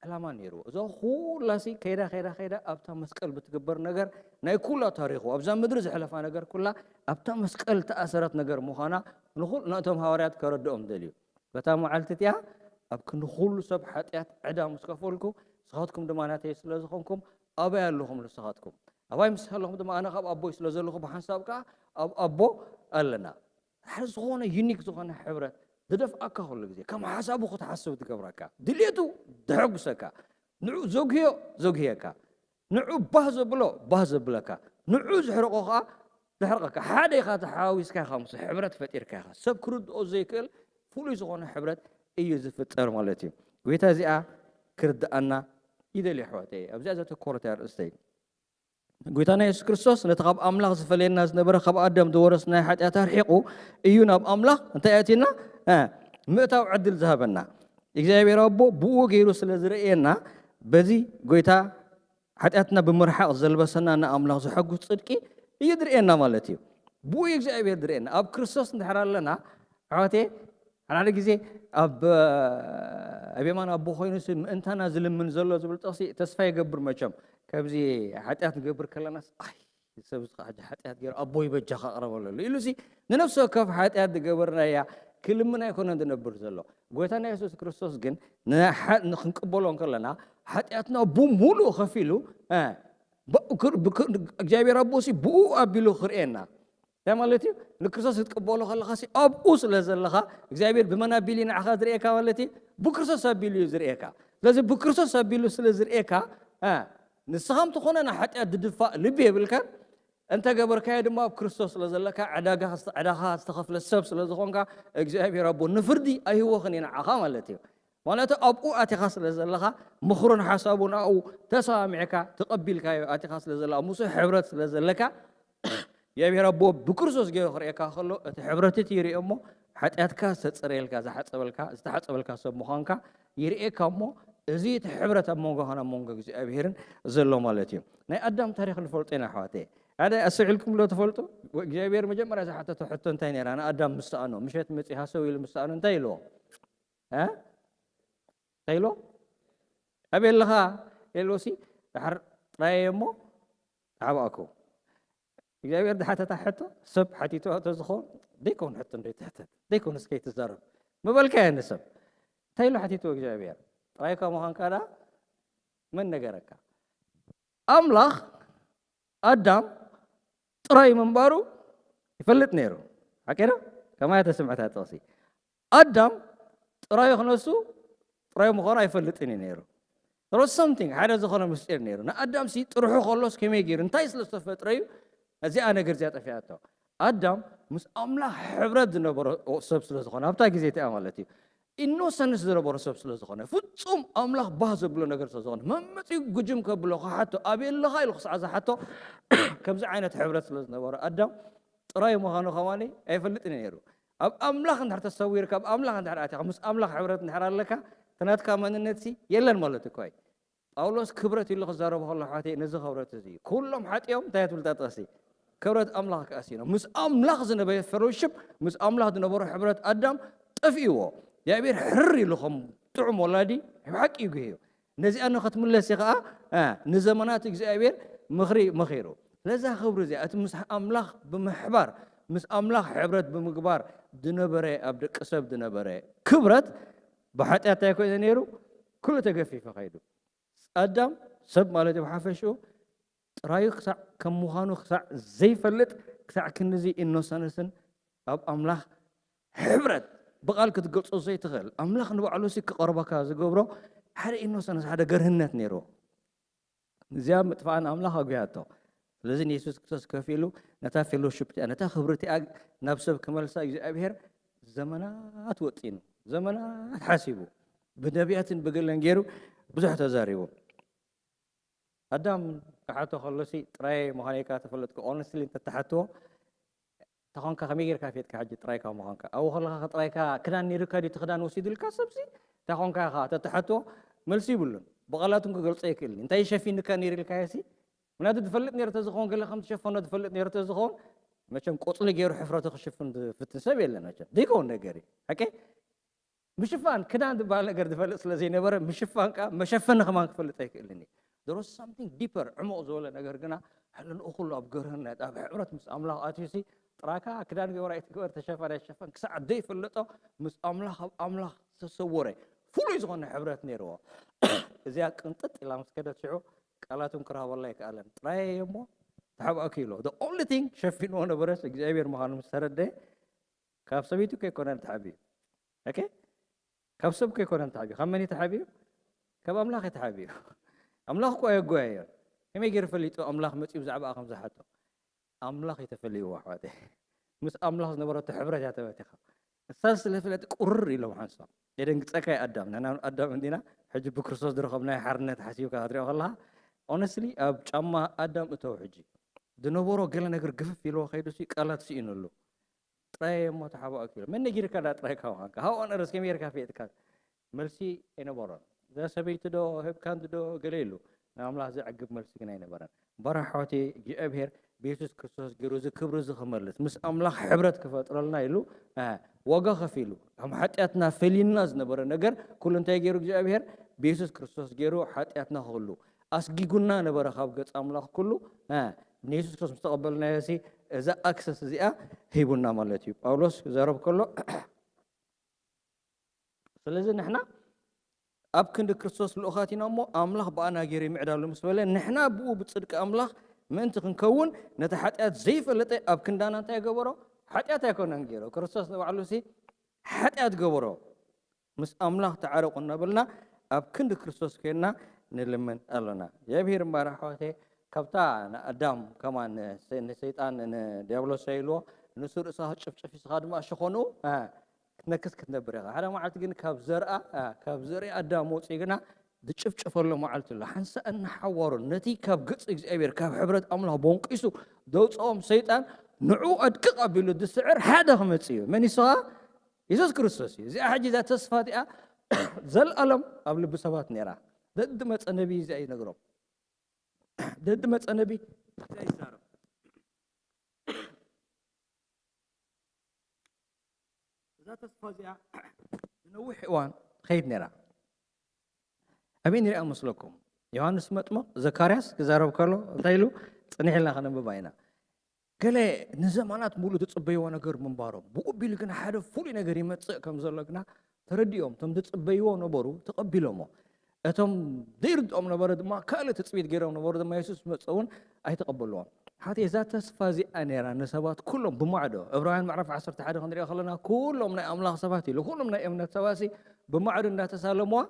ዕላማ ነይርዎ። እዛ ኩላሲ ከይዳ፣ ከይዳ፣ ከይዳ ኣብታ መስቀል ብትግበር ነገር ናይ ኩላ ታሪኹ፣ ኣብዛ ምድሪ ዘሕለፋ ነገር ኩላ ኣብታ መስቀል ተኣሰረት ነገር ምዃና ንኹል-፣ ነቶም ሃዋርያት ከረድኦም ደልዩ። በታ መዓልቲ እቲኣ ኣብ ክንዲ ኩሉ ሰብ ሓጢኣት ዕዳ ምስ ከፈልኩ፣ ንስኻትኩም ድማ ናተይ ስለ ዝኾንኩም ኣባይ ኣለኹም ንስኻትኩም። ኣባይ ምስ ሃለኹም ድማ ኣነ ካብ ኣቦይ ስለ ዘለኹ ብሓንሳብ ከኣ ኣብ ኣቦ ኣለና። ሓደ ዝኾነ ዩኒክ ዝኾነ ሕብረት ዝደፍኣካ ኩሉ ግዜ ከም ሓሳቡ ክትሓስብ ትገብረካ፣ ድልየቱ ዘሐጉሰካ፣ ንዑ ዘጉህዮ ዘጉህየካ፣ ንዑ ባህ ዘብሎ ባህ ዘብለካ፣ ንዑ ዘሕርቆ ከኣ ዘሕርቀካ። ሓደ ኢኻ ተሓዋዊስካ ኢኻ ምስ ሕብረት ፈጢርካ ኢኻ። ሰብ ክርድኦ ዘይክእል ፍሉይ ዝኾነ ሕብረት እዩ ዝፍጠር ማለት እዩ። ጎይታ እዚኣ ክርድኣና ይደልዩ ኣሕዋተይ። ኣብዚኣ ዘተኮረት እያ ኣርእስተይ። ጎይታና የሱስ ክርስቶስ ነቲ ካብ ኣምላኽ ዝፈለየና ዝነበረ ካብ ኣዳም ዝወረስናዮ ሓጢኣት ኣርሒቑ እዩ ናብ ኣምላኽ እንታይ ኣእትዩና? እ፣ ምእታው ዕድል ዝሃበና። እግዚኣብሔር ኣቦ ብኡ ገይሩ ስለ ዝርእየና በዚ ጎይታ ሓጢኣትና ብምርሓቕ ዘልበሰና ንኣምላኽ ዘሐጉስ ጽድቂ እዩ ዝርእየና ማለት እዩ። ብኡ እዩ እግዚኣብሔር ዝርእየና። ኣብ ክርስቶስ እንድሕር ኣለና ኣሕዋተየ፣ ሓደ ሓደ ግዜ ኣብ፣ ኣብ የማን ኣቦ ኮይኑ ሲ ምእንታና ዝልምን ዘሎ ዝብል ጥቕሲ ተስፋ ይገብር መቸም። ከምዚ ሓጢኣት ንገብር ከለናስ፣ ኣይ፣ እዚ ሰብ እዚ ከዓ ሓጢኣት ገይሩ ኣቦይ በጃኻ ቅረበለሉ ኢሉ ሲ ንነፍሲ ወከፍ ሓጢኣት ዝገበርናያ ክልምን ኣይኮነን ዝነብር ዘሎ። ጎይታና የሱስ ክርስቶስ ግን ንሓ-፣ ንክንቅበሎ እንከለና ሓጢኣትና ብሙሉእ ከፊሉ፣ እ፣ ብ-፣ ክር-፣ ብክ-፣ እግዚኣብሔር ኣቦ ሲ ብኡ ኣቢሉ ክርእየና። እንታይ ማለት እዩ? ንክርስቶስ ክትቅበሎ ከለኻ ሲ ኣብኡ ስለ ዘለኻ እግዚኣብሔር ብመን ኣቢሉ እዩ ንዓኻ ዝርእየካ ማለት እዩ? ብክርስቶስ ኣቢሉ እዩ ዝርእየካ። ስለዚ ብክርስቶስ ኣቢሉ ስለ ዝርእየካ፣ እ፣ ንስኻ እንተኾነ ንሓጢኣት ዝድፋእ ልቢ የብልካን። እንተ ገበርካዮ ድማ ኣብ ክርስቶስ ስለ ዘለካ ዕዳጋ፣ ዕዳኻ ዝተኸፍለ ሰብ ስለ ዝኾንካ እግዚኣብሔር ኣቦ ንፍርዲ ኣይህወኽን እዩ ንዓኻ ማለት እዩ። ማለት ኣብኡ ኣቲኻ ስለ ዘለኻ ምኽሩን ሓሳቡን ኣብኡ ተሰማሚዕካ ተቐቢልካዮ ኣቲኻ ስለ ዘለኻ ምስኡ ሕብረት ስለ ዘለካ እግዚኣብሔር ኣቦ ብክርስቶስ ገይሩ ክርእየካ ከሎ እቲ ሕብረት እቲ ይርእዮ እሞ ሓጢኣትካ ዝተጸረየልካ፣ ዝሓጸበልካ፣ ዝተሓጸበልካ ሰብ ምዃንካ ይርእየካ እሞ እዚ እቲ ሕብረት ኣብ መንጎኻን ኣብ መንጎ እግዚኣብሔርን ዘሎ ማለት እዩ። ናይ ኣዳም ታሪኽ ንፈልጦ ኢና ኣሕዋተይ። ሓደ ኣስተውዒልኩም ዶ ትፈልጡ? እግዚኣብሔር መጀመርያ ዝሓተቶ ሕቶ እንታይ ነይራ? ንኣዳም ምስ ሰኣኖ፣ ምሸት መጺእ ሃሰው ኢሉ ምስ ሰኣኖ እንታይ ኢልዎ? እ? እንታይ ኢልዎ? ኣበይ ኣለኻ? ኢልዎ ሲ፣ ደሓር ጥራይ እሞ ተሓባእኩ። እግዚኣብሔር ዝሓተታ ሕቶ፣ ሰብ ሓቲትዋ ተዝኸውን፣ ደይከውን ሕቶ እንዶ ይትሕተት፣ ደይከውን እስከ ይትዛረብ ምበልካዮ ንሰብ። እንታይ ኢሉ ሓቲትዎ እግዚኣብሔር? ጥራይካ ምዃንካ ደኣ መን ነገረካ? ኣምላኽ ኣዳም ጥራይ ምንባሩ ይፈልጥ ነይሩ። ሓቂ ዶ? ከማይ ተስምዐታ ጥቕሲ። ኣዳም ጥራይ ክነሱ ጥራይ ምዃኑ ኣይፈልጥን እዩ ነይሩ። There was something፣ ሓደ ዝኾነ ምስጢር ነይሩ። ንኣዳም ሲ ጥርሑ ከሎስ ከመይ ገይሩ፣ እንታይ ስለ ዝተፈጥረ እዩ እዚኣ ነገር እዚኣ ጠፊኣቶ? ኣዳም ምስ ኣምላኽ ሕብረት ዝነበሮ ሰብ ስለ ዝኾነ፣ ኣብታ ግዜ እቲኣ ማለት እዩ፣ ኢኖሰንስ ዝነበሮ ሰብ ስለ ዝኾነ፣ ፍጹም ኣምላኽ ባህ ዘብሎ ነገር ስለ ዝኾነ፣ መመጺኡ ጉጅም ከብሎ ክሓቶ፣ ኣበይ ኣለኻ ኢሉ ክሳዕ ዝሓቶ፣ ከምዚ ዓይነት ሕብረት ስለ ዝነበሮ ኣዳም ጥራይ ምዃኑ ከማኒ ኣይፈልጥን እዩ ነይሩ። ኣብ ኣምላኽ እንድሕር ተሰዊርካ፣ ኣብ ኣምላኽ እንድሕር ኣቲኻ፣ ምስ ኣምላኽ ሕብረት እንድሕር ኣለካ፣ እቲ ናትካ መንነት ሲ የለን ማለት እኮ እዩ። ጳውሎስ ክብረት ኢሉ ክዛረብ ከሎ፣ ኣሕዋተይ፣ ነዚ ክብረት እዚ እዩ። ኩሎም ሓጢኦም እንታይ ትብል እታ ጥቕሲ? ክብረት ኣምላኽ ክኣስይኖም። ምስ ኣምላኽ ዝነበረ ፌሎሺፕ፣ ምስ ኣምላኽ ዝነበሮ ሕብረት ኣዳም ጠፊእዎ። እግዚኣብሔር ሕርር ኢሉ ከም ጥዑም ወላዲ ብሓቂ እዩ ጉህዩ። ነዚኣ ንኽትምለስ ከኣ፣ እ፣ ንዘመናት እግዚኣብሔር ምኽሪ መኺሩ። ስለዛ ክብሪ እዚኣ፣ እቲ ምስ ኣምላኽ ብምሕባር፣ ምስ ኣምላኽ ሕብረት ብምግባር ዝነበረ፣ ኣብ ደቂ ሰብ ዝነበረ ክብረት ብሓጢኣት እንታይ ኮይኑ ነይሩ? ኩሉ ተገፊፉ ከይዱ። ኣዳም፣ ሰብ ማለት እዩ ብሓፈሽኡ፣ ጥራዩ ክሳዕ ከም ምዃኑ ክሳዕ ዘይፈልጥ፣ ክሳዕ ክንድዚ ኢኖሰንስን ኣብ ኣምላኽ ሕብረት ብቓል ክትገልጾ ዘይትኽእል፣ ኣምላኽ ንባዕሉ ሲ ክቐርበካ ዝገብሮ ሓደ ኢኖሰንስ፣ ሓደ ገርህነት ነይርዎ። እዚኣ ምጥፋእ ንኣምላኽ ኣጉያቶ። ስለዚ ንየሱስ ክርስቶስ ከፊሉ ነታ ፌሎሺፕ እቲኣ፣ ነታ ክብሪ እቲኣ ናብ ሰብ ክመልሳ እግዚኣብሔር ዘመናት ወጢኑ፣ ዘመናት ሓሲቡ፣ ብነቢያትን ብገለን ገይሩ ብዙሕ ተዛሪቡ። ኣዳም ክሓቶ ከሎሲ ጥራይ ምዃነይ ከኣ ተፈለጥኩ። ኦነስትሊ እንተተሓትዎ፣ እንተኾንካ ከመይ ጌርካ ፌጥካ ሕጂ ጥራይካ ምዃንካ? ኣብኡ ከለኻ ጥራይካ ክዳን ነይሩካ ድዩ? እቲ ክዳን ወሲዱልካ ሰብሲ? እንታይ ኾንካ ኢኻ? ተተሓትዎ፣ መልሲ ይብሉን። ብቓላቱን ክገልጾ ኣይክእልን። እንታይ ሸፊኑካ ነይሩ ኢልካዮሲ? ምክንያቱ ዝፈልጥ ነይሩ ተዝኸውን፣ ገለ ከም ዝሸፈኖ ዝፈልጥ ነይሩ ተዝኸውን፣ መቸም ቆጽሊ ገይሩ ሕፍረቱ ክሽፍን ዝፍትን ሰብ የለን መቸም። ዘይከውን ነገር እዩ። ሓቀይ? ምሽፋን፣ ክዳን ዝበሃል ነገር ዝፈልጥ ስለ ዘይነበረ፣ ምሽፋን ከኣ መሸፈኒ ከማን ክፈልጥ ኣይክእልን እዩ። There was something deeper፣ ዕሙቕ ዝበለ ነገር ግና፣ ሕልንኡ ኩሉ ኣብ ገርህነት፣ ኣብ ሕብረት ምስ ኣምላኽ ኣትዩሲ፣ ጥራካ ክዳን ግበር ኣይትግበር፣ ተሸፈን ኣይትሸፈን፣ ክሳዕ ዘይፈለጦ ምስ ኣምላኽ፣ ኣብ ኣምላኽ ዝተሰወረ ፍሉይ ዝኾነ ሕብረት ነይርዎ። እዚኣ ቅንጥጥ ኢላ ምስ ከደት ሽዑ ቃላት እውን ክረኽበላ ኣይከኣለን። ጥራይ እሞ ተሓባእኩ ኢሎ። The only thing ሸፊንዎ ነበረስ እግዚኣብሔር ምዃኑ ምስ ተረደየ፣ ካብ ሰበይቱ ከይኮነን ተሓቢኡ። ኦኬ? ካብ ሰብ ከይኮነን ተሓቢኡ። ካብ መን እዩ ተሓቢኡ? ካብ ኣምላኽ እዩ ተሓቢኡ። ኣምላኽ እኮ ኣየጓየዮን። ከመይ ገይሩ ፈሊጡ ኣምላኽ መጺኡ ብዛዕባኣ ከም ዝሓቶ? ኣምላኽ እዩ ተፈሊጥዎ፣ ኣሕዋተይ። ምስ ኣምላኽ ዝነበረቶ ሕብረት እያ ተበቲኻ። ንሳ ስለፈለጥ ቁርር ኢሎም ሓንሳብ። የደንግጸካ እዩ ኣዳም። ንሕና እውን ኣዳም እንዲና፣ ሕጂ ብክርስቶስ ዝረኸብናዮ ሓርነት ሓሲብካ ክትሪኦ ከለኻ፣ ኦነስትሊ ኣብ ጫማ ኣዳም እተው ሕጂ። ዝነበሮ ገለ ነገር ግፍፍ ኢልዎ ከይዱሲ ቃላት ስኢኑሉ። ጥራይ እሞ ተሓባእኩ ኢሉ። መን ነጊርካ ዳ ጥራይካ ምዃንካ? ሃው ኦን እርዝ ከመይ ጌርካ ፈሊጥካ? መልሲ ኣይነበሮን። እዛ ሰበይቲ ዶ ሂብካን ዶ ገለ ኢሉ። ንኣምላኽ ዘዕግብ መልሲ ግን ኣይነበረን። እምበር ኣሕዋተይ፣ እግዚኣብሔር ብየሱስ ክርስቶስ ገይሩ እዚ ክብሪ እዚ ክመልስ፣ ምስ ኣምላኽ ሕብረት ክፈጥረልና ኢሉ፣ እ፣ ዋጋ ከፊሉ። ካብ ሓጢኣትና ፈሊና ዝነበረ ነገር ኩሉ እንታይ ገይሩ እግዚኣብሔር? ብየሱስ ክርስቶስ ገይሩ ሓጢኣትና ኩሉ ኣስጊጉና ነበረ ካብ ገጽ ኣምላኽ ኩሉ። እ፣ ንየሱስ ክርስቶስ ምስ ተቐበልናዮ ሲ እዛ ኣክሰስ እዚኣ ሂቡና ማለት እዩ። ጳውሎስ ክዛረብ ከሎ፣ ስለዚ ንሕና ኣብ ክንዲ ክርስቶስ ልኡኻት ኢና እሞ፣ ኣምላኽ ብኣና ገይሩ ይምዕዳሉ ምስ በለ፣ ንሕና ብኡ ብጽድቂ ኣምላኽ ምእንቲ ክንከውን፣ ነቲ ሓጢኣት ዘይፈለጠ ኣብ ክንዳና እንታይ ገበሮ? ሓጢኣት ኣይኮነን ገይሮ። ክርስቶስ ንባዕሉ ሲ ሓጢኣት ገበሮ። ምስ ኣምላኽ ተዓረቑ እናበልና ኣብ ክንዲ ክርስቶስ ኮይንና ንልምን ኣሎና። እግዚኣብሔር እምበኣር ኣሕዋተይ፣ ካብታ ንኣዳም ከማን ንሰ-፣ ንሰይጣን ንዲያብሎስ ኢልዎ፣ ንሱ ርእስኻ ጭፍጭፍ ንስኻ ድማ ሸኾንኡ፣ እ፣ ክትነክስ ክትነብር ኢኻ። ሓደ መዓልቲ ግን ካብ ዘርኣ፣ እ፣ ካብ ዘርኢ ኣዳም ወፂኡ ግና ዝጭፍጨፈሉ መዓልቲ ኣሎ። ሓንሳእ እናሓዋሩ ነቲ ካብ ገጽ እግዚኣብሔር፣ ካብ ሕብረት ኣምላኽ ቦንቂሱ ዘውፅኦም ሰይጣን ንዑ ኣድቅቕ ኣቢሉ ዝስዕር ሓደ ክመጽእ እዩ። መን እዩ ንሱ? የሱስ ክርስቶስ እዩ። እዚኣ ሕጂ እዛ ተስፋ እዚኣ ዘለኣለም ኣብ ልቢ ሰባት ነይራ። ደድመጸ ነቢይ እዚኣ ይነግሮም። ደድመጸ ነቢይ እዚኣ ይዛረብ። እዛ ተስፋ እዚኣ ንነዊሕ እዋን ትኸይድ ነይራ። ኣበይ ንሪኣ መስለኩም? ዮሃንስ መጥምቕ፣ ዘካርያስ ክዛረብ ከሎ እንታይ ኢሉ? ጽኒሕ ኢልና ከነንብባ ኢና። ገለ ንዘመናት ሙሉእ ትጽበይዎ ነገር ምንባሮም፣ ብኡ ኣቢሉ ግን ሓደ ፍሉይ ነገር ይመጽእ ከም ዘሎ ግና ተረዲኦም፣ እቶም ዝጽበይዎ ነበሩ፣ ተቐቢሎሞ። እቶም ዘይርድኦም ነበረ ድማ፣ ካልእ ትጽቢት ገይሮም ነበሩ ድማ፣ የሱስ መጸ እውን ኣይተቐበልዎን። ሓቲ እዛ ተስፋ እዚኣ ነይራ ንሰባት ኩሎም ብማዕዶ። ዕብራውያን ምዕራፍ ዓሰርተ ሓደ ክንሪኦ ከለና፣ ኩሎም ናይ ኣምላኽ ሰባት ኢሉ፣ ኩሎም ናይ እምነት ሰባትሲ ብማዕዶ እንዳተሳለምዋ፣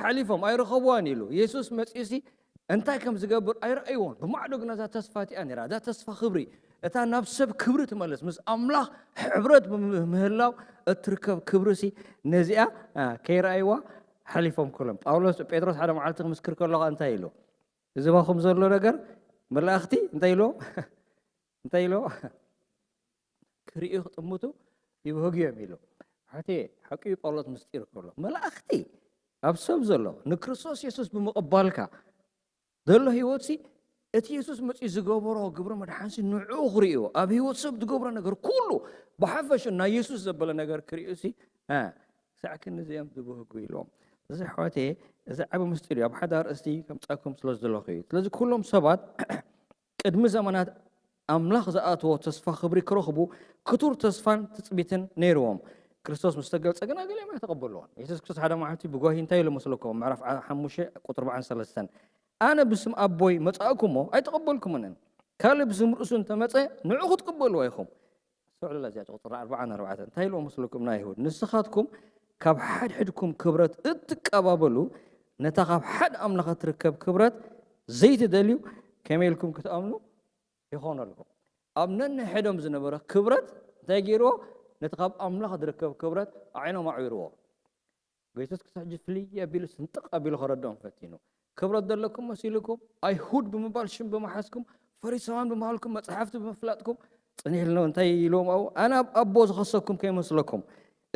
ሓሊፎም ኣይረኸብዋን ኢሉ። የሱስ መጺኡሲ እንታይ ከም ዝገብር ኣይረኣይዎን። ብማዕዶ ግና እዛ ተስፋ እቲኣ ነይራ፣ እዛ ተስፋ ክብሪ፣ እታ ናብ ሰብ ክብሪ ትመልስ፣ ምስ ኣምላኽ ሕብረት ብምህላው እትርከብ ክብሪሲ ነዚኣ ከይረኣይዋ ሓሊፎም ክሎም። ጳውሎስ ጴጥሮስ ሓደ መዓልቲ ክምስክር ከሎ እንታይ ኢሉ? ዝባኹም ዘሎ ነገር መላእኽቲ እንታይ ኢሉ? እንታይ ኢሉ? ክርእዩ ክጥምቱ ይብህጉ እዮም ኢሉ። ሓቲ ሓቂ እዩ። ጳውሎስ ምስጢር ከሎ መላእኽቲ ኣብ ሰብ ዘሎ ንክርስቶስ የሱስ ብምቕባልካ ዘሎ ህይወትሲ እቲ የሱስ መጺኡ ዝገበሮ ግብሪ መድሓንሲ ንዕኡ ክርእዩ ኣብ ህይወት ሰብ ዝገብሮ ነገር ኩሉ ብሓፈሹ ናይ የሱስ ዘበለ ነገር ክርእዩሲ ክሳዕ ክንዚኦም ዝብህጉ ኢልዎም። እዚ ኣሕዋተየ እዚ ዓቢ ምስጢር እዩ። ኣብ ሓደ ኣርእስቲ ከምጻኩም ስለ ዝደለኹ እዩ። ስለዚ ኩሎም ሰባት ቅድሚ ዘመናት ኣምላኽ ዝኣተዎ ተስፋ ክብሪ ክረኽቡ ክቱር ተስፋን ትጽቢትን ነይርዎም። ክርስቶስ ምስ ተገልጸ ግና ገሊኦም ኣይተቐበልዎን። የሱስ ክርስቶስ ሓደ መዓልቲ ብጓሂ እንታይ ኢሉ መስለኩም? ምዕራፍ ሓሙሽተ ቁጥሪ ኣርባዓን ሰለስተን ኣነ ብስም ኣቦይ መጻእኩሞ ኣይተቐበልኩምንን። ካልእ ብስም ርእሱ እንተመጸ ንዑ ክትቅበልዎ ኢኹም። ኣስተውዕሉላ እዚኣ ቁጽሪ ኣርባዓን ኣርባዕተን እንታይ ኢልዎ መስለኩም? ናይ ኣይሁድ ንስኻትኩም ካብ ሓድሕድኩም ክብረት እትቀባበሉ ነታ ካብ ሓደ ኣምላኽ እትርከብ ክብረት ዘይትደልዩ ከመይ ኢልኩም ክትኣምኑ ይኾነልኩም? ኣብ ነንሕዶም ዝነበረ ክብረት እንታይ ገይርዎ? ነቲ ካብ ኣምላኽ ዝርከብ ክብረት ኣዒኖም ኣዕቢርዎ። የሱስ ክሳብ ሕጂ ፍልይ ኣቢሉ ስንጥቕ ኣቢሉ ከረድኦም ፈቲኑ። ክብረት ዘለኩም መሲልኩም ኣይሁድ ብምባል ሽም ብምሓዝኩም ፈሪሳውያን ብምሃልኩም መጽሓፍቲ ብምፍላጥኩም ጽኒሕ ኢልኖ እንታይ ኢልዎም ኣብኡ ኣነ ኣብ ኣቦ ዝኸሰኩም ከይመስለኩም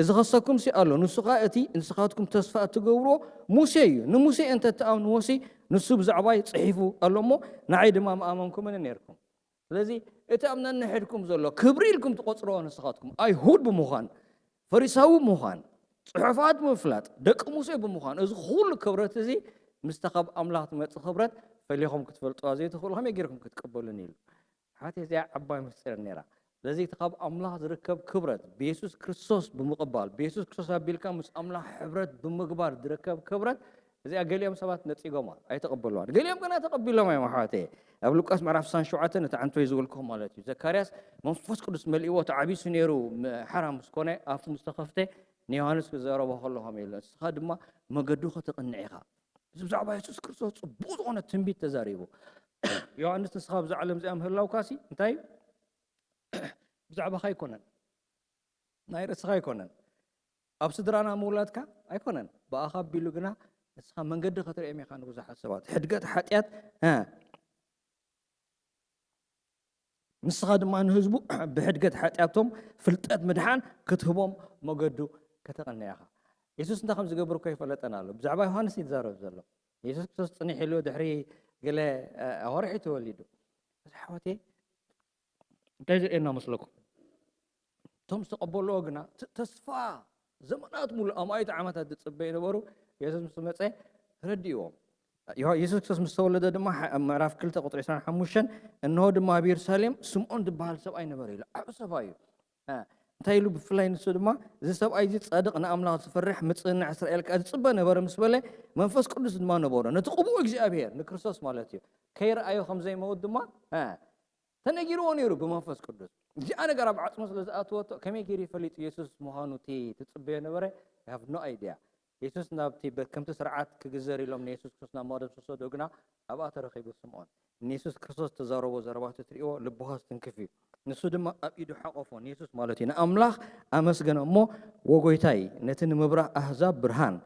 እዚ ኸሰኩም ሲ ኣሎ ንሱ ኸዓ እቲ ንስኻትኩም ተስፋ እትገብርዎ ሙሴ እዩ ንሙሴ እንተ ትኣምንዎ ሲ ንሱ ብዛዕባይ ጽሒፉ ኣሎ እሞ ንዓይ ድማ ምኣመንኩምኒ ነርኩም ስለዚ እቲ ኣብ ነንሕድኩም ዘሎ ክብሪ ኢልኩም ትቆጽርዎ ንስኻትኩም ኣይሁድ ብምዃን ፈሪሳዊ ብምዃን ጽሑፋት ብምፍላጥ ደቂ ሙሴ ብምዃን እዚ ኩሉ ክብረት እዚ ምስታ ካብ ኣምላኽ ትመጽእ ክብረት ፈሊኹም ክትፈልጥዋ ዘይትኽእሉ ከመይ ጌርኩም ክትቅበሉኒ ኢሉ ሓቲ እዚኣ ዓባይ ምስጢር ነይራ ስለዚ እቲ ካብ ኣምላኽ ዝርከብ ክብረት ብየሱስ ክርስቶስ ብምቕባል ብየሱስ ክርስቶስ ኣቢልካ ምስ ኣምላኽ ሕብረት ብምግባር ዝርከብ ክብረት እዚኣ ገሊኦም ሰባት ነጺጎማ ኣይተቐበልዋን ገሊኦም ግና ተቐቢሎም እዮም ኣሕዋተየ ኣብ ሉቃስ ምዕራፍ ስሳን ሸውዓተን እቲ ዓንቶይ ዝበልኩኹም ማለት እዩ ዘካርያስ መንፈስ ቅዱስ መሊእዎ ተዓቢሱ ነይሩ ሓራ ምስ ኮነ ኣፉ ምስ ተኸፍተ ንዮሃንስ ክዘረቦ ከለኹም ኢሉ ንስኻ ድማ መገዱ ከተቕንዕ ኢኻ እዚ ብዛዕባ የሱስ ክርስቶስ ጽቡቕ ዝኾነ ትንቢት ተዛሪቡ ዮሃንስ ንስኻ ብዛ ዓለም እዚኣ ምህላውካሲ እንታይ ብዛዕባኻ ኣይኮነን ናይ ርእስኻ ኣይኮነን ኣብ ስድራና ምውላድካ ኣይኮነን ብኣኻ ኣቢሉ ግና ንስኻ መንገዲ ክትርእዮም ኢኻ ንብዙሓት ሰባት ሕድገት ሓጢኣት ንስኻ ድማ ንህዝቡ ብሕድገት ሓጢኣቶም ፍልጠት ምድሓን ክትህቦም መገዱ ከተቐንያ ኢኻ የሱስ እንታይ ከም ዝገብር እኮ ይፈለጠና ኣሎ ብዛዕባ ዮሃንስ እዩ ዝዛረብ ዘሎ የሱስ ክርስቶስ ጽኒሕ ኢሉ ድሕሪ ገለ ኣዋርሒ ተወሊዱ እዚ ሓወቴ እንታይ ዘርእየና መስለኩም እቶም ዝተቐበልዎ ግና ተስፋ ዘመናት ሙሉ ኣማኢት ዓመታት ዝጽበዩ ነበሩ የሱስ ምስ መጸ ተረዲእዎም የሱስ ክርስቶስ ምስ ተወለደ ድማ ምዕራፍ ክልተ ቁጥሪ ዕስራን ሓሙሽተን እንሆ ድማ ኣብ የሩሳሌም ስምዖን ዝበሃል ሰብኣይ ነበረ ኢሉ ዓብ ሰብኣይ እዩ እንታይ ኢሉ ብፍላይ ንሱ ድማ እዚ ሰብኣይ እዚ ጻድቕ ንኣምላኽ ዝፈርሕ ምጽንዕ እስራኤል ከኣ ዝጽበ ነበረ ምስ በለ መንፈስ ቅዱስ ድማ ነበሮ ነቲ ቅቡእ እግዚኣብሔር ንክርስቶስ ማለት እዩ ከይረኣዮ ከም ዘይመውት ድማ ተነጊርዎ ነይሩ ብመንፈስ ቅዱስ እዚኣ ነገር ኣብ ዓጽሙ ስለ ዝኣተወቶ ከመይ ገይሩ ይፈሊጡ የሱስ ምዃኑ እቲ ትጽበዮ ነበረ have no idea የሱስ ናብቲ ከምቲ ስርዓት ክግዘር ኢሎም ንየሱስ ክርስቶስ ናብ መቕደስ ወሰዶ ግና ኣብኣ ተረኺቡ ስምዖን ንየሱስ ክርስቶስ ተዛረቦ ዘረባቱ ትርእዎ ልብኻ ዝትንክፍ እዩ ንሱ ድማ ኣብ ኢዱ ሓቆፎ ንየሱስ ማለት እዩ ንኣምላኽ ኣመስገነ እሞ ወጎይታይ ነቲ ንምብራህ ኣህዛብ ብርሃን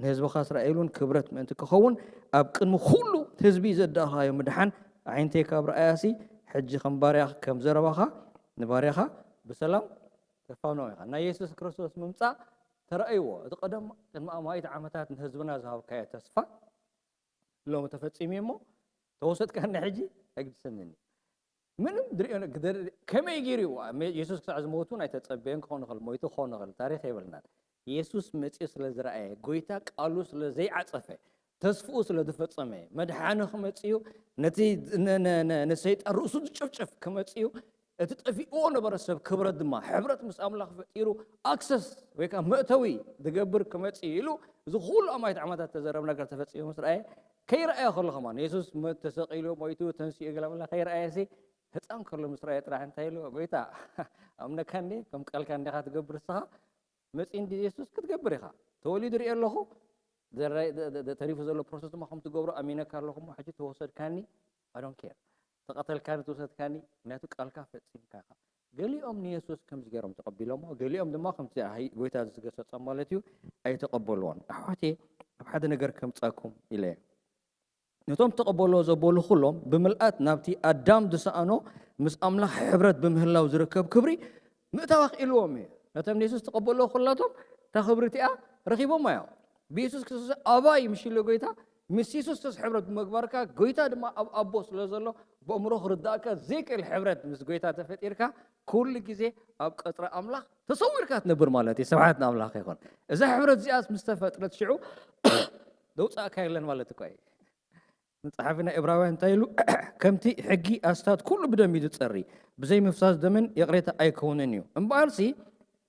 ንህዝብኻ እስራኤል እውን ክብረት ምእንቲ ክኸውን ኣብ ቅድሚ ኩሉ ህዝቢ ዘዳእኻዮ ምድሓን ኣዒንተይ ካብ ረኣያሲ ሕጂ ከም ባርያ ከም ዘረባኻ ንባርያኻ ብሰላም ተፋኖ ኢኻ ናይ የሱስ ክርስቶስ ምምፃእ ተረኣይዎ እቲ ቀደም ቅድሚ ኣማኢት ዓመታት ንህዝብና ዝሃብካዮ ተስፋ ሎሚ ተፈፂሙ እሞ ተወሰድካኒ ሕጂ ኣይግድሰንን ምንም ድሪኦ ከመይ ገይሩ የሱስ ክሳዕ ዝሞቱ ኣይተፀበየን ክኾን ይኽእል ሞይቱ ክኾን ይኽእል ታሪክ የብልናን የሱስ መፂኡ ስለ ዝረኣየ ጎይታ ቃሉ ስለ ዘይዓፀፈ ተስፍኡ ስለ ዝፈፀመ መድሓኒ ክመፅኡ ነቲ ንሰይጣን ርእሱ ዝጭፍጭፍ ክመፅኡ እቲ ጠፊእዎ ነበረ ሰብ ክብረት ድማ ሕብረት ምስ ኣምላኽ ፈጢሩ ኣክሰስ ወይ ከዓ መእተዊ ዝገብር ክመፅእ ኢሉ እዚ ኩሉ ኣማይት ዓመታት ተዘረብ ነገር ተፈፂሙ ምስ ረኣየ ከይረኣዮ ከሎ ከማን የሱስ ተሰቒሉ ሞይቱ ተንሲኡ ገለ መለ ከይረኣየ ሲ ህፃን ከሎ ምስ ረኣየ ጥራሕ እንታይ ኢሉ ጎይታ ኣምነካ እንዲ ከም ቃልካ እንዲኻ ትገብር ንስኻ መፂ እንዲ የሱስ ክትገብር ኢኻ ተወሊዱ ርኢ ኣለኹ ተሪፉ ዘሎ ፕሮሰስ ድማ ከም ትገብሮ ኣሚነካ ኣለኹ። ሕጂ ተወሰድካኒ፣ I don't care፣ ተቐተልካኒ፣ ተወሰድካኒ፣ ምክንያቱ ቃልካ ፈጺምካ ኢኻ። ገሊኦም ንየሱስ ከምዚ ገይሮም ተቐቢሎሞ፣ ገሊኦም ድማ ከምቲ ጎይታ ዝገሰጾም ማለት እዩ ኣይተቐበልዎን። ኣሕዋቴ፣ ኣብ ሓደ ነገር ከምጻኩም ኢለ፣ ነቶም ተቐበሎ ዘበሉ ኩሎም ብምልኣት ናብቲ ኣዳም ዝሰኣኖ ምስ ኣምላኽ ሕብረት ብምህላው ዝርከብ ክብሪ ምእታው ኣኽኢልዎም እዩ። ነቶም ንየሱስ ተቐበሎ ኩላቶም እታ ክብሪ እቲኣ ረኺቦማ እዮም። ብየሱስ ክርስቶስ ኣባይ ምሽ ኢሉ ጎይታ፣ ምስ የሱስ ክርስቶስ ሕብረት ብምግባርካ፣ ጎይታ ድማ ኣብ ኣቦ ስለ ዘሎ ብኣእምሮ ክርዳእካ ዘይክእል ሕብረት ምስ ጎይታ ተፈጢርካ፣ ኩሉ ግዜ ኣብ ቀጽሪ ኣምላኽ ተሰዊርካ ትነብር ማለት እዩ። ስብሓት ንኣምላኽ ይኹን። እዛ ሕብረት እዚኣስ ምስ ተፈጥረት ሽዑ ደውጻእካ የለን ማለት እኳ እዩ። መጽሓፊ ናይ ዕብራውያን እንታይ ኢሉ? ከምቲ ሕጊ ኣስታት ኩሉ ብደም እዩ ዝጸሪ፣ ብዘይ ምፍሳስ ደምን ይቕሬታ ኣይከውንን እዩ። እምበኣርሲ፣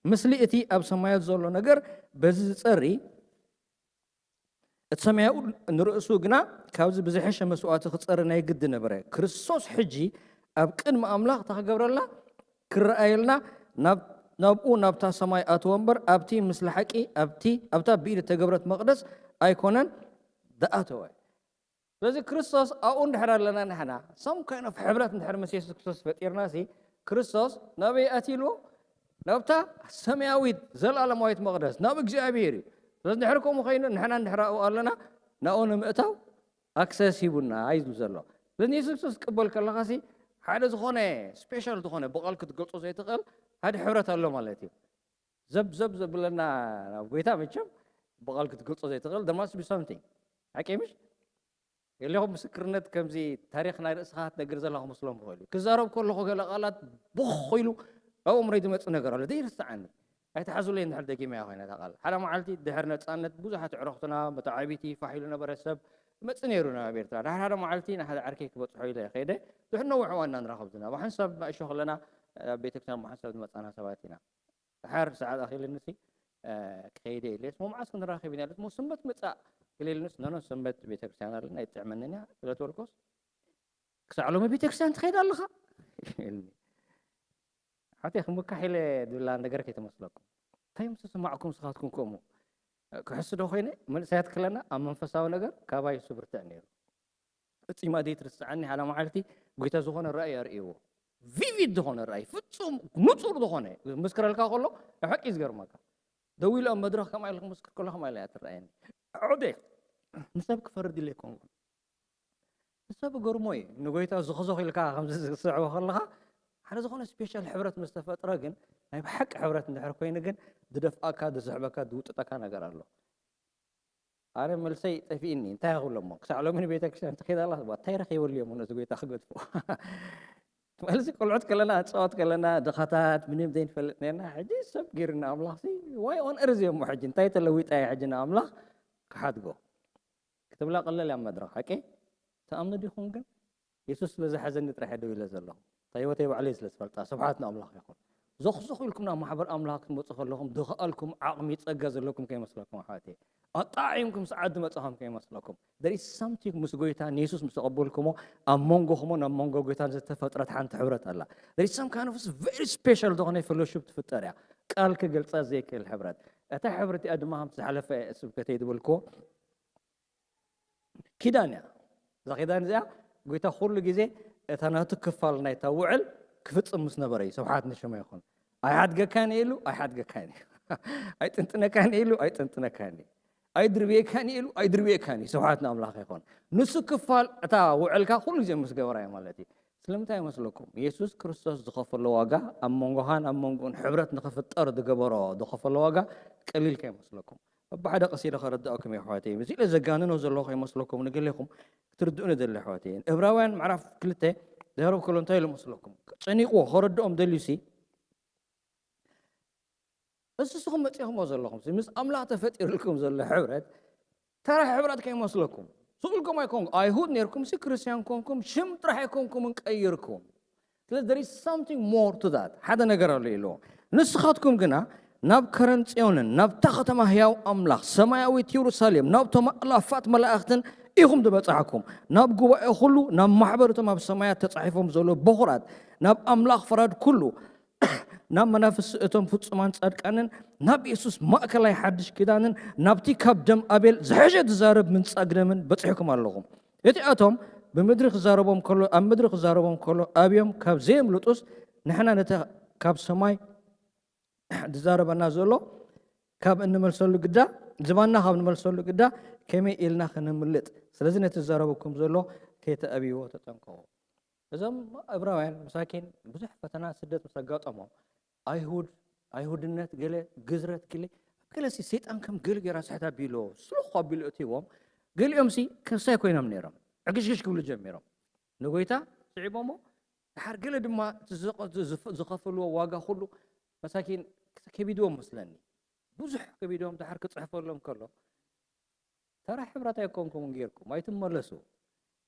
ምስሊ እቲ ኣብ ሰማያት ዘሎ ነገር በዚ ዝጸሪ፣ እቲ ሰማያዊ ንርእሱ ግና ካብዚ ብዝሐሸ መስዋእቲ ክጸሪ ናይ ግዲ ነበረ። ክርስቶስ ሕጂ ኣብ ቅድሚ ኣምላኽ እንታይ ክገብረልና? ክረኣየልና፣ ናብ-፣ ናብኡ፣ ናብታ ሰማይ ኣተወ እምበር፣ ኣብቲ ምስሊ ሓቂ፣ ኣብቲ፣ ኣብታ ብኢድ እተገብረት መቕደስ ኣይኮነን ዝኣተወ። ስለዚ ክርስቶስ ኣብኡ እንድሕር ኣለና ንሕና፣ some kind of ሕብረት እንድሕር ምስ የሱስ ክርስቶስ ፈጢርና ሲ፣ ክርስቶስ ናበይ ኣትይልዎ? ናብታ ሰማያዊት ዘለኣለማዊት መቕደስ፣ ናብ እግዚኣብሔር እዩ። ስለዚ እንድሕር ከምኡ ኮይኑ፣ ንሕና እንድሕር ኣብኡ ኣለና፣ ናብኡ ንምእታው ኣክሰስ ሂቡና እዩ ዝብል ዘሎ። ስለዚ ንየሱስ ክርስቶስ ክትቅበል ከለኻ ሲ፣ ሓደ ዝኾነ ስፔሻል ዝኾነ ብቓል ክትገልጾ ዘይትኽእል ሓደ ሕብረት ኣሎ ማለት እዩ። ዘብ ዘብ ዘብለና ናብ ጎይታ መቸም ብቓል ክትገልጾ ዘይትኽእል፣ there must be something። ሓቂ ምሽ? የለኹም ምስክርነት ከምዚ ታሪኽ ናይ ርእስኻ ትነግር ዘለኻ መስሎም ይኽእል እዩ። ክዛረብ ከለኹ ገለ ቃላት ቦኽ ኢሉ ኣብ ኣእምሮይ ዝመጽእ ነገር ኣሎ፣ ዘይርስዓኒ። ኣይትሓዙለይ እንድሕር ደጊመያ ኮይነ እታ ቃል። ሓደ መዓልቲ ድሕሪ ነጻነት ብዙሓት ኣዕሩኽትና፣ መተዓብይቲ፣ ፋሕ ኢሉ ነበረ ሰብ፣ ይመጽእ ነይሩ ናብ ኤርትራ። ድሓር ሓደ መዓልቲ ንሓደ ዓርከይ ክበጽሖ ኢለ ከይደ፣ ድሕሪ ነዊሕ እዋን ኢና ንራኸብ ዝና። ብሓንሳብ ንእሾ ከለና ኣብ ቤተክርስትያን ብሓንሳብ ዝመጻና ሰባት ኢና። ድሓር ሰዓት ኣኺሉኒ ሲ፣ እ፣ ክኸይደ ኢለ፣ እሞ መዓስ ክንራኸብ ኢና ኢለ፣ እሞ ሰንበት ምጻእ ኢለ ኢሉኒ ሲ፣ ኖ፣ ኖ፣ ሰንበት ቤተክርስትያን ኣለና፣ ኣይጥዕመንን እያ ስለ ዝበልኩስ፣ ክሳዕ ሎሚ ቤተክርስትያን ትኸይድ ኣለኻ? ኢሉኒ። ሓተይ ክምካሕ ኢለ ዝብላ ነገር ከይትመስለኩም። እንታይ ምስ ተሰማዕኩም ንስኻትኩም ከምኡ? ክሕሱ ዶ ኮይነ? መንእሰያት ከለና ኣብ መንፈሳዊ ነገር ካባይ እሱ ብርትዕ ነይሩ። ፈጺማ ዘይትርስዓኒ ሓደ መዓልቲ ጎይታ ዝኾነ ራእይ ኣርእይዎ። ቪቪድ ዝኾነ ራእይ፣ ፍጹም ንጹር ዝኾነ፣ ምስክረልካ ከሎ፣ ኣብ ሓቂ እዩ ዝገርመካ። ደው ኢሉ ኣብ መድረኽ ከምኣ ኢለ ክምስክር ከሎ፣ ከምኣ ኢላ እያ ትረኣየኒ። ዑደ፣ ንሰብ ክፈርድ ኢለ ኣይኮንኩን። ንሰብ ገርሞ እዩ። ንጎይታ ዝኽዞኽ ኢልካ ከምዚ ዝስዕቦ ከለኻ፣ ሓደ ዝኾነ ስፔሻል ሕብረት ምስ ተፈጥረ ግን፣ ናይ ብሓቂ ሕብረት እንድሕር ኮይኑ ግን፣ ዝደፍኣካ፣ ዝስሕበካ፣ ዝውጥጠካ ነገር ኣሎ። ኣነ መልሰይ ጠፊእኒ። እንታይ ክብሎ እሞ? ክሳዕ ሎሚ ንቤተክርስትያን ትኸይድ ኣላ? እባ እንታይ ረኺበሉ እየ እሞ ነዚ ጎይታ ክገድፎ? ትመልሲ ቆልዑት ከለና፣ ንጻወት ከለና፣ ድኻታት፣ ምንም ዘይንፈልጥ ነርና። ሕጂ ሰብ ገይሩና ኣምላኽሲ፣ ዋይ ኦን እርዝ እየ እሞ ሕጂ፣ እንታይ ተለዊጠ እየ ሕጂ ንኣምላኽ ክሓድጎ? ክትብላ ቀለል እያ መድረኽ፣ ሓቂ? ትኣምኑ ዲኹም ግን? የሱስ ስለ ዝሓዘኒ ጥራሕ እየ ደው ኢለ ዘለኹ። እታ ህይወተይ ባዕለይ ስለ ዝፈልጣ፣ ስብሓት ንኣምላኽ ይኹን። ዞኽዞኽ ኢልኩም ናብ ማሕበር ኣምላኽ ክትመጹ ከለኹም፣ ዝኸኣልኩም ዓቕሚ፣ ጸጋ ዘለኩም ከይመስለኩም ኣሕዋተይ። ኣጣዒምኩም ሰዓት ዝመጻኹም ከይመስለኩም። There is something ምስ ጎይታ ንየሱስ ምስ ተቐበልኩሞ፣ ኣብ መንጎኹሞን ኣብ መንጎ ጎይታን ዝተፈጥረት ሓንቲ ሕብረት ኣላ። There is some kind of very special ዝኾነ ፌሎሺፕ ትፍጠር እያ። ቃል ክገልጻ ዘይክእል ሕብረት። እታ ሕብረት እዚኣ ድማ ከምቲ ዝሓለፈ ስብከተይ ዝበልክዎ፣ ኪዳን እያ። እዛ ኪዳን እዚኣ ጎይታ ኩሉ ግዜ እታ ናቱ ክፋል ናይታ ውዕል ክፍጽም ምስ ነበረ እዩ። ስብሓት ንሽሙ ይኹን። ኣይሓድገካን እየ ኢሉ፣ ኣይሓድገካን እዩ። ኣይጥንጥነካን እየ ኢሉ፣ ኣይጥንጥነካን እዩ። ኣይድርብየካን እየ ኢሉ፣ ኣይድርብየካን እዩ። ስብሓት ንኣምላኽ ይኹን። ንሱ ክፋል እታ ውዕልካ ኩሉ ግዜ ምስ ገበራ እዩ ማለት እዩ። ስለምንታይ ይመስለኩም? የሱስ ክርስቶስ ዝኸፈሎ ዋጋ ኣብ መንጎኻን ኣብ መንጎኡን ሕብረት ንኽፍጠር ዝገበሮ ዝኸፈሎ ዋጋ ቀሊል ከይመስለኩም። በብሓደ ቀስ ኢለ ከረድኣኩም እየ ኣሕዋተይ። እዚ ኢለ ዘጋንኖ ዘለኹ ከይመስለኩም ንገሌኹም ክትርድኡኒ ደሊ ኣሕዋተይ። ዕብራውያን ምዕራፍ ክልተ ዘረብ ከሎ እንታይ ኢሉ መስለኩም? ጨኒቕዎ ከረድኦም ደልዩሲ፣ ንስኹም መጺኹምዎ ዘለኹም፣ ምስ ኣምላኽ ተፈጢሩልኩም ዘሎ ሕብረት ተራ ሕብረት ከይመስለኩም። ስቕ ኢልኩም ኣይኮንኩም፣ ኣይሁድ ነይርኩም ሲ ክርስትያን ኮንኩም፣ ሽም ጥራሕ ኣይኮንኩምን ቀይርኩም። ስለዚ there is something more to that። ሓደ ነገር ኣሎ ኢልዎ። ንስኻትኩም ግና ናብ ከረን ጽዮንን ናብታ ከተማ ህያው ኣምላኽ ሰማያዊት የሩሳሌም ናብቶም ኣእላፋት መላእኽትን ኢኹም ዝበጻሕኩም። ናብ ጉባኤ ኩሉ ናብ ማሕበር እቶም ኣብ ሰማያት ተጻሒፎም ዘለዉ በኹራት ናብ ኣምላኽ ፈራድ ኩሉ ናብ መናፍስቲ እቶም ፍጹማን ጻድቃንን ናብ የሱስ ማእከላይ ሓድሽ ኪዳንን ናብቲ ካብ ደም ኣቤል ዝሐሸ ዝዛረብ ምንጻግ ደምን በጺሕኩም ኣለኹም። እቲኣቶም ብምድሪ ክዛረቦም ከሎ ኣብ ምድሪ ክዛረቦም ከሎ ኣብዮም ካብ ዘየምልጡስ ንሕና ነቲ ካብ ሰማይ ዝዛረበና ዘሎ ካብ እንመልሰሉ ግዳ ዝባና ካብ ንመልሰሉ ግዳ ከመይ ኢልና ከነምልጥ። ስለዚ ነቲ ዝዛረበኩም ዘሎ ከይተኣብይዎ ተጠንቀቑ። እዞም እብራውያን መሳኪን ብዙሕ ፈተና ስደት ምስ ኣጋጠሞም ኣይሁድ ኣይሁድነት ገለ ግዝረት ገለ ገለ ሲ ሰይጣን ከም ገለ ገይራ ስሕት ኣቢሎ ስሉኽ ኣቢሉ እትዎም ገሊኦም ሲ ከሳይ ኮይኖም ነይሮም ዕግሽግሽ ክብሉ ጀሚሮም ንጎይታ ስዒቦሞ ድሓር ገለ ድማ ዝኸፍልዎ ዋጋ ኩሉ መሳኪን ከቢድዎም መስለኒ ብዙሕ ከቢድዎም ድሓር ክፅሕፈሎም ከሎ ተራ ሕብረት ኣይኮንኩም ጌርኩም ኣይትመለሱ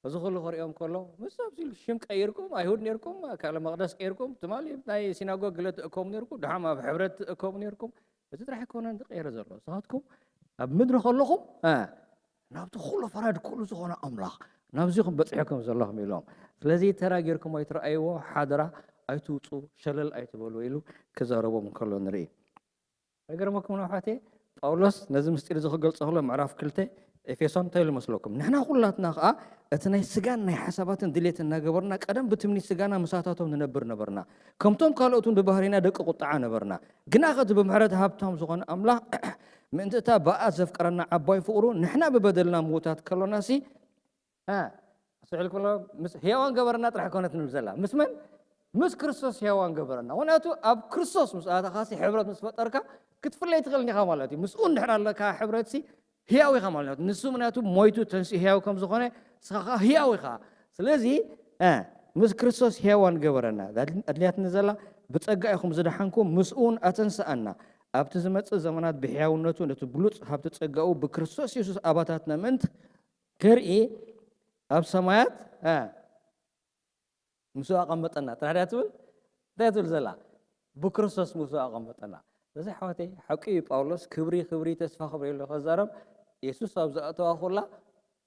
እዚ ኩሉ ክሪኦም ከሎ ምስ ኣብዚ ሽም ቀይርኩም ኣይሁድ ነርኩም ካልእ መቅደስ ቀይርኩም ትማሊ ናይ ሲናጎግ ገለ ትእከሙ ነርኩም ድሓም ኣብ ሕብረት ትእከሙ ነርኩም እዚ ጥራሕ ኣይኮነን ዝቀየረ ዘሎ ንስኻትኩም ኣብ ምድሪ ከለኹም ናብቲ ኩሉ ፈራድ ኩሉ ዝኾነ ኣምላኽ ናብዚኹም በፂሕኩም ዘለኹም ኢሎም ስለዚ ተራ ጌርኩም ኣይትረኣይዎ ሓደራ ኣይትውፁ ሸለል ኣይትበሉ ኢሉ ክዛረቦም እንከሎ ንርኢ ኣይገርመኩም ንውሓቴ ጳውሎስ ነዚ ምስጢር እዚ ክገልጾ ከሎ ምዕራፍ ክልተ ኤፌሶን እንታይ ኢሉ መስለኩም ንሕና ኩላትና ከዓ እቲ ናይ ስጋን ናይ ሓሳባትን ድሌት እናገበርና ቀደም ብትምኒት ስጋና ምሳታቶም ንነብር ነበርና ከምቶም ካልኦት እውን ብባህሪና ደቂ ቁጣዓ ነበርና ግና ከቲ ብምሕረት ሃብታም ዝኾነ ኣምላኽ ምእንቲ እታ ብኣ ዘፍቀረና ዓባይ ፍቅሩ ንሕና ብበደልና ምውታት ከሎናሲ ስዕል ክብሎ ምስ ህያዋን ገበረና ጥራሕ ኮነት ንብል ዘላ ምስ መን ምስ ክርስቶስ ህያዋን ገበረና ምክንያቱ ኣብ ክርስቶስ ምስ ኣተኻሲ ሕብረት ምስ ፈጠርካ ክትፍለይ ትኽእል ኒኻ ማለት እዩ ምስኡ እንድሕር ኣለካ ሕብረትሲ ህያው ኢኻ ማለት እዩ ንሱ ምክንያቱ ሞይቱ ተንስኡ ህያው ከም ዝኾነ ንስኻ ከዓ ህያው ኢኻ ስለዚ ምስ ክርስቶስ ህያዋን ገበረና ኣድልያትኒ ዘላ ብጸጋ ኢኹም ዝደሓንኩም ምስኡ እውን ኣተንስኣና ኣብቲ ዝመጽእ ዘመናት ብሕያውነቱ ነቲ ብሉጽ ሃብቲ ጸጋኡ ብክርስቶስ የሱስ ኣባታትና ምእንቲ ክርኢ ኣብ ሰማያት ምስኡ ኣቐመጠና ጥራሕ ድያ ትብል እንታይ ትብል ዘላ ብክርስቶስ ምስኡ ኣቐመጠና እዚ ሓወተይ ሓቂ እዩ ጳውሎስ ክብሪ ክብሪ ተስፋ ክብሪ የሎ ከዛረብ የሱስ ኣብ ዝኣተዋ ኩላ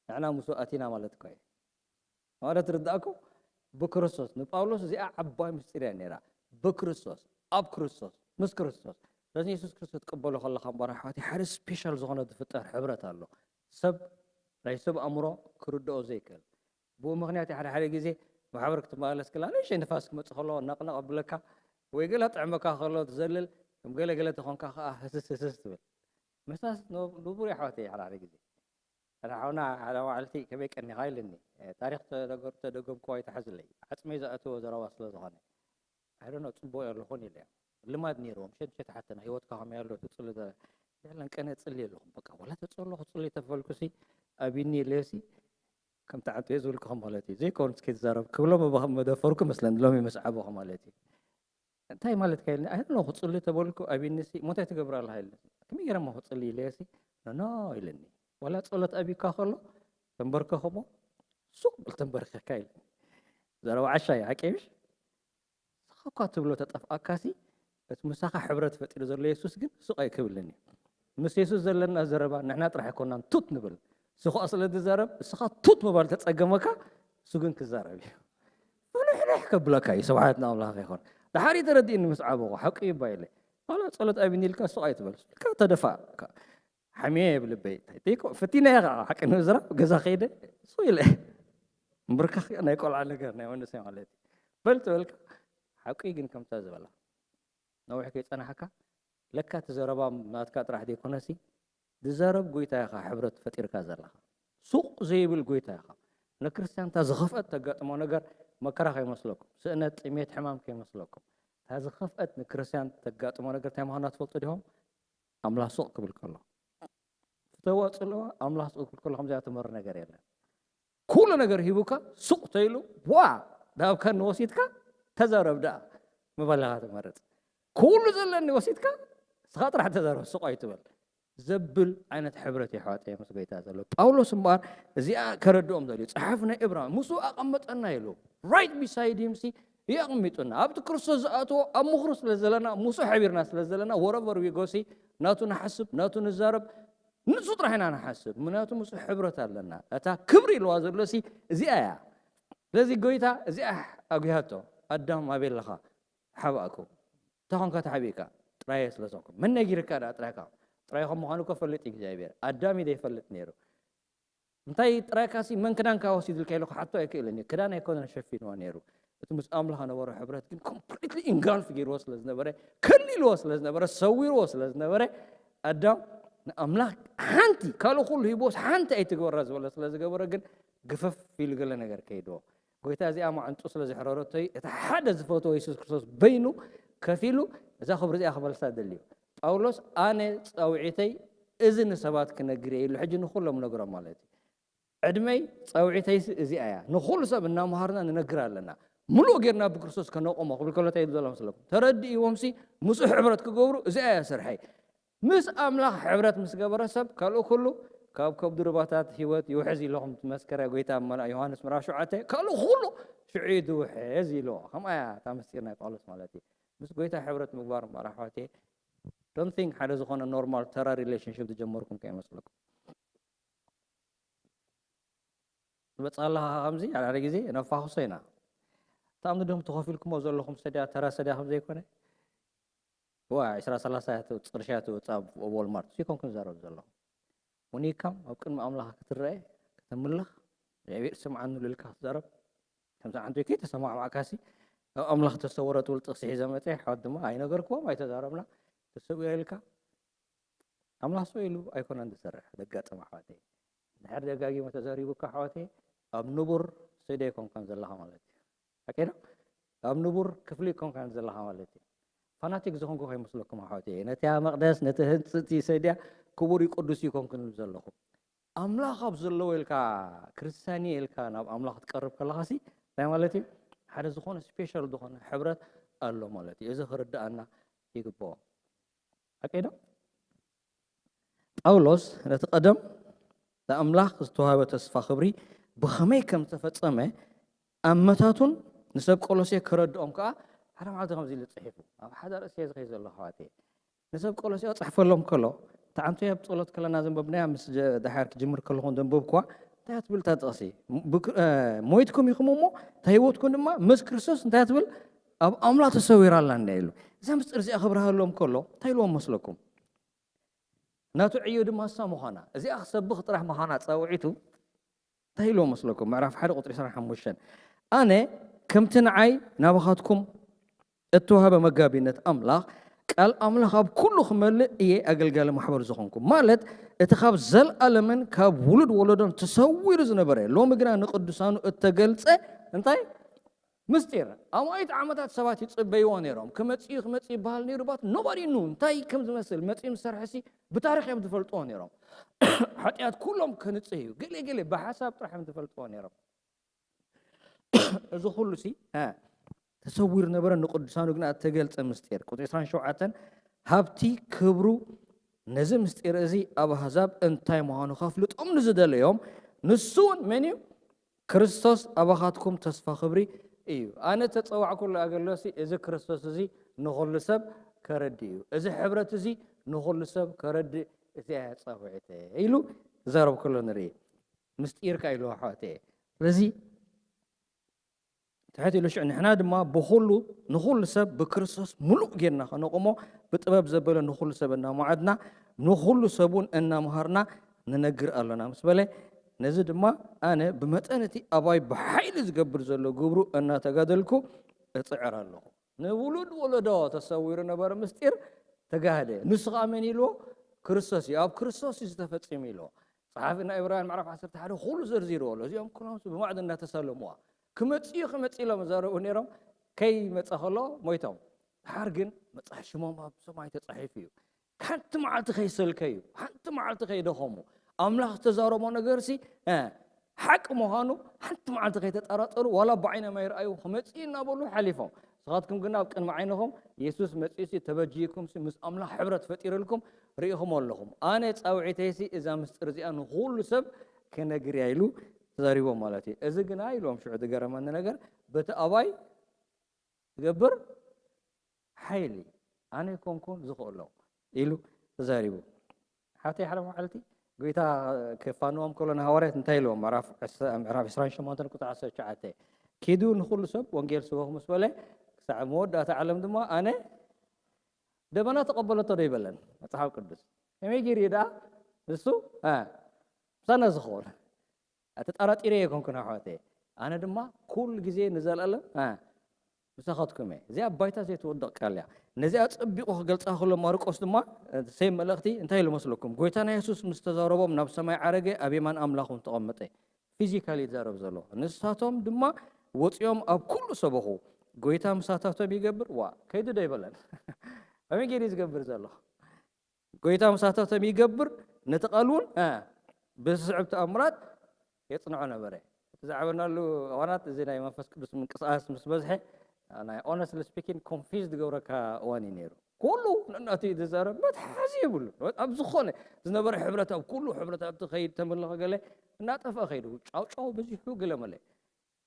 ንዕና ምስኡ ኣቲና ማለት እኮ እዩ ማለት ርዳእኩም ብክርስቶስ ንጳውሎስ እዚኣ ዓባይ ምስጢር እያ ነራ ብክርስቶስ ኣብ ክርስቶስ ምስ ክርስቶስ ስለዚ የሱስ ክርስቶስ ትቅበሎ ከለካ እምበኣር ኣሕዋተይ ሓደ ስፔሻል ዝኾነ ዝፍጠር ሕብረት ኣሎ ሰብ ናይ ሰብ ኣእምሮ ክርድኦ ዘይክእል ብኡ ምክንያት ሓደ ሓደ ግዜ ማሕበር ክትመላለስ ከላ ንእሽተይ ንፋስ ክመፅእ ከሎ ናቕናቕ ኣብለካ ወይ ገለ ጥዕመካ ከሎ ትዘልል ከም ገለ ገለ ተኾንካ ከዓ ህስስ ህስስ ትብል ምሳስ ንቡር ኣሕዋተይ ሓደ ሓደ ግዜ ሓደ ሓውና ሓደ መዓልቲ ከመይ ቀኒኻ ኢልኒ ታሪክ ተደገምኩ ኣይትሓዝለይ ዓፅመይ ዝኣተዎ ዘረባ ስለ ዝኾነ ኣይደኖ ፅቡቅ ኣለኹን ኢለ ልማድ ነይርዎም ሸት ሸት ሓተና ህይወትካ ከመይ ኣሎ ትፅሊ የለን ቀነ ፅሊ ኣለኹም በቃ ወላ ተፅለኹ ፅሊ ተፈልኩሲ ኣቢኒ ኢለሲ ከም ተዓጥየ ዝብልክኹም ማለት እዩ ዘይኮን እስኪ ትዛረብ ክብሎም እባ ከም መደፈርኩ መስለን ሎሚ መስዓበኹ ማለት እዩ እንታይ ማለት ከይልኒ ኣይ ኖ ክፅሊ ተበልኩ ኣቢኒሲ ሞታይ ትገብር ኣለካ ኢለ ከመይ ገይረ ሞ ክፅሊ ኢለሲ ኖ ኢለኒ ወላ ፀሎት ኣቢካ ከሎ ተንበርከኸሞ ሱቅ ብል ተንበርከካ ኢለ ዘረባ ዓሻ እዩ ሓቂ ምሽ ንስኻ እኳ ትብሎ ተጠፍኣካሲ እቲ ምሳኻ ሕብረት ፈጢሩ ዘሎ የሱስ ግን ሱቕ ኣይክብልን እዩ ምስ የሱስ ዘለና ዘረባ ንሕና ጥራሕ ኣይኮናን ቱት ንብል ንስኻ ስለ ዝዛረብ ንስኻ ቱት ምባል ተጸገመካ እሱ ግን ክዛረብ እዩ ፍልሕልሕ ከብለካ እዩ ስብሓት ንኣምላኽ ይኹን ድሓር ተረዲእኒ ምስ ዓበኹ ሓቂ ይባ ኢለ ዋላ ጸሎት ኣቢኒ ኢልካ ሱቕ ኣይትበል ኢልካ ተደፋእካ ሓሚየ የብልበይ ፍቲና እየ ከዓ ሓቂ ንምዝራብ ገዛ ከይደ ሱ ኢለ ምብርካኽ ናይ ቆልዓ ነገር ናይ መንእሰይ ማለት እዩ በል ትበልካ ሓቂ ግን ከምታ ዝበላ ነዊሕ ከይፀናሕካ ለካ እቲ ዘረባ ናትካ ጥራሕ ዘይኮነሲ ዝዛረብ ጎይታ ኢኻ ሕብረት ፈጢርካ ዘለኻ ሱቕ ዘይብል ጎይታ ኢኻ ንክርስትያንታ ዝኸፍአት ተጋጥሞ ነገር መከራ ከይመስለኩም ስእነት ጥሜት ሕማም ከይመስለኩም እታ ዝኸፍአት ንክርስትያን ተጋጥሞ ነገር እንታይ ምዃና ትፈልጡ ዲኹም ኣምላኽ ሱቕ ክብል ከሎ ፍተዋ ጽልዋ ኣምላኽ ሱቕ ክብል ከሎ ከምዚኣ ትምህር ነገር የለን ኩሉ ነገር ሂቡካ ሱቕ ተይሉ ዋ ዳብካ ንወሲድካ ተዛረብ ደኣ ምባል ኢኻ ትመርጽ ኩሉ ዘለኒ ወሲድካ ስኻ ጥራሕ ተዛረብ ሱቕ ኣይትበል ዘብል ዓይነት ሕብረት የሕዋጠ ምስ ጎይታ ዘሎ ጳውሎስ እምበኣር እዚኣ ከረድኦም ዘልዩ ጸሓፍ ናይ እብራን ምስኡ ኣቐመጠና ኢሉ right beside him ሲ የቕሚጡና ኣብቲ ክርስቶስ ዝኣትዎ ኣብ ምኽሩ ስለ ዘለና ምስኡ ሓቢርና ስለ ዘለና wherever we go ሲ ናቱ ንሓስብ ናቱ ንዛረብ ንሱ ጥራሕ ኢና ንሓስብ ምክንያቱ ምስኡ ሕብረት ኣለና እታ ክብሪ ኢልዋ ዘሎ ሲ እዚኣ እያ ስለዚ ጎይታ እዚኣ ኣጉሃቶ ኣዳም ኣበይ ኣለኻ ሓባእኩ ኮንካ ተሓቢእካ ጥራየ ስለ ዝኾንኩ። መን ነጊርካ ደኣ ጥራይካ? ጥራይ ከም ምዃኑ እኮ ፈልጥ እዩ እግዚኣብሔር። ኣዳም እዩ ዘይፈልጥ ነይሩ። እንታይ ጥራይካሲ መን ክዳንካ ወሲድልካ ኢሉ ክሓቶ ኣይክእልን እዩ። ክዳን ኣይኮነን ሸፊንዎ ነይሩ። እቲ ምስ ኣምላኽ ነበሮ ሕብረት ግን ኮምፕሊትሊ ኢንጋልፍ ገይርዎ ስለ ዝነበረ፣ ከሊልዎ ስለ ዝነበረ፣ ሰዊርዎ ስለ ዝነበረ፣ ኣዳም ንኣምላኽ ሓንቲ፣ ካልእ ኩሉ ሂብዎስ ሓንቲ ኣይትግበራ ዝበሎ ስለ ዝገበረ ግን ግፍፍ ኢሉ ገለ ነገር ከይድዎ። ጎይታ እዚኣ ማዕንጡ ስለ ዘሕረረቶ እዩ። እቲ ሓደ ዝፈትዎ የሱስ ክርስቶስ በይኑ ከፊሉ እዛ ክብሪ እዚኣ ክመልሳ ደልዩ። ጳውሎስ ኣነ ጻውዒተይ እዚ ንሰባት ክነግር እየ ኢሉ ሕጂ ንኹሎም ነግሮም ማለት እዩ። ዕድመይ ጻውዒተይሲ እዚኣ እያ። ንኹሉ ሰብ እናምሃርና ንነግር ኣለና። ምሉእ ጌርና ብክርስቶስ ከነቆሞ ክብል ከሎ እንታይ ይብል ዘሎ መስለኩም? ተረዲእዎምሲ ምስኡ ሕብረት ክገብሩ እዚኣ እያ ስርሐይ። ምስ ኣምላኽ ሕብረት ምስ ገበረ ሰብ ካልእ ኩሉ ካብ ከብዱ ሩባታት ህይወት ይውሕዝ ኢለኹም ትመስከረ ጎይታ መና ዮሃንስ ምዕራፍ ሸውዓተ ካልእ ኩሉ ሽዑ እዩ ዝውሕዝ ኢልዎ። ከምኣ እያ እታ ምስጢር ናይ ጳውሎስ ማለት እዩ። ምስ ጎይታ ሕብረት ምግባር እምበኣር ኣሕዋተይ don't think ሓደ ዝኾነ ኖርማል ተራ ሪሌሽንሽፕ ዝጀመርኩም ከይመስለኩም። ትመጽእ ኣለኻ ከምዚ ሓደ ግዜ ነፋኹሶ ኢና። እታ ምድም ተኸፊልኩሞ ዘለኹም ሰድያ ተራ ሰድያ ከም ዘይኮነ ዋ ዕስራ ሰላሳ እያ ትውጽ- ቅርሺ እያ ትውጽእ ኣብ ዎልማርት እሱ ይኮንኩን ዘረብ ዘለኹ። ሙኒካም ኣብ ቅድሚ ኣምላኽ ክትረአ ከተምልኽ እግዚኣብሔር ስምዓኒ ኢሉ ኢልካ ክትዛረብ ከምዚ ዓንቶ ከይተሰማዕማዕካሲ ኣብ ኣምላኽ ተሰወረ ትብል ጥቕሲ ሒዘ መጸ ሓወት ድማ ኣይነገርክዎም ኣይተዛረብና ተሰዊረ ኢልካ ኣምላኽ ሰው ኢሉ ኣይኮነን ዝሰርሕ ዘጋጥም ኣሕዋተይ። ድሕር ደጋጊመ ተዘሪቡካ ኣሕዋተይ ኣብ ንቡር ሰይደ ኣይኮንካን ዘለኻ ማለት እዩ። ሓቂ ዶ? ኣብ ንቡር ክፍሊ ኣይኮንካን ዘለኻ ማለት እዩ። ፋናቲክ ዝኾንኩ ከይመስለኩም ኣሕዋተይ። ነቲ መቕደስ ነቲ ህንፅቲ ሰድያ ክቡር እዩ ቅዱስ እዩ ኮንኩን ዘለኹ። ኣምላኽ ኣብ ዘለዎ ኢልካ ክርስትያን እየ ኢልካ ናብ ኣምላኽ ትቀርብ ከለኻሲ እንታይ ማለት እዩ? ሓደ ዝኾነ ስፔሻል ዝኾነ ሕብረት ኣሎ ማለት እዩ። እዚ ክርዳኣና ይግብኦ። ሓቂ ዶ? ጳውሎስ ነቲ ቀደም ንኣምላኽ ዝተዋህበ ተስፋ ክብሪ ብኸመይ ከም ዝተፈጸመ ኣመታቱን ንሰብ ቆሎሴ ከረድኦም ከኣ ሓደ መዓልቲ ከምዚ ኢሉ ጽሒፉ ኣብ ሓደ ርእሲ እዚ ከይ ዘሎ ኣሕዋተይ ንሰብ ቆሎሴ ክጽሕፈሎም ከሎ እታ ዓንቶይ ኣብ ጸሎት ከለና ዘንበብናያ ምስ ጀ- ድሓር ክጅምር ከለኹ ዘንበብኩዋ እንታይ ትብል እታ ጥቕሲ ብክ- እ፣ ሞይትኩም ኢኹም እሞ እታ ህይወትኩም ድማ ምስ ክርስቶስ እንታይ ትብል ኣብ ኣምላኽ ተሰዊራ ኣላ እንዳ ኢሉ እዛ ምስጢር እዚኣ ክብርሃሎም ከሎ እንታይ ኢልዎም መስለኩም ናቱ ዕዮ ድማ እሳ ምዃና እዚኣ ክሰብኽ ጥራሕ ምዃና ጻውዒቱ እንታይ ኢልዎ መስለኩም ምዕራፍ ሓደ ቁፅሪ ዕስራን ሓሙሽተን ኣነ ከምቲ ንዓይ ናባኻትኩም እተዋህበ መጋቢነት ኣምላኽ ቃል ኣምላኽ ኣብ ኩሉ ክመልእ እየ ኣገልጋሊ ማሕበር ዝኾንኩ ማለት እቲ ካብ ዘለኣለምን ካብ ውሉድ ወለዶን ተሰዊሩ ዝነበረ ሎሚ ግና ንቅዱሳኑ እተገልጸ እንታይ ምስጢር ኣማኢት ዓመታት ሰባት ይጽበይዎ ነይሮም ክመጽእ እዩ ክመጽእ ይበሃል ነይሩ but nobody knew እንታይ ከም ዝመስል መጽኡ ምስ ሰርሐሲ ብታሪኽ እዮም ዝፈልጥዎ ነይሮም ሓጢኣት ኩሎም ከንጽህ እዩ ገለ ገለ ብሓሳብ ጥራሕ እዮም ዝፈልጥዎ ነይሮም እዚ ኩሉ ሲ ተሰዊሩ ነበረ ንቅዱሳኑ ግና እተገልጸ ምስጢር ቁጽሪ ዕስራን ሸውዓተን ሃብቲ ክብሩ ነዚ ምስጢር እዚ ኣብ ኣህዛብ እንታይ ምዃኑ ከፍልጦም ንዝደለዮም ንሱ እውን መን እዩ ክርስቶስ ኣባኻትኩም ተስፋ ክብሪ እዩ ኣነ ተጸዋዕኩሉ ኣገልግሎሲ እዚ ክርስቶስ እዚ ንኹሉ ሰብ ከረድእ እዩ እዚ ሕብረት እዚ ንኹሉ ሰብ ከረድእ እዚኣ እያ ጻውዒተ ኢሉ ክዛረብ ከሎ ንርኢ ምስጢርካ ኢሉ ኣሕዋተ ስለዚ ትሕት ኢሉ ሽዑ ንሕና ድማ ብኹሉ ንኹሉ ሰብ ብክርስቶስ ሙሉእ ጌርና ከነቑሞ ብጥበብ ዘበለ ንኹሉ ሰብ እናመዓድና ንኹሉ ሰብ እውን እናምሃርና ንነግር ኣሎና ምስ በለ ነዚ ድማ ኣነ ብመጠን እቲ ኣባይ ብሓይሊ ዝገብር ዘሎ ግብሩ እናተጋደልኩ እፅዕር ኣለኹ ንውሉድ ወለዶ ተሰዊሩ ነበረ ምስጢር ተጋህደ ንሱ ከዓ መን ኢልዎ ክርስቶስ እዩ ኣብ ክርስቶስ እዩ ዝተፈፂሙ ኢልዎ ፀሓፊ ናይ ዕብራውያን ምዕራፍ ዓሰርተ ሓደ ኩሉ ዘርዚርዎ ኣሎ እዚኦም ኩሎም ብማዕዶ እናተሳለሙዋ ክመፅኡ ክመፅእ ኢሎም ዘረቡ ነይሮም ከይመፀ ከሎ ሞይቶም ድሓር ግን መፅሓ ሽሞም ኣብ ሰማይ ተፃሒፉ እዩ ሓንቲ መዓልቲ ከይሰልከዩ ሓንቲ መዓልቲ ከይደኸሙ ኣምላኽ ዝተዛረቦ ነገርሲ ሓቂ ምዃኑ ሓንቲ መዓልቲ ከይተጠራጠሩ ዋላ ብዓይኖም ኣይረኣዩ ክመፅእ እናበሉ ሓሊፎም ንስኻትኩም ግና ኣብ ቅድሚ ዓይንኹም የሱስ መፂኡሲ ተበጅይኩምሲ ምስ ኣምላኽ ሕብረት ፈጢሩልኩም ርኢኹም ኣለኹም ኣነ ፃውዒተይሲ እዛ ምስጢር እዚኣ ንኩሉ ሰብ ክነግር እያ ኢሉ ተዛሪቦም ማለት እዩ እዚ ግና ኢልዎም ሽዑ ዝገረመኒ ነገር በቲ ኣባይ ዝገብር ሓይሊ ኣነ ይኮንኩን ዝኽእሎ ኢሉ ተዛሪቡ ሓተይ ሓደ መዓልቲ ጎይታ ክፋንዎም ከሎ ንሃዋርያት እንታይ ኢልዎም ምዕራፍ ዕስራን ሸሞንተን ቁፅሪ ዓሰርተ ትሽዓተ ኪዱ ንኩሉ ሰብ ወንጌል ስበኹ ምስ በለ ክሳዕ መወዳእታ ዓለም ድማ ኣነ ደበና ተቐበለቶ ዶ ይበለን መጽሓፍ ቅዱስ? ከመይ ገይሩ እዩ ደኣ ንሱ? እ፣ ምሳና ዝኸውን። ተጠራጢረ ኣይኮንኩን ኣሕዋተይ። ኣነ ድማ ኩሉ ግዜ ንዘለኣለም፣ እ፣ ምሳኻትኩም እየ። እዚኣ ባይታ ዘይትወድቕ ቃል እያ። ነዚኣ ጸቢቑ ክገልጻ ከሎ ማርቆስ ድማ፣ እ፣ ሰይ መልእኽቲ እንታይ ኢሉ መስለኩም? ጎይታና የሱስ ምስ ተዛረቦም ናብ ሰማይ ዓረገ፣ ኣብ የማን ኣምላኽ እውን ተቐመጠ። ፊዚካሊ ይዛረብ ዘሎ። ንሳቶም ድማ ወጺኦም ኣብ ኩሉ ሰበኹ። ጎይታ ምሳታቶም ይገብር፣ ዋ፣ ከይዱ ዶ ይበለን? ከመይ ገይሩ እዩ ዝገብር ዘሎ? ጎይታ ምሳታቶም ይገብር፣ ነቲ ቃል እውን፣ እ፣ ብዝስዕብ ተኣምራት የጽንዖ ነበረ። እቲ ዝዓበናሉ እዋናት እዚ ናይ መንፈስ ቅዱስ ምንቅስቓስ ምስ በዝሐ፣ ናይ ኦነስትሊ ስፒኪንግ ኮንፊዝ ዝገብረካ እዋን እዩ ነይሩ። ኩሉ ነናቱ እዩ ዝዛረብ፣ መትሓዚ የብሉን። ኣብ ዝኾነ ዝነበረ ሕብረት፣ ኣብ ኩሉ ሕብረት ኣብ ትኸይድ ተምልኸ ገለ እናጠፍአ ከይዱ፣ ጫው ጫው በዚሑ ገለ መለ።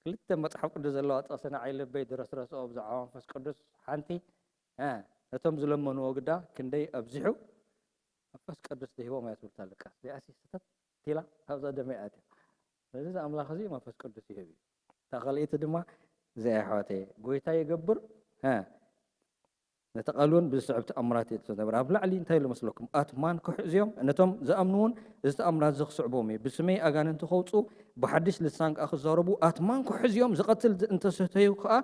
ክልተ መጽሓፍ ቅዱስ ዘለዋ ጥቕሲ ንዓይ ልበይ ድረስረስኦ ብዛዕባ መንፈስ ቅዱስ። ሓንቲ፣ እ፣ ነቶም ዝለመንዎ ግዳ ክንደይ ኣብዚሑ መንፈስ ቅዱስ ዝህቦም እያ ትብል ኣላ። እዚኣሲ ስተት ኢላ ኣብዛ ደመ እያ ኣትያ። ስለዚ እዚ ኣምላኽ እዚ መንፈስ ቅዱስ ይህብ እዩ። እታ ካልኣይቲ ድማ እዚኣ እያ ኣሕዋተይ፣ ጎይታ ይገብር፣ እ፣ ነቲ ቃል እውን ብዝስዕብ ተኣምራት እዩ ዝነበረ። ኣብ ላዕሊ እንታይ ኢሉ መስለኩም? ኣትማን ክሕዝዮም፣ ነቶም ዝኣምኑ እውን እዚ ተኣምራት እዚ ክስዕቦም እዩ። ብስመይ ኣጋንንቲ ከውፅኡ፣ ብሓድሽ ልሳን ከኣ ክዛረቡ፣ ኣትማን ክሕዝዮም፣ ዝቐትል እንተሰተዩ ከኣ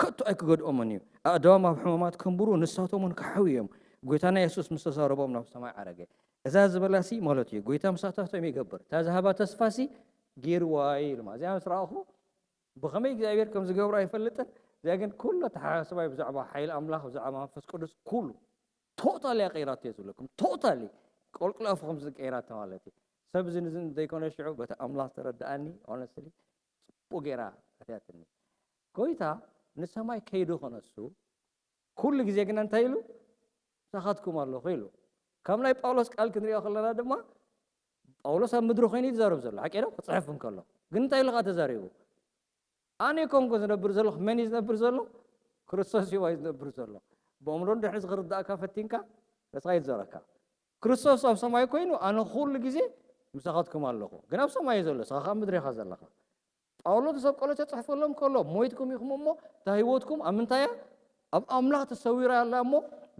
ከቶ ኣይክገድኦምን እዩ። ኣእዳዎም ኣብ ሕሙማት ከንብሩ፣ ንሳቶም እውን ክሓውዩ እዮም። ጎይታና የሱስ ምስ ተዛረቦም ናብ ሰማይ ዓረገ። እዛ ዝበላሲ ማለት እዩ፣ ጎይታ ምሳታቶም ይገብር። እታ ዝሃባ ተስፋሲ ገይርዋ እዩ ኢሉ ማለት። እዚኣ ምስ ረኣኹ፣ ብኸመይ እግዚኣብሔር ከም ዝገብሮ ኣይፈልጥን። እዚኣ ግን ኩሉ ኣተሓሳስባይ ብዛዕባ ሓይሊ ኣምላኽ፣ ብዛዕባ መንፈስ ቅዱስ ኩሉ ቶታሊ እያ ቀይራቶ እየ ዝብለኩም። ቶታሊ ቆልቁል ኣፉ ከም ዝቀይራቶ ማለት እዩ። ሰብ እዚ ንዚ ዘይኮነ ሽዑ በቲ ኣምላኽ ተረድኣኒ። ኦነስትሊ ጽቡቅ ገይራ ኣትያትኒ። ጎይታ ንሰማይ ከይዱ ከነሱ ኩሉ ግዜ ግን እንታይ ኢሉ? "ምሳኻትኩም ኣለኹ" ኢሉ። ከም ናይ ጳውሎስ ቃል ክንሪኦ ከለና ድማ ጳውሎስ ኣብ ምድሪ ኮይኑ እዩ ዝዛረብ ዘሎ፣ ሓቂ ዶ? ክጽሕፍ እንከሎ ግን እንታይ ኢሉ ኸኣ ተዛሪቡ? "ኣነ ኣይኮንኩን ዝነብር ዘለኹ፣ መን እዩ ዝነብር ዘሎ? ክርስቶስ እዩ ዋይ ዝነብር ዘሎ።" ብኣእምሮ እንድሕር ዝኽርዳእካ ፈቲንካ፣ ርእስኻ እዩ ዝዞረካ። ክርስቶስ ኣብ ሰማይ ኮይኑ፣ "ኣነ ኩሉ ግዜ ምሳኻትኩም ኣለኹ።" ግን ኣብ ሰማይ እዩ ዘሎ፣ ንስኻ ኸኣ ኣብ ምድሪ ኢኻ ዘለኻ። ጳውሎስ ንሰብ ቆሎሴ ጽሕፈሎም ከሎ፣ "ሞይትኩም ኢኹም እሞ፣ እታ ህይወትኩም ኣብ ምንታይ እያ? ኣብ ኣምላኽ ተሰዊራ ኣላ እሞ፣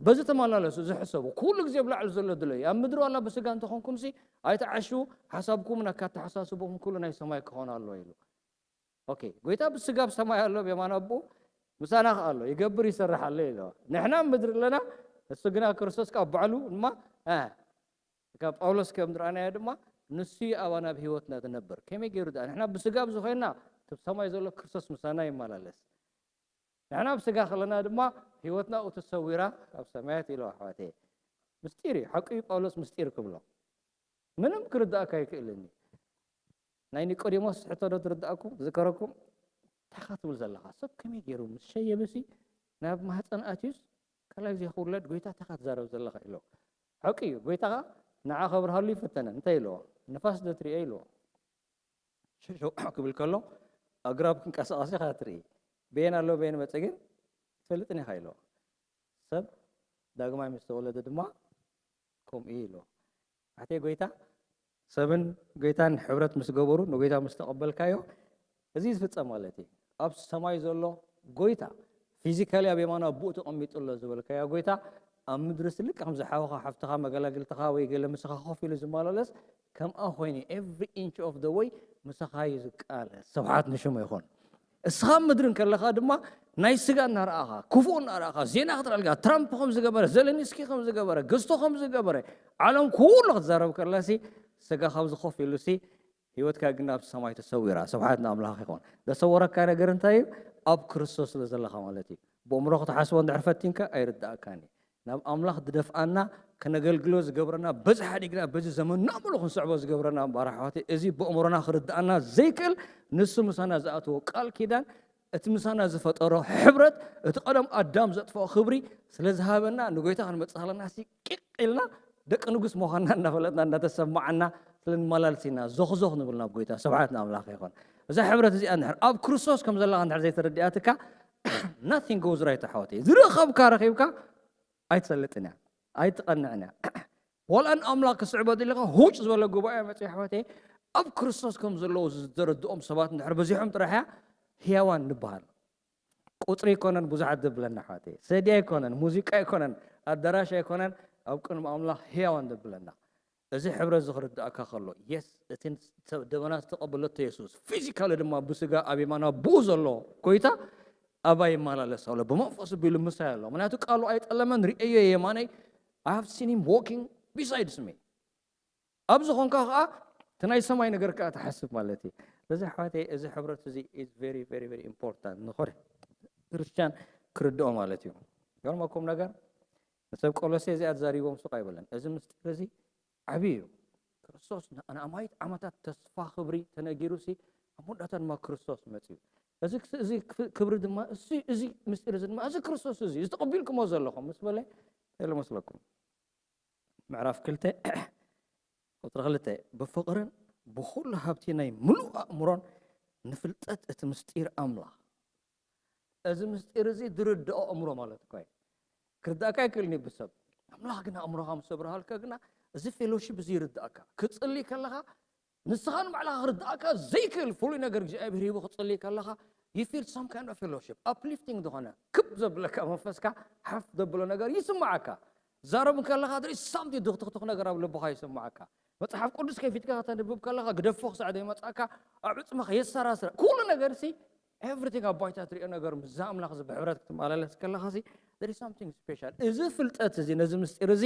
በዚ ተመላለሱ፣ እዚ ሕሰቡ። ኩሉ ግዜ ኣብ ላዕሊ ዘሎ ድለዩ። ኣብ ምድሪ ዋላ ብስጋ እንተኾንኩምሲ፣ ኣይትዓሹ፣ ሓሳብኩምን ኣካተሓሳስብኹም ኩሉ ናይ ሰማይ ክኾን ኣለዎ" ኢሉ። ኦኬ፣ ጎይታ ብስጋ ኣብ ሰማይ ኣሎ፣ ብየማን ኣቦኡ፣ ምሳና ከኣ ኣሎ፣ ይገብር ይሰርሕ ኣሎ ኢሉ። ንሕና ኣብ ምድሪ ኣለና፣ ንሱ ግና ክርስቶስ ካብ ባዕሉ ድማ፣ እ፣ ካብ ጳውሎስ ከም ዝረኣናዮ ድማ፣ ንሱ እዩ ኣባና ኣብ ህይወትና ዝነብር። ከመይ ገይሩ ደኣ? ንሕና ብስጋ ኣብ ዝኾንና፣ እቲ ብሰማይ ዘሎ ክርስቶስ ምሳና ይመላለስ። ንሕና ኣብ ስጋ ከለና ድማ፣ ህይወትና ኣብኡ ተሰዊራ ኣብ ሰማያት ኢሉ፣ ኣሕዋተይ። ምስጢር እዩ፣ ሓቂ እዩ፣ ጳውሎስ ምስጢር ክብሎ። ምንም ክርዳእካ ኣይክእልን እዩ። ናይ ኒቆዲሞስ ሕቶ ዶ ትርዳእኩም? ዝከረኩም? እንታይ ኢኻ ትብል ዘለኻ? ሰብ ከመይ ገይሩ ምስ ሸየበሲ ናብ ማህፀን ኣትዩስ ካልኣይ ግዜ ክውለድ ጎይታ እንታይ ኢኻ ትዛረብ ዘለኻ? ኢሎ። ሓቂ እዩ፣ ጎይታ ኸዓ ንዓ ከብርሃሉ ይፈተነ። እንታይ ኢልዎ? ንፋስ ዶ ትሪኦ? ኢልዎ። ሽው ክብል ከሎ ኣግራብ ክንቀሳቐስ ኢኻ ትርኢ። በየን ኣሎ በየን መፀ ግን ትፈልጥን ኢኻ ኢልዎ። ሰብ ዳግማይ ምስ ተወለደ ድማ ከምኡ እዩ ኢልዎ። ኣሕተይ ጎይታ፣ ሰብን ጎይታን ሕብረት ምስ ገበሩ፣ ንጎይታ ምስ ተቐበልካዮ፣ እዚ ዝፍጸም ማለት እዩ። ኣብ ሰማይ ዘሎ ጎይታ፣ ፊዚካሊ ኣብ የማን ኣቦኡ ተቐሚጡ ኣሎ ዝበልካዮ ጎይታ፣ ኣብ ምድሪ ስልቅ ከም ዝሓወኻ ሓፍትኻ መገላግልትኻ ወይ ገለ ምሳኻ ኮፍ ኢሉ ዝመላለስ ከምኣ ኮይኑ every inch of the way ምሳኻ እዩ ዝቃለስ። ስብሓት ንሽሙ ይኹን። እስኻ ኣብ ምድሪ እንከለኻ ድማ ናይ ስጋ እናረኣኻ፣ ክፉእ እናረኣኻ፣ ዜና ክትርኢ ኣለካ፣ ትራምፕ ከም ዝገበረ፣ ዘለንስኪ ከም ዝገበረ፣ ገዝቶ ከም ዝገበረ፣ ዓለም ኩሉ ክትዛረብ ከላሲ፣ ስጋ ካብዚ ኮፍ ኢሉሲ፣ ህይወትካ ግን ኣብ ሰማይ ተሰዊራ። ስብሓት ንኣምላኽ ይኹን። ዘሰወረካ ነገር እንታይ እዩ? ኣብ ክርስቶስ ስለ ዘለኻ ማለት እዩ። ብእምሮ ክትሓስቦ እንድሕር ፈቲንካ ኣይርድኣካን እዩ። ናብ ኣምላኽ ዝደፍኣና፣ ከነገልግሎ ዝገብረና፣ በዚ ሓዲግና፣ በዚ ዘመንና ሙሉ ክንስዕቦ ዝገብረና እምበኣር ኣሕዋተይ፣ እዚ ብእምሮና ክርድኣና ዘይክእል፣ ንሱ ምሳና ዝኣተዎ ቃል ኪዳን፣ እቲ ምሳና ዝፈጠሮ ሕብረት፣ እቲ ቀደም ኣዳም ዘጥፍኦ ክብሪ ስለ ዝሃበና፣ ንጎይታ ክንመጽእ ከለና ሲ ቂቅ ኢልና ደቂ ንጉስ ምዃንና እናፈለጥና፣ እናተሰማዓና ስለ ንመላልስ ኢና ዞኽዞኽ ንብል ናብ ጎይታ። ስብሓት ንኣምላኽ ይኹን። እዛ ሕብረት እዚኣ እንድሕር ኣብ ክርስቶስ ከም ዘለኻ እንድሕር ዘይተረዲኣትካ፣ nothing goes right ኣሕዋተይ። ዝረኸብካ ረኺብካ ኣይትሰልጥን እያ፣ ኣይትቐንዕን እያ። ዋላ ንኣምላኽ ክስዕቦ ደሊኻ ሁጭ ዝበለ ጉባኤ መጺኡ ኣሕዋተይ፣ ኣብ ክርስቶስ ከም ዘለዉ ዝተረድኦም ሰባት እንድሕር በዚሖም ጥራሕ እያ ህያዋን ንበሃል። ቁፅሪ ኣይኮነን ብዙሓት ዘብለና ኣሕዋተይ፣ ሰዲ ኣይኮነን፣ ሙዚቃ ኣይኮነን፣ ኣዳራሽ ኣይኮነን፣ ኣብ ቅድሚ ኣምላኽ ህያዋን ዘብለና። እዚ ሕብረት እዚ ክርድኣካ ከሎ፣ የስ፣ እቲ ሰብ ደበና ዝተቐበለቶ የሱስ፣ ፊዚካሊ ድማ ብስጋ ኣብ የማን ኣቦኡ ዘሎ ጎይታ ኣባይ ይመላለስ ኣሎ፣ ብመንፈሱ ቢሉ ምሳይ ኣሎ። ምክንያቱ ቃሉ ኣይጠለመን፣ ርእየዮ የማነይ፣ I have seen him walking besides me። ኣብ ዝኾንካ ከዓ እቲ ናይ ሰማይ ነገር ከዓ ትሓስብ ማለት እዩ። ስለዚ ኣሕዋተይ፣ እዚ ሕብረት እዚ is very very very important ንኾነ ክርስቲያን ክርድኦ ማለት እዩ። ገርመኩም ነገር ንሰብ ቆሎሴ እዚኣ ተዛሪቦም ሱቕ ኣይበለን። እዚ ምስጢር እዚ ዓብዪ እዩ። ክርስቶስ ን-፣ ንኣማይት ዓመታት ተስፋ ክብሪ ተነጊሩ ሲ ኣብ መወዳእታ ድማ ክርስቶስ መፅዩ። እዚ ክስ-፣ እዚ ክፍ-፣ ክብሪ ድማ እሱ፣ እዚ ምስጢር እዚ ድማ እዚ ክርስቶስ እዚ፣ እዚ ተቐቢልኩሞ ዘለኹም ምስ በለ እንታይ ኢሉ መስለኩም? ምዕራፍ ክልተ ቁፅሪ ክልተ፣ ብፍቕርን ብኹሉ ሃብቲ ናይ ምሉእ ኣእምሮን ንፍልጠት እቲ ምስጢር ኣምላኽ። እዚ ምስጢር እዚ ዝርድኦ ኣእምሮ ማለት እኮ እዩ። ክርዳእካ ኣይክእልን እዩ ብሰብ። ኣምላኽ ግን ኣእምሮኻ ምስ ኣብርሃልካ ግና እዚ ፌሎሺፕ እዚ ይርዳእካ። ክጽሊ ከለኻ ንስኻ ንባዕልኻ ክርዳእካ ዘይክእል ፍሉይ ነገር እግዚኣብሔር ሂቡ ክጽሊ ከለኻ you feel some kind of fellowship፣ uplifting ዝኾነ ክብ ዘብለካ መንፈስካ ሓፍ ዘብሎ ነገር ይስምዓካ። ዛረብ ከለኻ there is something ድኽትኽትኽ ነገር ኣብ ልብኻ ይስምዓካ። መጽሓፍ ቅዱስ ከፊትካ ከተንብብ ከለኻ ግደፎ ክሳዕ ዘይመጽኣካ ኣብ ዕጽምኻ የሰራስረ። ኩሉ ነገር ሲ everything ኣብ ባይታ ትሪኦ ነገር ምስዛ ኣምላኽ እዚ ብሕብረት ክትመላለስ ከለኻ ሲ there is something special። እዚ ፍልጠት እዚ ነዚ ምስጢር እዚ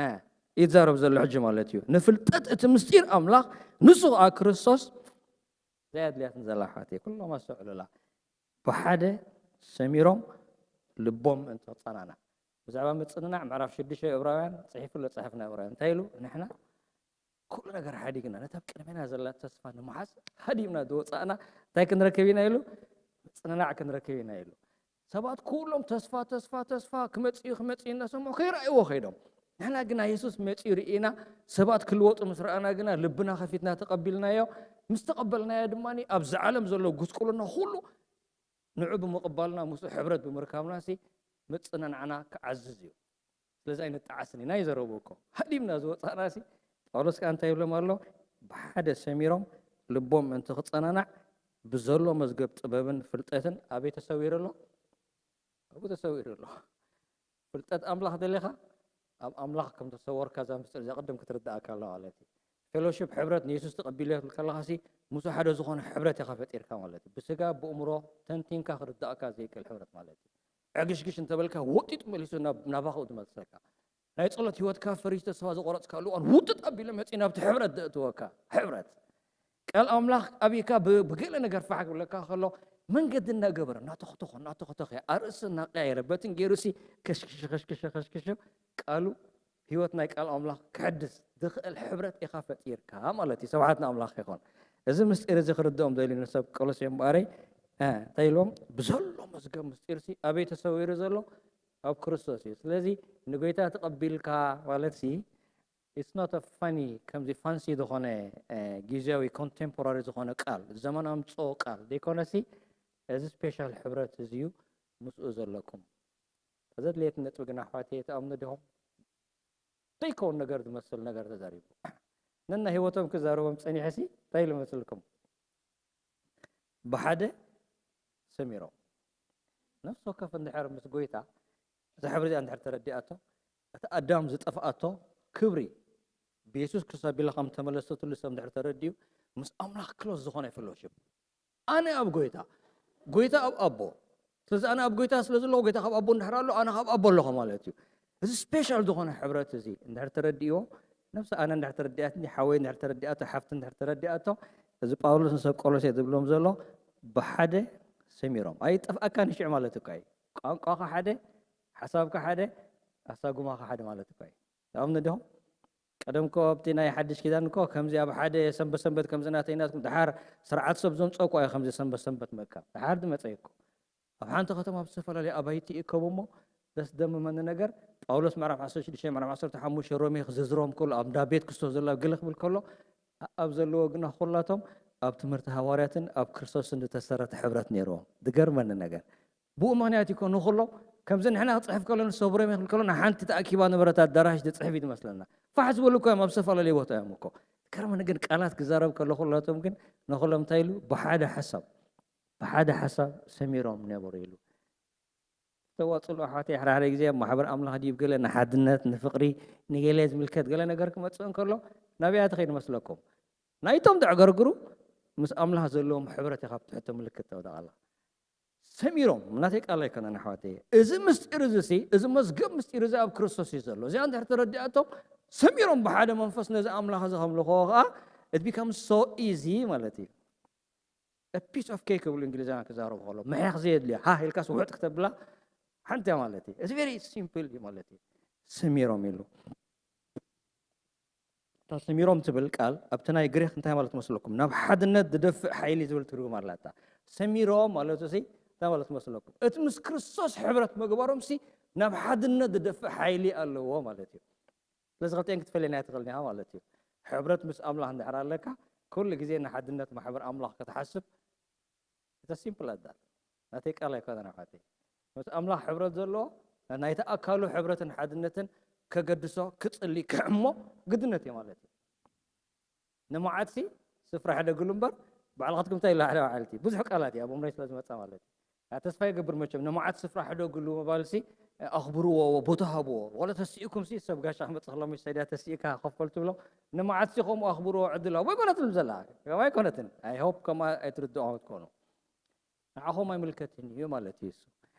እ፣ ይዛረብ ዘሎ ሕጂ ማለት እዩ። ንፍልጠት እቲ ምስጢር ኣምላኽ ንሱ ኸኣ ክርስቶስ ዘይ ኣድልያትን ዘላ ኣሕዋተይ ኩሎም ኣስተውዕሉላ። ብሓደ ሰሚሮም ልቦም ምእንቲ ክጸናናዕ። ብዛዕባ ምጽንናዕ ምዕራፍ ሽዱሽተ ዕብራውያን ጽሒፉ ኣሎ፣ ጽሑፍና ዕብራውያን እንታይ ኢሉ? ንሕና ኩሉ ነገር ሓዲግና ነታ ኣብ ቅድሜና ዘላ ተስፋ ንምሓዝ ሃዲምና ዝወጻእና እንታይ ክንረክብ ኢና ኢሉ? ምጽንናዕ ክንረክብ ኢና ኢሉ። ሰባት ኩሎም ተስፋ ተስፋ ተስፋ ክመጽእ እዩ ክመጽእ እዩ እናሰምዑ ከይረኣይዎ ከይዶም። ንሕና ግና የሱስ መጺኡ ርኢና ሰባት ክልወጡ ምስ ረኣና ግና ልብና ከፊትና ተቐቢልናዮ። ምስ ተቐበልናዮ ድማ ኣብዚ ዓለም ዘሎ ጉስቁልና ኩሉ ንዑ ብምቕባልና ምስኡ ሕብረት ብምርካብና ሲ ምጽንናዕና ክዓዝዝ እዩ። ስለዚ ኣይንጠዓስን ኢና ይዘረቡ እኮ። ሃዲምና ዝወጻእና ሲ ጳውሎስ ከኣ እንታይ ይብሎም ኣሎ? ብሓደ ሰሚሮም ልቦም ምእንቲ ክጸናናዕ ብዘሎ መዝገብ ጥበብን ፍልጠትን ኣበይ ተሰዊሩ ኣሎ? ኣብኡ ተሰዊሩ ኣሎ። ፍልጠት ኣምላኽ ደሊኻ ኣብ ኣምላኽ ከም ተሰወርካ እዛ ምስጢር እዚኣ ቅድም ክትርዳእካ ኣሎ ማለት እዩ። ፌሎሺፕ ሕብረት ንየሱስ ተቐቢልዮ ትብል ከለኻ ሲ ምስኡ ሓደ ዝኾነ ሕብረት ኢኻ ፈጢርካ ማለት እዩ። ብስጋ ብእምሮ ተንቲንካ ክርዳእካ ዘይክእል ሕብረት ማለት እዩ። ዕግሽግሽ እንተበልካ ወጢጡ መሊሱ ናብ ናባኽኡ ዝመልሰካ። ናይ ጸሎት ህይወትካ ፈሪሱ ተስፋ ዝቆረጽካሉ እዋን ውጥጥ ኣቢሉ መጺኡ ናብቲ ሕብረት ዘእትወካ። ሕብረት ቃል ኣምላኽ ኣብካ ብ-፣ ብገለ ነገር ፋሕ ክብለካ ከሎ መንገዲ እናገበረ እናተኽተኾ እናተኽተኸ ኣርእሲ እናቀያየረ በትን ገይሩ ሲ ከሽክሽ ከሽክሽ ከሽክሽ ቃሉ ህይወት ናይ ቃል ኣምላኽ ክሕድስ ዝኽእል ሕብረት ኢኻ ፈጢርካ ማለት እዩ። ስብሓት ንኣምላኽ ይኹን። እዚ ምስጢር እዚ ክርድኦም ዘይሉ ንሰብ ቆሎሴ እምበኣረይ እ፣ እንታይ ኢልዎም? ብዘሎ መዝገብ ምስጢር ሲ ኣበይ ተሰዊሩ ዘሎ? ኣብ ክርስቶስ እዩ። ስለዚ ንጎይታ ተቐቢልካ ማለት ሲ it's not a funny ከምዚ ፋንሲ ዝኾነ እ፣ ግዜያዊ ኮንቴምፖራሪ ዝኾነ ቃል ዘመን ኣምፅኦ ቃል ዘይኮነ ሲ እዚ ስፔሻል ሕብረት እዚ እዩ ምስኡ ዘለኩም። እዚ ኣድልየት ነጥቢ ግን ኣሕዋተይ ትኣምኑ ዲኹም? ዘይከውን ነገር ዝመስል ነገር ተዛሪቡ። ነና ህይወቶም ክዛረቦም ጸኒሐ ሲ እንታይ ኢሉ መስልኩም? ብሓደ ሰሚሮም። ነፍሲ ወከፍ እንድሕር ምስ ጎይታ እዛ ሕብሪ እዚኣ እንድሕር ተረዲኣቶ፣ እቲ ኣዳም ዝጠፍኣቶ ክብሪ ብየሱስ ክርስቶስ ኣቢላ ከም ተመለሰትሉ ሰብ እንድሕር ተረዲኡ፣ ምስ ኣምላኽ ክሎዝ ዝኾነ ፌሎሺፕ። ኣነ ኣብ ጎይታ፣ ጎይታ ኣብ ኣቦ። ስለዚ ኣነ ኣብ ጎይታ ስለ ዘለኹ፣ ጎይታ ካብ ኣቦ እንድሕር ኣሎ፣ ኣነ ካብ ኣቦ ኣለኹ ማለት እዩ። እዚ ስፔሻል ዝኾነ ሕብረት እዚ እንድሕር ተረዲእዎ፣ ነፍሲ ኣነ እንድሕር ተረዲኣትኒ፣ ሓወይ እንድሕር ተረዲኣቶ፣ ሓፍቲ እንድሕር ተረዲኣቶ፣ እዚ ጳውሎስ ንሰብ ቆሎሴ ዝብሎም ዘሎ ብሓደ ሰሚሮም። ኣይጠፍኣካን ሽዕ ማለት እኮ እዩ። ቋንቋኻ ሓደ፣ ሓሳብካ ሓደ፣ ኣሳጉማኻ ሓደ ማለት እኮ እዩ። ትኣምኑ ዲኹም? ቀደም እኮ ኣብቲ ናይ ሓድሽ ኪዳን እኮ ከምዚ ኣብ ሓደ ሰንበት ሰንበት ከምዚ ናተይ ናትኩም፣ ደሓር ስርዓት ሰብ ዘምፀኦ እኮ እዩ ከምዚ ሰንበት ሰንበት ምእካብ። ደሓር ዝመፀ እዩ እኮ። ኣብ ሓንቲ ከተማ ኣብ ዝተፈላለዩ ኣባይቲ ይእከቡ እሞ፣ ዘስደምመኒ ነገር፣ ጳውሎስ ምዕራፍ ዓሰርተ ሽዱሽተ፣ ምዕራፍ ዓሰርተ ሓሙሽተ፣ ሮሜ ክዝርዝሮም ከሎ፣ ኣብ እንዳ ቤት ክርስቶስ ዘላ ገለ ክብል ከሎ፣ ኣ-፣ ኣብ ዘለዎ ግና ኩላቶም ኣብ ትምህርቲ ሃዋርያትን ኣብ ክርስቶስን ዝተሰረተ ሕብረት ነይርዎም። ዝገርመኒ ነገር፣ ብኡ ምኽንያት ይኮኑ ኩሎ፣ ከምዚ ንሕና ክጽሕፍ ከሎ፣ ንሰብ ሮሜ ክብል ከሎ፣ ንሓንቲ ተኣኪባ ነበረት ኣዳራሽ ዝጽሕፍ እዩ ዝመስለና። ፋሕ ዝበሉ እኮ እዮም፣ ኣብ ዝተፈላለየ ቦታ እዮም እኮ። ዝገርመኒ ግን ቃላት ክዛረብ ከሎ፣ ኩላቶም ግን ንኹሎም እንታይ ኢሉ? ብሓደ ሓሳብ፣ ብሓደ ሓሳብ ሰሚሮም ነበሩ ኢሉ። ተዋፅሉ ኣሕዋተይ፣ ሓደ ሓደ ግዜ ኣብ ማሕበር ኣምላኽ ድዩ ገለ ንሓድነት፣ ንፍቕሪ፣ ንገለ ዝምልከት ገለ ነገር ክመፅእ እንከሎ ናብያተ ከይድ መስለኩም። ናይቶም ዘዕገርግሩ ምስ ኣምላኽ ዘለዎም ሕብረት ኢኻ ብትሕቶ ምልክት ተውደቕ ኣላ። ሰሚሮም፣ ናተይ ቃል ኣይኮነን ኣሕዋተይ። እዚ ምስጢር እዚ ሲ፣ እዚ መዝገብ ምስጢር እዚ ኣብ ክርስቶስ እዩ ዘሎ። እዚኣ እንድሕር ተረዲኣቶም፣ ሰሚሮም ብሓደ መንፈስ ነዚ ኣምላኽ እዚ ከምልኽዎ ከዓ፣ it becomes so easy ማለት እዩ። A piece of cake ክብሉ እንግሊዛውያን ክዛረቡ ከሎ፣ ምሕያኽ ዘየድልያ፣ ሃህ ኢልካስ ውሕጥ ክተብላ ሓንቲ እያ ማለት እዩ። It's very simple እዩ ማለት እዩ። ሰሚሮም ኢሉ። እታ ሰሚሮም ትብል ቃል ኣብቲ ናይ ግሪክ እንታይ ማለት መስለኩም? ናብ ሓድነት ዝደፍእ ሓይሊ ዝብል ትርጉም ኣላታ። ሰሚሮም ማለት ሲ እንታይ ማለት መስለኩም? እቲ ምስ ክርስቶስ ሕብረት ምግባሮም ሲ ናብ ሓድነት ዝደፍእ ሓይሊ ኣለዎ ማለት እዩ። ስለዚ ክልቲኤን ክትፈልየን ኣይትኽእልን ኢኻ ማለት እዩ። ሕብረት ምስ ኣምላኽ እንድሕር ኣለካ፣ ኩሉ ግዜ ንሓድነት ማሕበር ኣምላኽ ክትሓስብ፣ it's simple as that። ናተይ ቃል ኣይኮነን ኣሕዋተይ። ምስ ኣምላኽ ሕብረት ዘለዎ፣ ናይቲ ኣካሉ ሕብረትን ሓድነትን ከገድሶ፣ ክጽሊ፣ ክሕሞ ግድነት እዩ ማለት እዩ። ንመዓትሲ ስፍራ ሕደግሉ እምበር፣ ባዕልኻትኩም እንታይ ኢላ ሕደ በዓልቲ? ብዙሕ ቃላት እዩ ኣብ ኣእምሮይ ስለ ዝመጻ ማለት እዩ። ያ ተስፋ ይገብር መቸም፣ ንመዓት ስፍራ ሕደግሉ ምባልሲ፣ ኣኽብርዎ፣ ቦታ ሃብዎ። ዋላ ተሲእኩም ሲ ሰብ ጋሻ ክመጽእ ከሎ፣ ምስ ሰድያ ተሲእካ ኮፍ በል ትብሎ፣ ንመዓትሲ ከምኡ ኣኽብርዎ፣ ዕድል ሃብዎ ኣይኮነትን ዘላ። ከምኣ ኣይኮነትን። I hope ከምኣ ኣይትርድኦ ክትኮኑ። ንዓኹም ኣይምልከትን እዩ ማለት እዩ እሱ።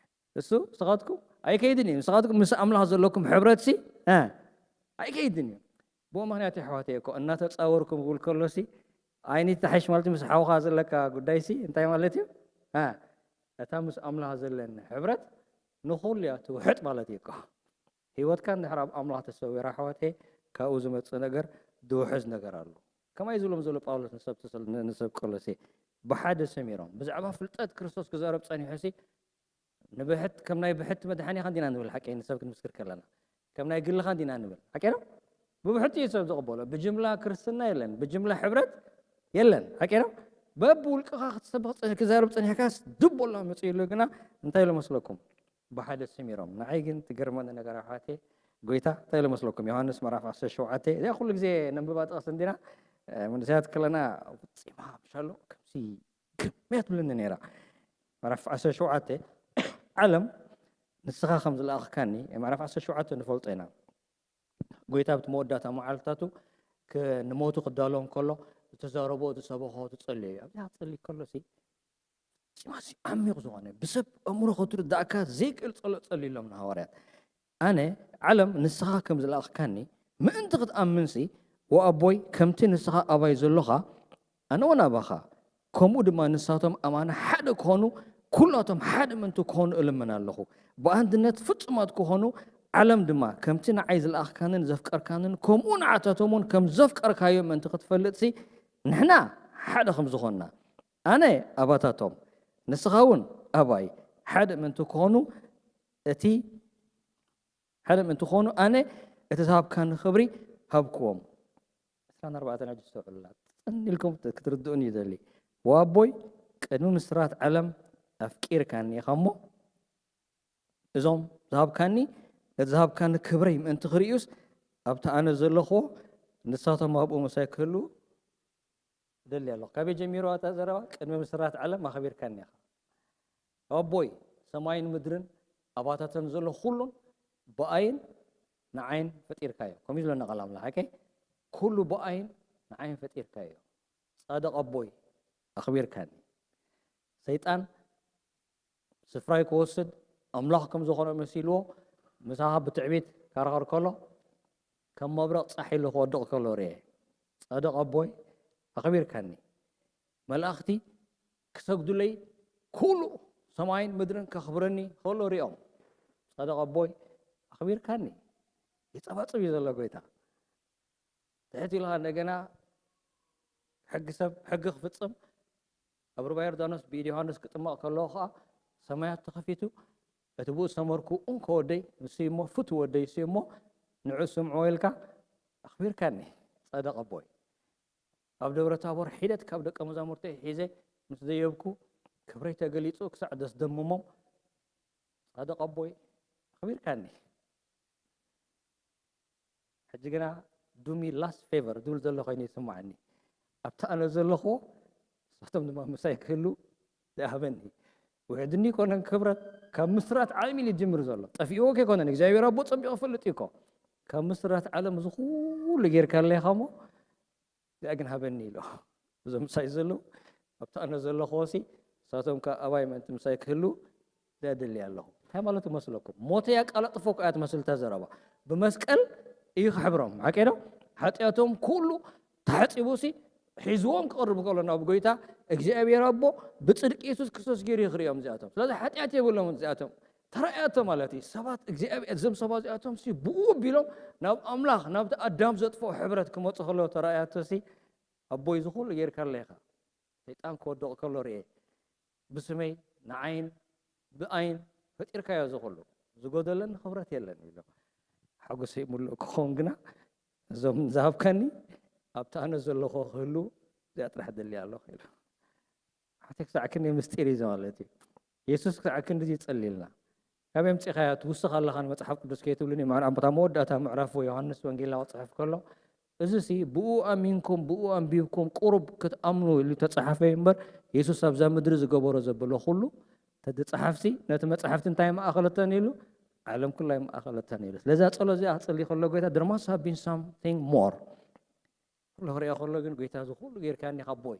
እሱ ንስኻትኩም ኣይከይድን እዩ። ንስኻትኩም ምስ ኣምላኽ ዘለኩም ሕብረትሲ፣ እ፣ ኣይከይድን እዩ። ብኡ ምኽንያት ኣሕዋተይ እኮ እናተጻወርኩም ክብል ከሎሲ፣ I need to ሓይሽ ማለት ምስ ሓውኻ ዘለካ ጉዳይሲ እንታይ ማለት እዩ? እ፣ እታ ምስ ኣምላኽ ዘለኒ ሕብረት ንኹሉ እያ ትውሕጥ ማለት እዩ እኮ። ህይወትካ እንድሕር ኣብ ኣምላኽ ተሰዊራ ኣሕዋተይ፣ ካብኡ ዝመጽእ ነገር ዝውሕዝ ነገር ኣሎ። ከማይ ዝብሎም ዘሎ ጳውሎስ ንሰብ ተሰል-፣ ን-፣ ንሰብ ቆሎሴ፣ ብሓደ ሰሚሮም። ብዛዕባ ፍልጠት ክርስቶስ ክዛረብ ጸኒሑሲ፣ ንብሕት፣ ከም ናይ ብሕቲ መድሓኒኻ እንዲና ንብል፣ ሓቀይ ንሰብ ክንምስክር ከለና። ከም ናይ ግልኻ እንዲና ንብል። ሓቀይ ነው? ብብሕቲ እዩ ሰብ ዝቕበሎ። ብጅምላ ክርስትና የለን። ብጅምላ ሕብረት የለን። ሓቀይ ነው? በብውልቅኻ ክትሰብኽ ጸ-፣ ክዛረብ ጸኒሕካስ፣ ድቦላ መጽኡ ኢሉ ግና እንታይ ኢሉ መስለኩም? ብሓደ ሰሚሮም። ንዓይ ግን ትገርመኒ ነገር ኣሕዋተይ፣ ጎይታ እንታይ ኢሉ መስለኩም? ዮሃንስ ምዕራፍ ዓሰርተ ሸውዓተ፣ እዚኣ ኩሉ ግዜ ነንብባ ጥቕሲ እንዲና፣ እ፣ መንእሰያት ከለና፣ ፍጺማ፣ ምሻሎ፣ ከምዚ ግርም እያ ትብለኒ ነይራ። ምዕራፍ ዓሰርተ ሸውዓተ፣ ዓለም ንስኻ ከም ዝለኣኽካኒ፣ ምዕራፍ ዓሰርተ ሸውዓተ ንፈልጦ ኢና። ጎይታ ኣብቲ መወዳእታ መዓልትታቱ ክ-፣ ንሞቱ ክዳሎ እንከሎ፣ ዝተዛረቦ፣ ዝሰበኾ፣ ዝጸለዮ እዩ። ኣብዚኣ ክጸሊ ከሎሲ፣ ፈጺማሲ ዓሚቕ ዝኾነ፣ ብሰብ ኣእምሮ ክትርዳእካ ዘይክእል ጸሎት ጸልዩሎም ንሃዋርያት። ኣነ፣ ዓለም ንስኻ ከም ዝለኣኽካኒ ምእንቲ ክትኣምንሲ፣ ወኣቦይ፣ ከምቲ ንስኻ ኣባይ ዘሎኻ፣ ኣነ እውን ኣባኻ፣ ከምኡ ድማ ንሳቶም ኣማና ሓደ ክኾኑ፣ ኩላቶም ሓደ ምእንቲ ክኾኑ እልምን ኣለኹ። ብኣንድነት ፍጹማት ክኾኑ፣ ዓለም ድማ ከምቲ ንዓይ ዝለኣኽካንን ዘፍቀርካንን፣ ከምኡ ንዓታቶም እውን ከም ዘፍቀርካዮም ምእንቲ ክትፈልጥሲ፣ ንሕና ሓደ ከም ዝኾንና። ኣነ ኣባታቶም፣ ንስኻ እውን ኣባይ ሓደ ምእንቲ ክኾኑ፣ እቲ ሓደ ምእንቲ ክኾኑ፣ ኣነ እቲ ዝሃብካኒ ክብሪ ሃብክዎም። ዕስራን ኣርባዕተን ሕጂ ዝተውዕሉላ። ጽን ኢልኩም ክት-፣ ክትርድኡኒ ይደሊ። ወኣቦይ፣ ቅድሚ ምስራት ዓለም ኣፍቂርካኒ ኢኻ እሞ፣ እዞም ዝሃብካኒ፣ ነቲ ዝሃብካኒ ክብረይ ምእንቲ ክርእዩስ፣ ኣብቲ ኣነ ዘለኽዎ፣ ንሳቶም ኣብኡ ምሳይ ክህልዉ፣ እደሊ ኣለኹ። ካበይ ጀሚሩ እታ ዘረባ? ቅድሚ ምስራት ዓለም ኣኽቢርካኒ ኢኻ። ኣቦይ፣ ሰማይን ምድርን ኣባታተን ዘሎ ኩሉን ብኣይን ንዓይን ፈጢርካዮ። ከምኡ እዩ ዝብለና ቃል ኣምላኽ። ኦኬ? ኩሉ ብኣይን ንዓይን ፈጢርካዮ። ጻድቕ ኣቦይ፣ ኣኽቢርካኒ። ሰይጣን ስፍራይ ክወስድ ኣምላኽ ከም ዝኾነ መሲልዎ፣ ምሳኻ ብትዕቢት ከርኸር ከሎ፣ ከም መብረቕ ጻሕ ኢሉ ክወድቕ ከሎ ርእየ። ጻድቕ ኣቦይ፣ ኣኽቢርካኒ። መላእኽቲ ክሰግዱለይ፣ ኩሉ ሰማይን ምድርን ከኽብረኒ ከሎ ሪኦም። ጻድቕ ኣቦይ፣ ኣኽቢርካኒ። ይጸባጽብ እዩ ዘሎ ጎይታ። ትሕት ኢልኻ እንደገና ሕጊ ሰብ፣ ሕጊ ክፍጽም ኣብ ሩባ ዮርዳኖስ ብኢድ ዮሃንስ ክጥመቕ ከለኹ ኸኣ ሰማያት ተኸፊቱ፣ እቲ ብኡ ዝተመርኩ እንኮ ወደይ ንሱ እዩ እሞ፣ ፍቱው ወደይ ንሱ እዩ እሞ፣ ንዑ ስምዕዎ ኢልካ ኣኽቢርካኒ ጻድቕ ኣቦይ። ኣብ ደብረ ታቦር ሒደት ካብ ደቀ መዛሙርተይ ሒዘ ምስ ደየብኩ፣ ክብረይ ተገሊጹ ክሳዕ ዘስደምሞም፣ ጻድቕ ኣቦይ ኣኽቢርካኒ። ሕጂ ግና do me last favor ዝብል ዘሎ ኮይኑ ይስምዓኒ። ኣብቲ ኣነ ዘለኹዎ ንሳቶም ድማ ምሳይ ክህሉ ዝሃበኒ። ውሕድኒ ይኮነን ክብረት፣ ካብ ምስራት ዓለም እዩ ዝጅምር ዘሎ። ጠፊእዎ ከይኮነን እግዚኣብሔር ኣቦ ጸቢቑ ይፈልጥ እዩ እኮ። ካብ ምስራት ዓለም እዚ ኩሉ ጌርካለይ ኢኻ እሞ እዚኣ ግን ሃበኒ ኢሎ። እዞም ምሳይ ዘለዉ ኣብቲ ኣነ ዘለኹዎ ሲ ንሳቶም ከኣ ኣባይ ምእንቲ ምሳይ ክህልዉ እዚኣ ደሊ ኣለኹ። እንታይ ማለት ይመስለኩም? ሞተይ ኣቃላጥፎ እኮ እያ ትመስል እታ ዘረባ። ብመስቀል እዩ ክሕብሮም። ሓቂ ዶ? ሓጢኣቶም ኩሉ ተሓጺቡ ሲ ሒዝዎም ክቕርብ ከሎ ናብ ጎይታ እግዚኣብሔር ኣቦ ብጽድቂ የሱስ ክርስቶስ ገይሩ ይኽርእዮም እዚኣቶም። ስለዚ ሓጢኣት የብሎምን እዚኣቶም። ተራእያቶ ማለት እዩ። ሰባት እግዚኣብሔር እዞም ሰባት እዚኣቶም ሲ ብኡ ቢሎም ናብ ኣምላኽ ናብቲ ኣዳም ዘጥፍኦ ሕብረት ክመጹ ከለዉ ተራእያቶ ሲ ኣቦይ ዝኹሉ ጌርካለይ ኢኻ። ሰይጣን ክወድቕ ከሎ ርኤ። ብስመይ ንዓይን ብኣይን ፈጢርካዮ ዝኹሉ ዝጎደለኒ ክብረት የለን ኢሎ። ሓጎሰይ ምሉእ ክኸውን ግና እዞም ዝሃብካኒ ኣብቲ ኣነ ዘለኹ ክህሉ እዚኣ ጥራሕ ደልያ ኣለኹ ኢሎ። ሓቲ ክሳዕ ክንደይ ምስጢር እዩ ማለት እዩ። የሱስ ክሳዕ ክንድዚ ይጸልየልና። ካበይ ኣምጺእካያ ትውስኽ ኣለኻ ንመጽሓፍ ቅዱስ ከይትብሉኒ፣ ምዕራፍ፣ ኣብታ መወዳእታ ምዕራፍ ዮሃንስ ወንጌላዊ ክጽሕፍ ከሎ፣ እዚ ሲ ብኡ ኣሚንኩም፣ ብኡ ኣንቢብኩም፣ ቁሩብ ክትኣምኑ ኢሉ ተጻሓፈ እዩ እምበር፣ የሱስ ኣብዛ ምድሪ ዝገበሮ ዘበሎ ኩሉ፣ ተትጽሓፍሲ፣ ነቲ መጻሕፍቲ እንታይ መኣኸለተን ኢሉ? ዓለም ኩላ ይመኣኸለተን ኢሉ። ስለዛ ጸሎት እዚኣ ክጽሊ ከሎ ጎይታ፣ there must have been something more። ኩሉ ክሪኦ ከሎ ግን ጎይታ እዚ ኩሉ ጌርካኒ ካብ ቦይ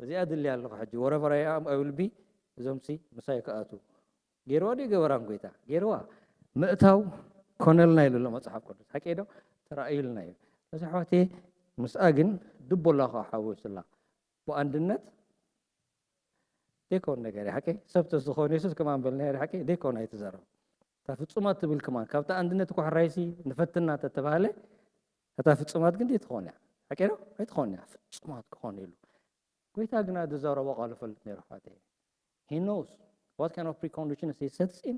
እዚኣ ድልያ ኣለኹ ሕጂ wherever I am I will be እዞምሲ ምሳይ ክኣቱ ገይርዋ ዶ ገበራን ጎይታ ገይርዋ ምእታው ኮነልና ኢሉ ኣሎ መጽሓፍ ቅዱስ ሓቂ ዶ ተራእዩልና እዩ እዚ ኣሕዋቴ ምስኣ ግን ድቦላ ከዓ ሓዊሱላ ብኣንድነት ዘይኮን ነገር ሓቂ ሰብ ተዝኾን የሱስ ከማን በልና ሓቂ ዘይኮን ኣይትዘረብ እታ ፍጹማት ትብል ከማን ካብታ ኣንድነት እኳ ሕራይሲ ንፈትና ተተባህለ እታ ፍጹማት ግን ዘይትኾን እያ ሓቂ ዶ ኣይትኾን እያ ፍጹማት ክኾን ኢሉ ጎይታ ግና ዝዛረቦ ቃሉ ፈልጥ ነይሩ ኣሕዋተይ he knows what kind of preconditions he sets in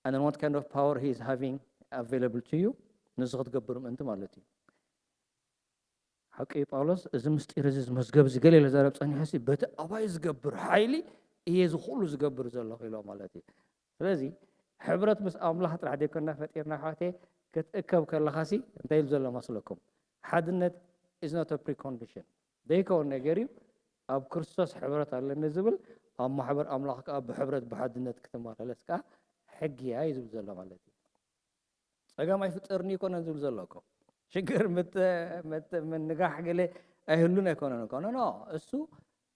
and then what kind of power he is having available to you ንዚ ክትገብር ምእንቲ ማለት እዩ ሓቂ ጳውሎስ እዚ ምስጢር እዚ መዝገብ እዚ ገለ ለዛረብ ጸኒሑ ሲ በቲ ኣባይ ዝገብር ሓይሊ እየ እዚ ኩሉ ዝገብር ዘለኹ ኢሎ ማለት እዩ ስለዚ ሕብረት ምስ ኣምላኽ ጥራሕ ዘይኮና ፈጢርና ኣሕዋተይ ክትእከብ ከለኻ ሲ እንታይ ኢሉ ዘሎ መስለኩም ሓድነት is not a precondition ዘይከውን ነገር እዩ ኣብ ክርስቶስ ሕብረት ኣለኒ ዝብል ኣብ ማሕበር ኣምላኽ ከዓ ብሕብረት ብሓድነት ክትመላለስ ከዓ ሕጊ እያ እዩ ዝብል ዘሎ ማለት እዩ ጸገም ኣይፍጠርኒ ይኮነን ዝብል ዘሎ እኮ ሽግር ምንጋሕ ገለ ኣይህሉን ኣይኮነን እኮ ኖ እሱ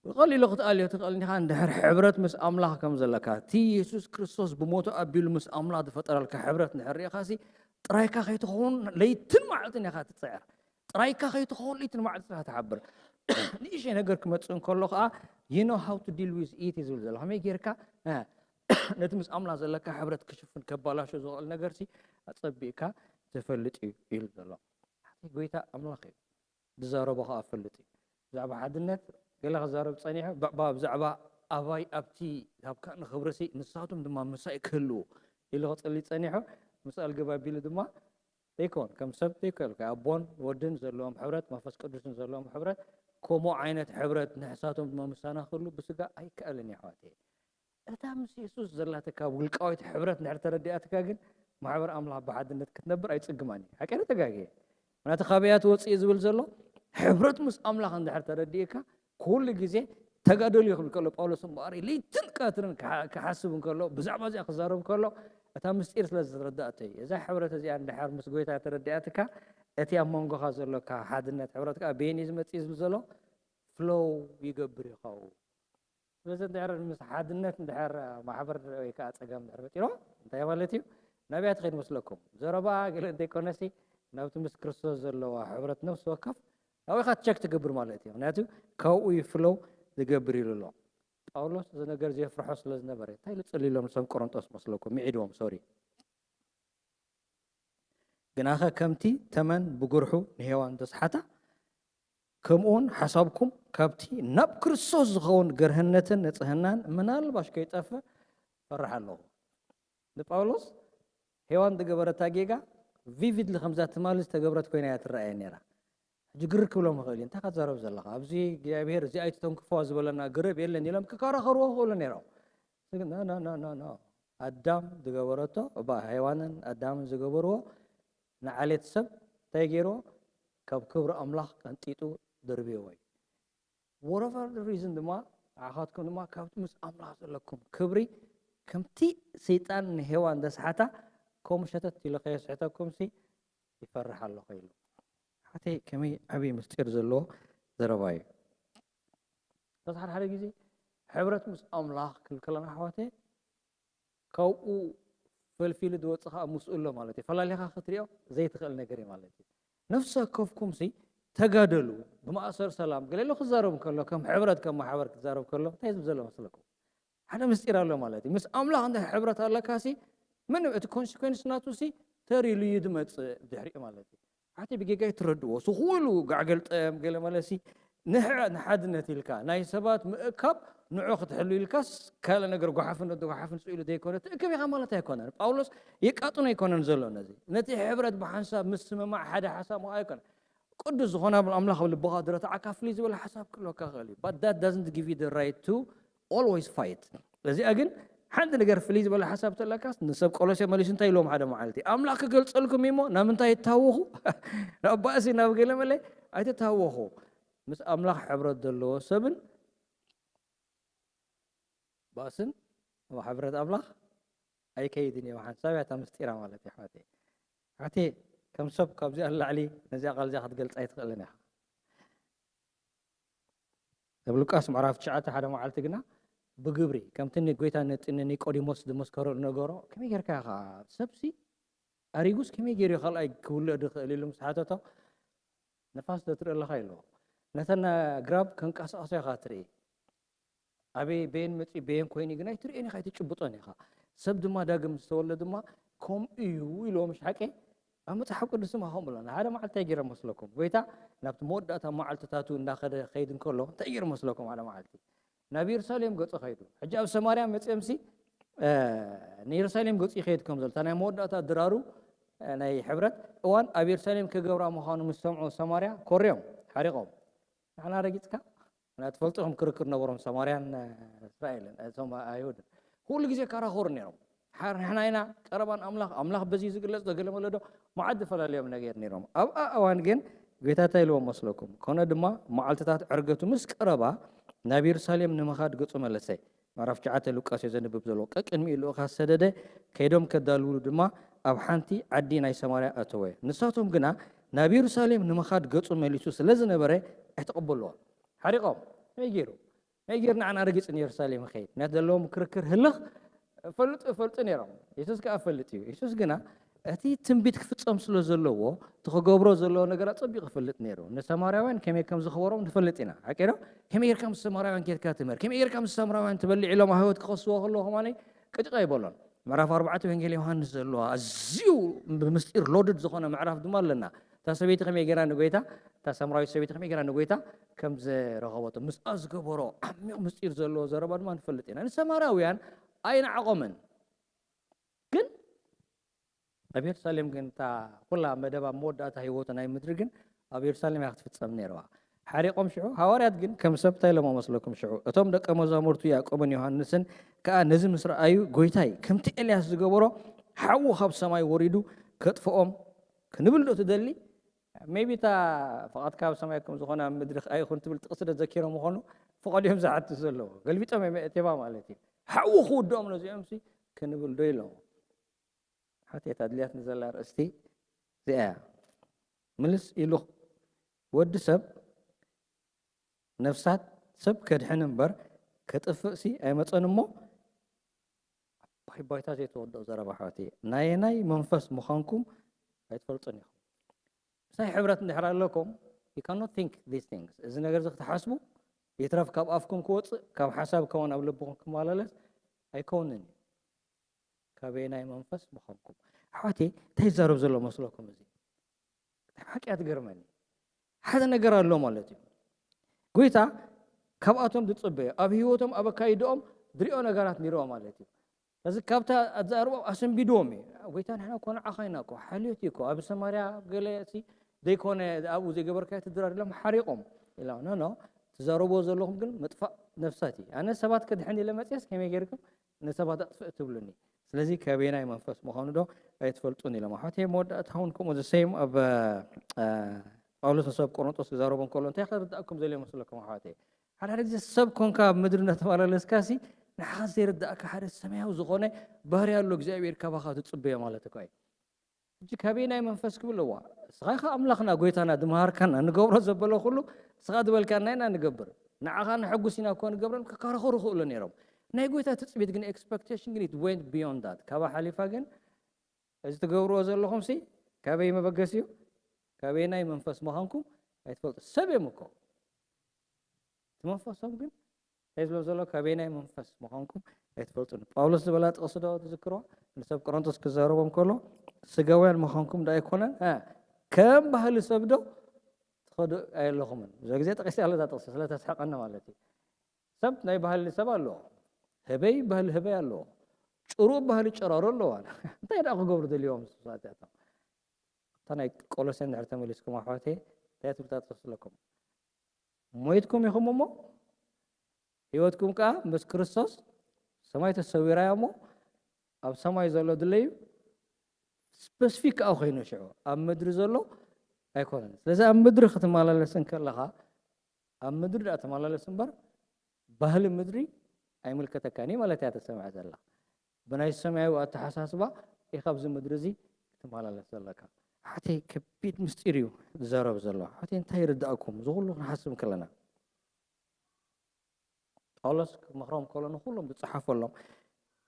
ብቐሊሉ ክትኣልዮ ትኽእል እንዲኻ እንድሕር ሕብረት ምስ ኣምላኽ ከም ዘለካ እቲ የሱስ ክርስቶስ ብሞቱ ኣቢሉ ምስ ኣምላኽ ዝፈጠረልካ ሕብረት እንድሕር ርኢኻሲ ጥራይካ ከይትኸውን ለይትን መዓልትን ኢኻ ትፅዕር ጥራይካ ከይትኸውን ለይትን መዓልትን ኢኻ ትሓብር ንእሽተይ ነገር ክመፅእ እንከሎ ከዓ you know how to deal with it ዝብል ዘሎ ከመይ ጌርካ ነቲ ምስ ኣምላኽ ዘለካ ሕብረት ክሽፍን ከባላሾ ዝኽእል ነገርሲ ኣፀቢእካ ትፈልጥ እዩ ኢሉ ዘሎ ጎይታ ኣምላኽ እዩ ዝዛረቦ ከዓ ፈልጥ እዩ ብዛዕባ ሓድነት ገለ ክዛረብ ፀኒሑ ብዛዕባ ኣባይ ኣብቲ ዝሃብካኒ ክብርሲ ንሳቶም ድማ ምሳይ ክህልዉ ኢሉ ክፅሊ ፀኒሑ ምስ ኣልገብ ኣቢሉ ድማ ዘይኮን ከም ሰብ ዘይክእል ኣቦን ወድን ዘለዎም ሕብረት መንፈስ ቅዱስን ዘለዎም ሕብረት ከምኡ ዓይነት ሕብረት ንሕሳቶም ድማ ምሳና ክህሉ ብስጋ ኣይከኣልን እዩ ኣሕዋተይ እታ ምስ የሱስ ዘላትካ ውልቃዊት ሕብረት እንድሕር ተረዲኣትካ ግን ማሕበር ኣምላኽ ብሓድነት ክትነብር ኣይጽግማን እዩ ሓቂ ተጋግየ ምክንያቱ ካበያ ትወፅእ እዩ ዝብል ዘሎ ሕብረት ምስ ኣምላኽ እንድሕር ተረዲእካ ኩሉ ግዜ ተጋደሉ ይኽብል ከሎ ጳውሎስ እምበኣር ለይትን ቀትርን ክሓስብ እንከሎ ብዛዕባ እዚኣ ክዛረብ ከሎ እታ ምስጢር ስለ ዝተረዳእቶ እዩ እዛ ሕብረት እዚኣ እንድሕር ምስ ጎይታ ተረዲኣትካ እቲ ኣብ መንጎኻ ዘሎካ ሓድነት ሕብረት ከዓ በየን እዩ ዝመፅእ ዝብል ዘሎ ፍሎው ይገብር ይኸውን ስለዚ እንድሕር ምስ ሓድነት እንድሕር ማሕበር ወይ ከዓ ፀገም እንድሕር ፈጢሮ እንታይ ማለት እዩ ናብያ ትኸይድ መስለኩም ዘረባ ገለ እንተይኮነሲ ናብቲ ምስ ክርስቶስ ዘለዋ ሕብረት ነፍሲ ወከፍ ናብኻ ቸክ ትገብር ማለት እዩ ምክንያቱ ካብኡ ይፍለው ዝገብር ኢሉ ኣሎ ጳውሎስ እዚ ነገር ዘየፍርሖ ስለ ዝነበረ እንታይ ኢሉ ፀሊሎም ንሶም ቆሮንጦስ መስለኩም ምዒድዎም ሶሪ ግናኸ ከምቲ ተመን ብጉርሑ ንሄዋን ዘስሓታ ከምኡውን ሓሳብኩም ካብቲ ናብ ክርስቶስ ዝኸውን ገርህነትን ንጽህናን ምናልባሽ ከይጠፍእ ፈርሕ ኣለኹ። ንጳውሎስ ሄዋን ዝገበረታ ጌጋ ቪቪድሊ ከምዛ ትማሊ ዝተገብረት ኮይና እያ ትረኣየ ነይራ። ሕጂ ግር ክብሎም ይኽእል እዩ። እንታይ እካ ትዛረብ ዘለኻ? ኣብዚ እግዚኣብሄር እዚ ኣይትተንክፎ ዝበለና ገረብ የለን ኢሎም ክከራኸርዎ ይኽእሉ ነይሮም። ኣዳም ዝገበረቶ እባ ሄዋንን ኣዳምን ዝገበርዎ ንዓሌት ሰብ እንታይ ገይርዎ? ካብ ክብሪ ኣምላኽ ቀንጢጡ ደርብይዎ እዩ። Whatever the reason ድማ ንዓኻትኩም ድማ ካብቲ ምስ ኣምላኽ ዘለኩም ክብሪ ከምቲ ሰይጣን ንሄዋን ዘስሓታ፣ ከምኡ ሸተት ኢሉ ከየስሕተኩምሲ ይፈርሕ ኣለኹ ኢሉ። ሓተይ ከመይ ዓብዪ ምስጢር ዘለዎ ዘረባ እዩ። በዚ ሓደ ሓደ ግዜ ሕብረት ምስ ኣምላኽ ክብል ከለና ኣሕዋተይ፣ ካብኡ ፈልፊሉ ዝወፅእ ከዓ ምስኡ ኣሎ ማለት እዩ። ፈላሊኻ ክትሪኦ ዘይትኽእል ነገር እዩ ማለት እዩ። ነፍሲ ወከፍኩምሲ ተጋደሉ፣ ብማእሰር ሰላም ገለ ኢሉ ክዛረብ ከሎ፣ ከም ሕብረት ከም ማሕበር ክዛረብ ከሎ እንታይ ዝብል ዘሎ መስለኩም? ሓደ ምስጢር ኣሎ ማለት እዩ። ምስ ኣምላኽ እንተ ሕብረት ኣለካሲ ምንም እቲ ኮንሲኮንስ ናቱሲ ተር ኢሉ እዩ ዝመፅእ ብድሕሪኡ ማለት እዩ። ሓቲ ብጌጋ ይትረድዎ ስኹሉ ጋዕገልጠም ገለ መለሲ ንሕ- ንሓድነት ኢልካ ናይ ሰባት ምእካብ ንዑ ክትሕሉ ኢልካስ ካልእ ነገር ጓሓፍን ወዲ ጓሓፍን ስኢሉ ዘይኮነ ትእክብ ኢኻ ማለት ኣይኮነን። ጳውሎስ የቃጥኖ ኣይኮነን ዘሎ ነዚ ነቲ ሕብረት ብሓንሳብ ምስምማዕ ሓደ ሓሳብ ምዃ ኣይኮነ ቅዱስ ዝኾነ ኣምላኽ ኣብ ልቦኻ ድረትዓካ ፍልይ ዝበለ ሓሳብ ክህልወካ ክእል እዩ። But that doesn't give you the right to always fight። እዚኣ ግን ሓንቲ ነገር ፍልይ ዝበለ ሓሳብ ተለካስ ንሰብ ቆሎሴ መሊሱ እንታይ ኢልዎም ሓደ መዓልቲ ኣምላኽ ክገልጸልኩም እሞ ናብ ምንታይ ይታወኹ ናብ ባእሲ ናብ ገለ መለ ኣይተታወኹ። ምስ ኣምላኽ ሕብረት ዘለዎ ሰብን ባእስን ኣብ ሕብረት ኣምላኽ ኣይከይድን እዮም። ሓንሳብ እያ እታ ምስጢራ ማለት እዩ። ሓቴ ሓቴ ከም ሰብ ካብዚኣ ንላዕሊ ነዚኣ ቃል እዚኣ ክትገልጻ ኣይትኽእልን ኢኻ። ኣብ ሉቃስ ምዕራፍ ትሽዓተ ሓደ መዓልቲ ግና ብግብሪ ከምቲ ንጎይታ ነቲ ንኒቆዲሞስ ዝመስከሮ ዝነገሮ ከመይ ጌርካ ኢኻ? ሰብሲ ኣሪጉስ ከመይ ገይሩ እዩ ካልኣይ ክውለድ ይኽእል ኢሉ ምስ ሓተቶ፣ ነፋስ ዶ ትርኢ ኣለኻ ኢልዎ። ነተን ኣግራብ ከንቀሳቕሶ ኢኻ ትርኢ። ኣበይ በየን መፂኡ በየን ኮይኑ ግን ኣይትርእዮን ኢኻ ኣይትጭብጦን ኢኻ። ሰብ ድማ ዳግም ዝተወልደ ድማ ከምኡ እዩ ኢልዎ። ምሽ ሓቂ ኣብ መፅሓፍ ቅዱስ ድማ ከምኡ ኣሎ። ሓደ መዓልቲ እንታይ ገይረ መስለኩም? ጎይታ ናብቲ መወዳእታ መዓልትታቱ እንዳኸደ ከይድ እንከሎ እንታይ ገይረ መስለኩም? ሓደ መዓልቲ ናብ የሩሳሌም ገፁ ከይዱ። ሕጂ ኣብ ሰማርያ መፅኦምሲ ንየሩሳሌም ገፁ ይኸይድ ከም ዘሎ እታ ናይ መወዳእታ ድራሩ ናይ ሕብረት እዋን ኣብ የሩሳሌም ክገብራ ምዃኑ ምስ ሰምዑ ሰማርያ ኮርዮም ሓሪቖም። ንዓና ረጊፅካ እና ትፈልጡ ከም ክርክር ነበሮም ሰማርያን እስራኤልን እቶም ኣይሁድን ኩሉ ግዜ ካራኸሩ ነይሮም። ሓር ንሕና ኢና ቀረባን ኣምላኽ ኣምላኽ በዚ ዝግለጽ ዶ ገለ መለ ዶ መዓት ዝፈላለዮም ነገር ነይሮም። ኣብኣ እዋን ግን ጎይታ እንታይ ኢልዎም መስለኩም? ኮነ ድማ መዓልትታት ዕርገቱ ምስ ቀረባ ናብ የሩሳሌም ንምኻድ ገጹ መለሰ። ምዕራፍ ትሽዓተ ሉቃስ እዩ ዘንብብ ዘሎ። ቀቅድሚኡ ልኡኻት ሰደደ፣ ከይዶም ከዳልውሉ ድማ ኣብ ሓንቲ ዓዲ ናይ ሰማርያ ኣተወ። ንሳቶም ግና ናብ የሩሳሌም ንምኻድ ገጹ መሊሱ ስለ ዝነበረ ኣይተቐበልዎን። ሓሪቖም። ከመይ ገይሩ? ከመይ ገይሩ ንዓና ረጊጹ ንየሩሳሌም ይኸይድ? ምክንያቱ ዘለዎም ክርክር ህልኽ ፈልጡ ይፈልጡ ነይሮም። የሱስ ከኣ ፈልጥ እዩ። የሱስ ግና እቲ ትንቢት ክፍጸም ስለ ዘለዎ እቲ ክገብሮ ዘለዎ ነገራት ጸቢቑ ይፈልጥ ነይሩ። ንሰማርያውያን ከመይ ከም ዝኸበሮም ንፈልጥ ኢና። ሓቂ ዶ? ከመይ ጌርካ ምስ ሰማርያውያን ኬድካ ትምህር? ከመይ ጌርካ ምስ ሰማርያውያን ትበልዕ ኢሎም ኣህወት ክኸስዎ ከለዉ ከማለይ ቅጭቕ ኣይበሎን። ምዕራፍ ኣርባዕተ ወንጌል ዮሃንስ ዘለዋ ኣዝዩ ብምስጢር ሎድድ ዝኾነ ምዕራፍ ድማ ኣለና። እታ ሰበይቲ ከመይ ጌራ ንጎይታ እታ ሰምራዊት ሰበይቲ ከመይ ጌራ ንጎይታ ከም ዝረኸበቶ ምስኣ ዝገበሮ ዓሚቕ ምስጢር ዘለዎ ዘረባ ድማ ንፈልጥ ኢና። ንሰማርያውያን ኣይነዓቖምን። ግን ኣብ የሩሳሌም ግን እታ ኩላ መደብ ኣብ መወዳእታ ህይወቱ ናይ ምድሪ ግን ኣብ የሩሳሌም እያ ክትፍጸም ነይርዋ። ሓሪቖም ሽዑ ሃዋርያት ግን ከም ሰብ እንታይ ኢሎሞ መስለኩም? ሽዑ እቶም ደቀ መዛሙርቱ ያዕቆብን ዮሃንስን ከኣ ነዚ ምስ ረኣዩ፣ ጎይታይ፣ ከምቲ ኤልያስ ዝገበሮ ሓዊ ካብ ሰማይ ወሪዱ ከጥፍኦም ክንብል ዶ ትደሊ? ሜቢ እታ ፍቓድካ ኣብ ሰማይ ከም ዝኾነ ኣብ ምድሪ ኣይኹን ትብል ጥቕሲ ዶ ዘኪሮም ምኾኑ ፍቓዱ እዮም ዝሓቱ ዘለዉ። ገልቢጦም እዮም ኣእቴባ ማለት እዩ። ሓዊ ክውድኦም ነዚኦም ሲ ክንብል ዶ ኢሎም። ሓትየት ኣድልያት ንዘላ ኣርእስቲ እዚኣ እያ። ምልስ ኢሉ ወዲ ሰብ ነፍሳት ሰብ ከድሕን እምበር ከጥፍእ ሲ ኣይመጸን እሞ ዓባይ ባይታ ዘይተወድኦ ዘረባ ኣሕዋተይ። ናየናይ መንፈስ ምዃንኩም ኣይትፈልጡን ኢኹም። ምሳይ ሕብረት እንድሕር ኣለኩም you cannot think these things። እዚ ነገር እዚ ክትሓስቡ ይትረፍ ካብ ኣፍኩም ክወፅእ ካብ ሓሳብ ከውን ኣብ ልብኹም ክመላለስ ኣይከውንን እዩ። ካበየናይ መንፈስ ምዃንኩም ኣሕዋተይ እንታይ ይዛረብ ዘሎ መስለኩም? እዚ ብጣዕሚ ሓቂ እያ ትገርመኒ። ሓደ ነገር ኣሎ ማለት እዩ። ጎይታ ካብኣቶም ዝፅበዮ ኣብ ህይወቶም ኣብ ኣካይድኦም ዝሪኦ ነገራት ነይርዎ ማለት እዩ። እዚ ካብታ ኣዛርቦም ኣሰንቢድዎም እዩ። ጎይታ ንሕና እኮ ንዓኻ ኢና እኮ ሓልዮት እዩ እኮ ኣብ ሰማርያ ገለ ሲ ዘይኮነ ኣብኡ ዘይገበርካዮ ትድራር ኢሎም ሓሪቖም ኢላ ኖ ኖ ትዛረብዎ ዘለኹም ግን ምጥፋእ ነፍሳት እዩ። ኣነ ሰባት ክድሕን ኢለ መፅየስ ከመይ ጌርኩም ንሰባት ኣጥፍእ ትብሉኒ? ስለዚ ከበየናይ መንፈስ ምዃኑ ዶ ኣይትፈልጡን ኢሎም ኣሕዋተይ። መወዳእታ እውን ከምኡ ዘሰይም ኣብ ጳውሎስ ንሰብ ቆሮንጦስ ክዛረቦም ከሎ እንታይ ክርዳእኩም ዘልዮ መስለኩም ኣሕዋተይ? ሓደ ሓደ ግዜ ሰብ ኮንካ ኣብ ምድሪ እናተመላለስካ ሲ ንዓኻ ዘይርዳእካ ሓደ ሰማያዊ ዝኾነ ባህሪ ኣሎ እግዚኣብሔር ካባኻ ትጽበዮ ማለት እኮ እዩ። ሕጂ ካበይ ናይ መንፈስ ክብል እዋ እስኻ ኢኻ ኣምላኽና ጎይታና ድመሃርካና ንገብሮ ዘበሎ ኩሉ እስኻ ዝበልካና ኢና ንገብር። ንዓኻ ንሕጉስ ኢና እኮ ንገብረን ክከራኸሩ ክእሉ ነይሮም። ናይ ጎይታ ትጽቢት ግን ኤክስፐክቴሽን ግን it went beyond that። ካባ ሓሊፋ ግን እዚ ትገብርዎ ዘለኹም ሲ ካበይ መበገሲ እዩ? ካበይ ናይ መንፈስ ምዃንኩም ኣይትፈልጡ። ሰብ እዮም እኮ እቲ መንፈሶም ግን እንታይ ዝብሎ ዘሎ ካበይ ናይ መንፈስ ምዃንኩም ኣይትፈልጡን። ጳውሎስ ዝበላ ጥቕሲ ዶ ትዝክርዋ? ንሰብ ቆሮንቶስ ክዛረቦም ከሎ ስጋውያን ምዃንኩም ዶ ኣይኮነን ከም ባህሊ ሰብ ዶ ትኸዱ ኣየለኹምን? ብዙ ግዜ ጠቂሰ ኣለዛ ጥቕሲ ስለተስሕቀኒ ማለት እዩ። ሰብ ናይ ባህሊ ሰብ ኣለዎ። ህበይ ባህሊ ህበይ ኣለዎ። ጭሩ ባህሊ ጨራሩ ኣለዋ። እንታይ ደኣ ክገብሩ ደልዮም ሰባት እያቶም? እታ ናይ ቆሎሴን ድሕሪ ተመሊስኩም ኣሕዋተይ እንታይ ትብልታ ትመስለኩም? ሞይትኩም ኢኹም እሞ ህይወትኩም ከኣ ምስ ክርስቶስ ሰማይ ተሰዊራ እያ እሞ ኣብ ሰማይ ዘሎ ድለዩ ስፐሲፊክ ከኣ ኮይኑ ሽዑ ኣብ ምድሪ ዘሎ ኣይኮነን። ስለዚ ኣብ ምድሪ ክትመላለስ እንከለኻ ኣብ ምድሪ ደኣ ተመላለስ እምበር ባህሊ ምድሪ ኣይምልከተካን እዩ ማለት እያ ተሰምዐ ዘላ። ብናይ ሰማያዊ ኣተሓሳስባ ኢኻ ኣብዚ ምድሪ እዚ ክትመላለስ ዘለካ። ሓተይ ከቢድ ምስጢር እዩ ዝዛረብ ዘሎ። ሓተይ እንታይ ይርዳእኩም እዚ ኩሉ ክንሓስብ ከለና ጳውሎስ ክመኽሮም ከሎ ንኩሎም ዝጸሓፈሎም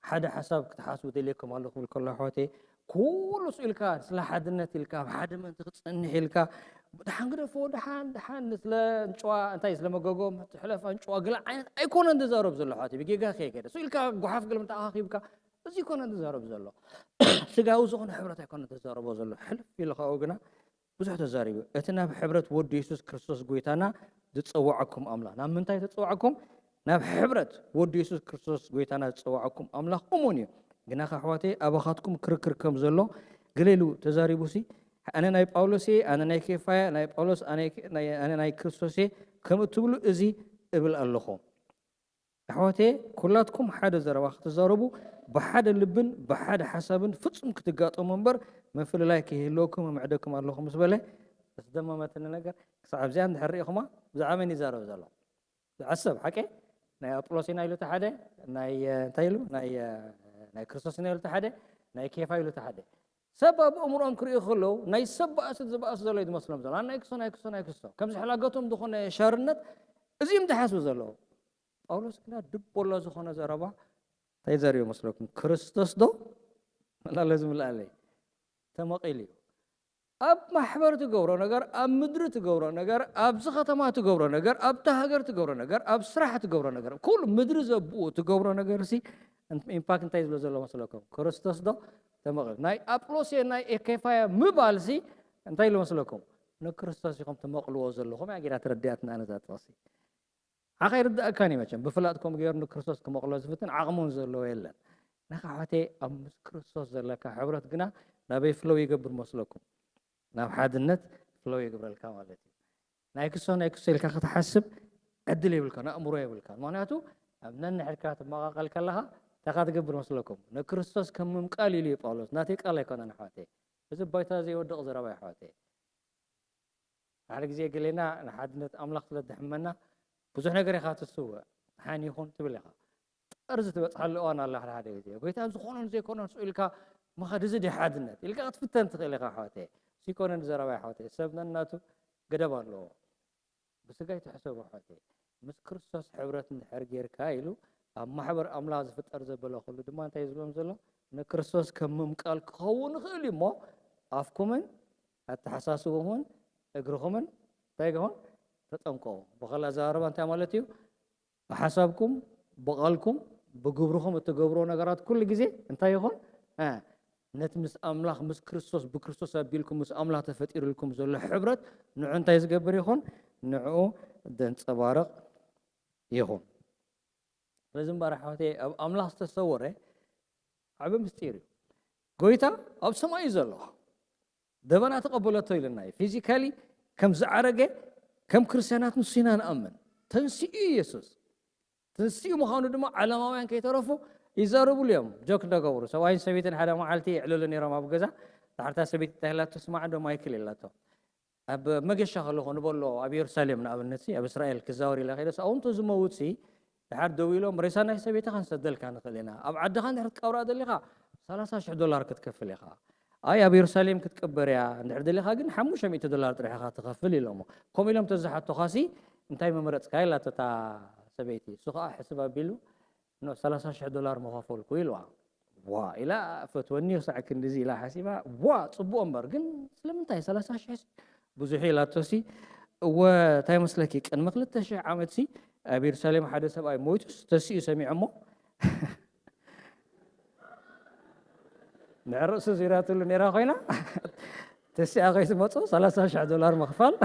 ሓደ ሓሳብ ክትሓስቡ ደልየኩም ኣሎ ክብል ከሎ ኣሕዋተይ ኩሉ ስኡ ኢልካ ስለ ሓድነት ኢልካ ኣብ ሓደ ምእንቲ ክትጸንሕ ኢልካ ደሓን ግደፎ ደሓን ደሓን ስለ እንጭዋ እንታይ ስለ መጎጎ ትሕለፍ እንጭዋ ገለ ዓይነት ኣይኮነን ዝዛረብ ዘሎ ኣሕዋተይ ብጌጋ ከይከደ ስኡ ኢልካ ጓሓፍ ገለ ምንታይ ኣኻኺብካ እዚ ኣይኮነን ዝዛረብ ዘሎ ስጋዊ ዝኾነ ሕብረት ኣይኮነን ዝዛረቦ ዘሎ ሕልፍ ኢሉ ካብኡ ግና ብዙሕ ተዛሪቡ። እቲ ናብ ሕብረት ወዲ የሱስ ክርስቶስ ጎይታና ዝጸዋዓኩም ኣምላኽ። ናብ ምንታይ ተጸዋዕኩም? ናብ ሕብረት ወዲ የሱስ ክርስቶስ ጎይታና ዝጸዋዓኩም ኣምላኽ እሙን እዩ። ግናኸ ኣሕዋተይ ኣባኻትኩም ክርክር ከም ዘሎ ገለ ኢሉ ተዛሪቡሲ ኣነ ናይ ጳውሎስ እየ፣ ኣነ ናይ ኬፋ እየ፣ ናይ ጳውሎስ ኣነ ናይ ክርስቶስ እየ ከም እትብሉ እዚ እብል ኣለኹ። ኣሕዋተየ ኩላትኩም ሓደ ዘረባ ክትዛረቡ ብሓደ ልብን ብሓደ ሓሳብን ፍጹም ክትጋጠሙ እምበር ምፍልላይ ከይህልወኩም እምዕደኩም ኣለኹ ምስ በለ ዘስደመመትኒ ነገር ክሳዕ ኣብዚኣ እንድሕር ርኢኹማ ብዛዕባ መን ይዛረብ ዘሎ ዝዓሰብ ሓቂ ናይ ኣጵሎስ ኢና ኢሉ ተሓደ ናይ እንታይ ኢሉ ናይ ናይ ክርስቶስ ኢና ኢሉ ተሓደ ናይ ኬፋ ኢሉ ተሓደ ሰብ ኣብ ኣእምሮኦም ክርእዩ ከለዉ ናይ ሰብ ባእሲ ዝበኣስ ዘሎ እዩ ዝመስሎም ዘሎ ናይ ክሶ ናይ ክሶ ናይ ክሶ ከም ዝሕላገቶም ዝኾነ ሻርነት እዚኦም ዝሓስቡ ዘለዉ ጳውሎስ ግና ድቦላ ዝኾነ ዘረባ እንታይ ዘርዮ መስለኩም? ክርስቶስ ዶ መላለ ዝምልኣለይ ተመቒሉ እዩ። ኣብ ማሕበር ትገብሮ ነገር፣ ኣብ ምድሪ ትገብሮ ነገር፣ ኣብዚ ከተማ ትገብሮ ነገር፣ ኣብታ ሃገር ትገብሮ ነገር፣ ኣብ ስራሕ ትገብሮ ነገር፣ ኩሉ ምድሪ ዘብኡ ትገብሮ ነገር ሲ ኢምፓክት እንታይ ዝብሎ ዘሎ መስለኩም? ክርስቶስ ዶ ተመቒሉ? ናይ ኣጵሎስ ናይ ኤኬፋያ ምባል ሲ እንታይ ኢሉ መስለኩም? ንክርስቶስ ኢኹም ትመቕልዎ ዘለኹም እያ ጌና ተረዲኣትና ነዛ ጥቕሲ። ሓኻ ይርዳእካን እዩ መቸም ብፍላጥ ከምኡ ገይሩ ንክርስቶስ ክመቕሎ ዝፍትን ዓቕሙን ዘለዎ የለን። ንኻ ሕዋተይ ኣብ ምስ ክርስቶስ ዘለካ ሕብረት ግና ናበይ ፍለው ይገብር መስለኩም? ናብ ሓድነት ፍለው ይግብረልካ ማለት እዩ። ናይ ክሶ ናይ ክሶ ኢልካ ክትሓስብ ዕድል የብልካን፣ ኣእምሮ የብልካን። ምክንያቱ ኣብ ነንሕድካ ትመቓቐል ከለኻ እንታይ ኢኻ ትገብር መስለኩም? ንክርስቶስ ከም ምምቃል ኢሉ እዩ ጳውሎስ። ናተይ ቃል ኣይኮነን ኣሕዋተይ። እዚ ባይታ ዘይወድቕ ዘረባ እዩ ኣሕዋተይ። ሓደ ግዜ ገሌና ንሓድነት ኣምላኽ ስለ ድሕመና ብዙሕ ነገር ኢኻ ትስውእ። ሓን ይኹን ትብል ኢኻ። ጠርዚ ትበጽሓሉ እዋን ኣላ ሓደ ሓደ ግዜ። ጎይታ ዝኾነን ዘይኮነን ስኡ ኢልካ ምኻድ እዚ ድዩ ሓድነት ኢልካ ክትፍተን ትኽእል ኢኻ ኣሕዋተየ። ዘይኮነን ዘረባ ኣሕዋተየ። ሰብ ነናቱ ገደብ ኣለዎ። ብስጋ ኣይትሕሰቡ ኣሕዋተየ። ምስ ክርስቶስ ሕብረት እንድሕር ጌርካ ኢሉ ኣብ ማሕበር ኣምላኽ ዝፍጠር ዘበለ ኩሉ ድማ እንታይ እዩ ዝብሎም ዘሎ? ንክርስቶስ ከም ምምቃል ክኸውን ይኽእል እዩ እሞ ኣፍኩምን ኣተሓሳስቡኹምን እግርኹምን እንታይ ይኹን ተጠንቀቑ። ብኻልእ ኣዘራርባ እንታይ ማለት እዩ? ብሓሳብኩም፣ ብቓልኩም፣ ብግብርኹም እትገብርዎ ነገራት ኩሉ ግዜ እንታይ ይኹን? እ፣ ነቲ ምስ ኣምላኽ፣ ምስ ክርስቶስ፣ ብክርስቶስ ኣቢልኩም ምስ ኣምላኽ ተፈጢሩልኩም ዘሎ ሕብረት ንዑ እንታይ ዝገብር ይኹን? ንዕኡ ዘንጸባርቕ ይኹን። ስለዚ እምበኣር ኣሕዋተይ ኣብ ኣምላኽ ዝተሰወረ ዓቢ ምስጢር እዩ። ጎይታ ኣብ ሰማይ እዩ ዘሎ። ደበና ተቐበለቶ ኢልና እዩ። ፊዚካሊ ከም ዝዓረገ ከም ክርስትያናት ንሱ ኢና ንኣምን። ተንሲኡ እዩ የሱስ። ተንሲኡ ምዃኑ ድማ ዓለማውያን ከይተረፉ ይዛረብሉ እዮም። ጆክ እንዳገበሩ ሰብኣይን ሰበይትን ሓደ መዓልቲ የዕልሉ ነይሮም ኣብ ገዛ። ዳሕርታ ሰበይቲ እንታይ ኢላቶ ስማዕ ዶ ማይክል ኢላቶ። ኣብ መገሻ ከለኹ ንበሎ ኣብ የሩሳሌም ንኣብነት ሲ ኣብ እስራኤል ክዛወር ኢለ ከይደ ኣብኡ እንተ ዝመውት ሲ ድሓር ደው ኢሎም ሬሳ ናይ ሰበይትኻ ክንሰደልካ ንኽእል ኢና። ኣብ ዓድኻ እንድሕር ክትቀብራ ደሊኻ ሰላሳ ሽሕ ዶላር ክትከፍል ኢኻ። ኣይ ኣብ የሩሳሌም ክትቅበር እያ እንድሕር ደሊኻ ግን ሓሙሽተ ሚእቲ ዶላር ጥራሕ ኢኻ ትኸፍል ኢሎሞ። ከምኡ ኢሎም ተዝሓቶኻሲ እንታይ ምመረጽካ ኢላቶ እታ ሰበይቲ። እሱ ኸዓ ሕስብ ኣቢሉ ኖ ሰላሳ ሽሕ ዶላር ምኸፈልኩ ኢልዋ። ዋ ኢላ ፈትወኒ ክሳዕ ክንድዚ ኢላ ሓሲባ ዋ ጽቡቕ እምበር ግን ስለምንታይ ሰላሳ ሽሕ ብዙሕ ኢላቶሲ እወ እንታይ መስለኪ ቅድሚ ክልተ ሽሕ ዓመትሲ ኣብ የሩሳሌም ሓደ ሰብኣይ ሞይቱስ ተሲኡ ሰሚዖሞ ንዕርእሱ ዙራትሉ ነራ ኮይና ተሲኣ ከይትመፁ ሰላሳ ሽሕ ዶላር ምኽፋል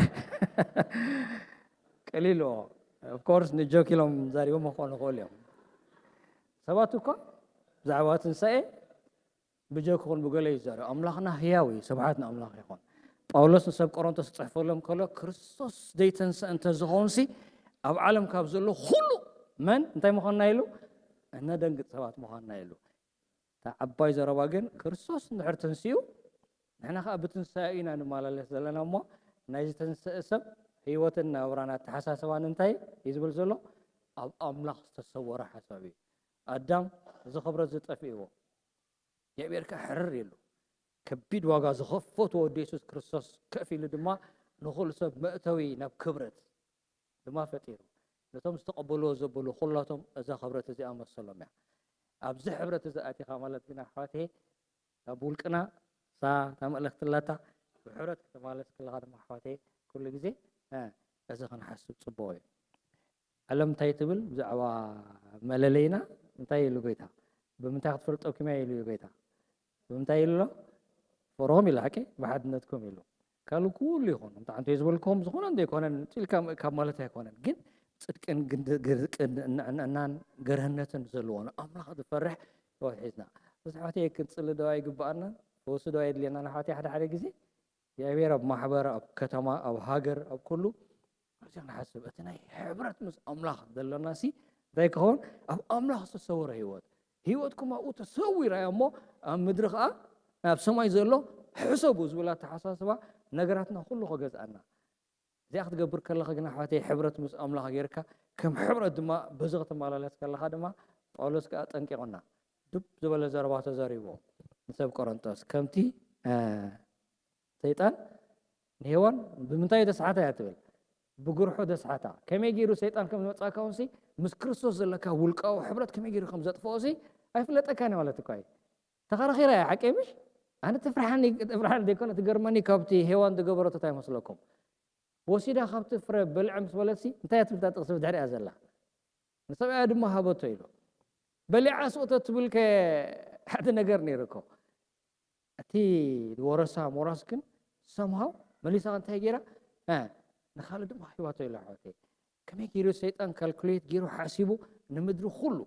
ቀሊልዎ ኦፍኮርስ ንጆክ ኢሎም ዛሪቦም ክኾኑ ይኽእሉ እዮም ሰባት እኳ ብዛዕባ ትንሳኤ ብጀክኹን ብገለ ይዛረብ ኣምላኽና ህያው እዩ ስብሓት ንኣምላኽ ይኹን ጳውሎስ ንሰብ ቆሮንቶስ ዝፅሕፈሎም ከሎ ክርስቶስ ዘይተንስአ እንተዝኸውን ሲ ኣብ ዓለም ካብ ዘሎ ኩሉ መን እንታይ ምዃንና ኢሉ እነደንግጥ ሰባት ምዃንና ኢሉ እታ ዓባይ ዘረባ ግን ክርስቶስ እንድሕር ተንስኡ ንሕና ከዓ ብትንሳኤ ኢና ንመላለስ ዘለና እሞ ናይ ዝተንስአ ሰብ ህይወትን ናብራን ኣተሓሳስባን እንታይ እዩ ዝብል ዘሎ ኣብ ኣምላኽ ዝተሰወረ ሓሳብ እዩ ኣዳም እዚ ክብረት ዝጠፍእዎ እግዚኣብሔር ከዓ ሕርር ኢሉ ከቢድ ዋጋ ዝኸፈት ወዲ የሱስ ክርስቶስ ከፊሉ ድማ ንኹሉ ሰብ መእተዊ ናብ ክብረት ድማ ፈጢሩ ነቶም ዝተቐበልዎ ዘበሉ ኩላቶም እዛ ክብረት እዚኣ መሰሎም እያ ኣብዚ ሕብረት እዚ ኣቲኻ ማለት ግን ኣሕዋት ካብ ውልቅና እሳ እታ መልእክቲ ኣላታ ብሕብረት ክትማለስ ከለኻ ድማ ኣሕዋት ኩሉ ግዜ እዚ ክንሓስብ ፅቡቅ እዩ ዓለም እንታይ ትብል ብዛዕባ መለለይና እንታይ ኢሉ ጎይታ ብምንታይ ክትፈልጠኩም እያ ኢሉ እዩ ጎይታ ብምንታይ ኢሉ ኣሎ ፍቅርኹም ኢሉ ሓቂ ብሓድነትኩም ኢሉ ካልእ ኩሉ ይኹን እንተ ዓንቶ ዝበልኩም ዝኾነ እንደ ይኮነን ኢልካ ምእካብ ማለት ኣይኮነን ግን ጽድቅን ግንዕናን ገርህነትን ዘለዎ ንኣምላኽ ዝፈርሕ ህይወት ሒዝና ብዙሓት ክንጽሊ ዶ ኣይግብኣናን ፈውሲ ዶ ኣየድልየና ንሓቲ ሓደ ሓደ ግዜ እግዚኣብሔር ኣብ ማሕበር ኣብ ከተማ ኣብ ሃገር ኣብ ኩሉ እዚ ንሓስብ እቲ ናይ ሕብረት ምስ ኣምላኽ ዘሎና ሲ እንታይ ክኸውን ኣብ ኣምላኽ ዝተሰወረ ህይወት ህይወትኩም ኣብኡ ተሰዊራ እያ እሞ ኣብ ምድሪ ከዓ ኣብ ሰማይ ዘሎ ሕሰቡ ዝብል ኣተሓሳስባ ነገራትና ኩሉ ከገዝኣና እዚኣ ክትገብር ከለኻ ግን ኣሕዋተይ ሕብረት ምስ ኣምላኽ ጌርካ ከም ሕብረት ድማ በዚ ክትመላለስ ከለኻ ድማ ጳውሎስ ከዓ ጠንቂቑና ድብ ዝበለ ዘረባ ተዘሪቦ ንሰብ ቆሮንጦስ ከምቲ ሰይጣን ንሄዋን ብምንታይ ደስሓታ እያ ትብል ብጉርሑ ደስሓታ ከመይ ገይሩ ሰይጣን ከም ዝመፃካ ውንሲ ምስ ክርስቶስ ዘለካ ውልቃዊ ሕብረት ከመይ ገይሩ ከም ዘጥፍኦ ሲ ኣይፍለጠካን ማለት እኳ እዩ ተኸራኺራ እያ ሓቂ ምሽ ኣነ ትፍርሓኒ ትፍርሓኒ ዘይኮነ ትገርመኒ ካብቲ ሄዋን ዝገበረቶ እንታይ መስለኩም ወሲዳ ካብቲ ፍረ በልዐ ምስ በለትሲ እንታይ እያ ትብል እታ ጥቕሲ ብድሕሪኣ ዘላ ንሰብኣያ ድማ ሃበቶ ኢሉ በሊዓ ስቕቶ ትብል ከ ሓደ ነገር ነይሩ እኮ እቲ ወረሳ ሞራስ ግን ሰምሃው መሊሳ እንታይ ገይራ ንካልእ ድማ ሂባቶ ኢሉ ኣሕዋተይ ከመይ ገይሩ ሰይጣን ካልኩሌት ገይሩ ሓሲቡ ንምድሪ ኩሉ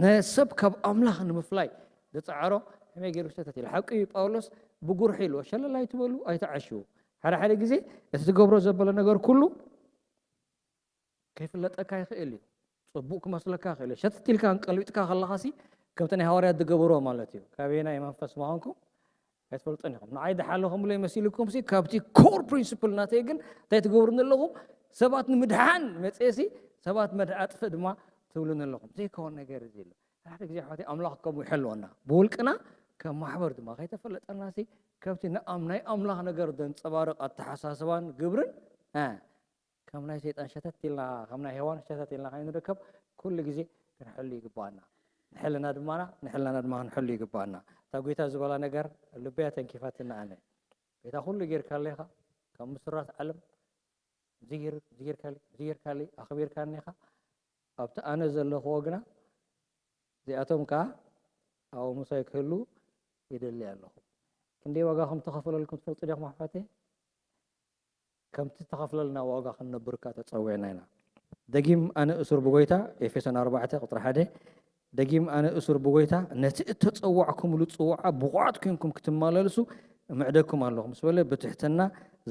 ነሰብ ካብ ኣምላኽ ንምፍላይ ዝፀዓሮ ከመይ ገይሩ ሰተት ኢሉ ሓቂ እዩ ጳውሎስ ብጉርሒ ኢልዎ ሸለል ኣይትበሉ ኣይትዓሽዉ ሓደ ሓደ ግዜ እቲ ትገብሮ ዘበለ ነገር ኩሉ ከይፍለጠካ ይኽእል እዩ ፅቡቅ ክመስለካ ይኽእል እዩ ሸተት ኢልካ ቀልቢጥካ ከለኻሲ ከምቲ ናይ ሃዋርያት ዝገበርዎ ማለት እዩ ካበየናይ መንፈስ ምዃንኩም ኣይትፈልጡን ኢኹም ንዓይ ዝሓለኹምለይ መሲልኩም ሲ ካብቲ ኮር ፕሪንስፕል ናተይ ግን እንታይ ትገብሩኒ ኣለኹም ሰባት ንምድሓን መፅኤ ሲ ሰባት መድሓጥፍእ ድማ ትብሉኒ ኣለኹም ዘይከውን ነገር እዚ ኣሎ ሓደ ግዜ ኣሕዋተይ ኣምላኽ ከምኡ ይሕልወና ብውልቅና ከም ማሕበር ድማ ከይተፈለጠና ሲ ከብቲ ንኣም ናይ ኣምላኽ ነገር ዘንፀባርቕ ኣተሓሳስባን ግብርን ከም ናይ ሰይጣን ሸተት ኢልና ከም ናይ ሄዋን ሸተት ኢልና ከይንርከብ ኩሉ ግዜ ክንሕሉ ይግባኣና ንሕልና ድማና ንሕልና ድማ ክንሕሉ ይግባኣና እታ ጎይታ ዝበላ ነገር ልበያ ተንኪፋትና ኣነ ጎይታ ኩሉ ጌርካለይ ኢኻ ካብ ምስራት ዓለም ዝጌርካለይ ኣኽቢርካኒ ኢኻ ኣብቲ ኣነ ዘለኽዎ ግና እዚኣቶም ከዓ ኣብኡ ምሳይ ክህሉ ይደሊ ኣለኹ ክንደይ ዋጋ ከም ተኸፈለልኩም ትፈልጡ ዲኹም ኣሕዋተይ ከምቲ ተኸፍለልና ዋጋ ክንነብር እካ ተጸዊዕና ኢና። ደጊም ኣነ እሱር ብጎይታ፣ ኤፌሶን ኣርባዕተ ቁጽሪ ሓደ፣ ደጊም ኣነ እሱር ብጎይታ፣ ነቲ እተጸዋዕኩምሉ ጽውዓ ብቑዓት ኴንኩም ክትመላለሱ እምዕደኩም ኣለኹ ምስ በለ፣ ብትሕትና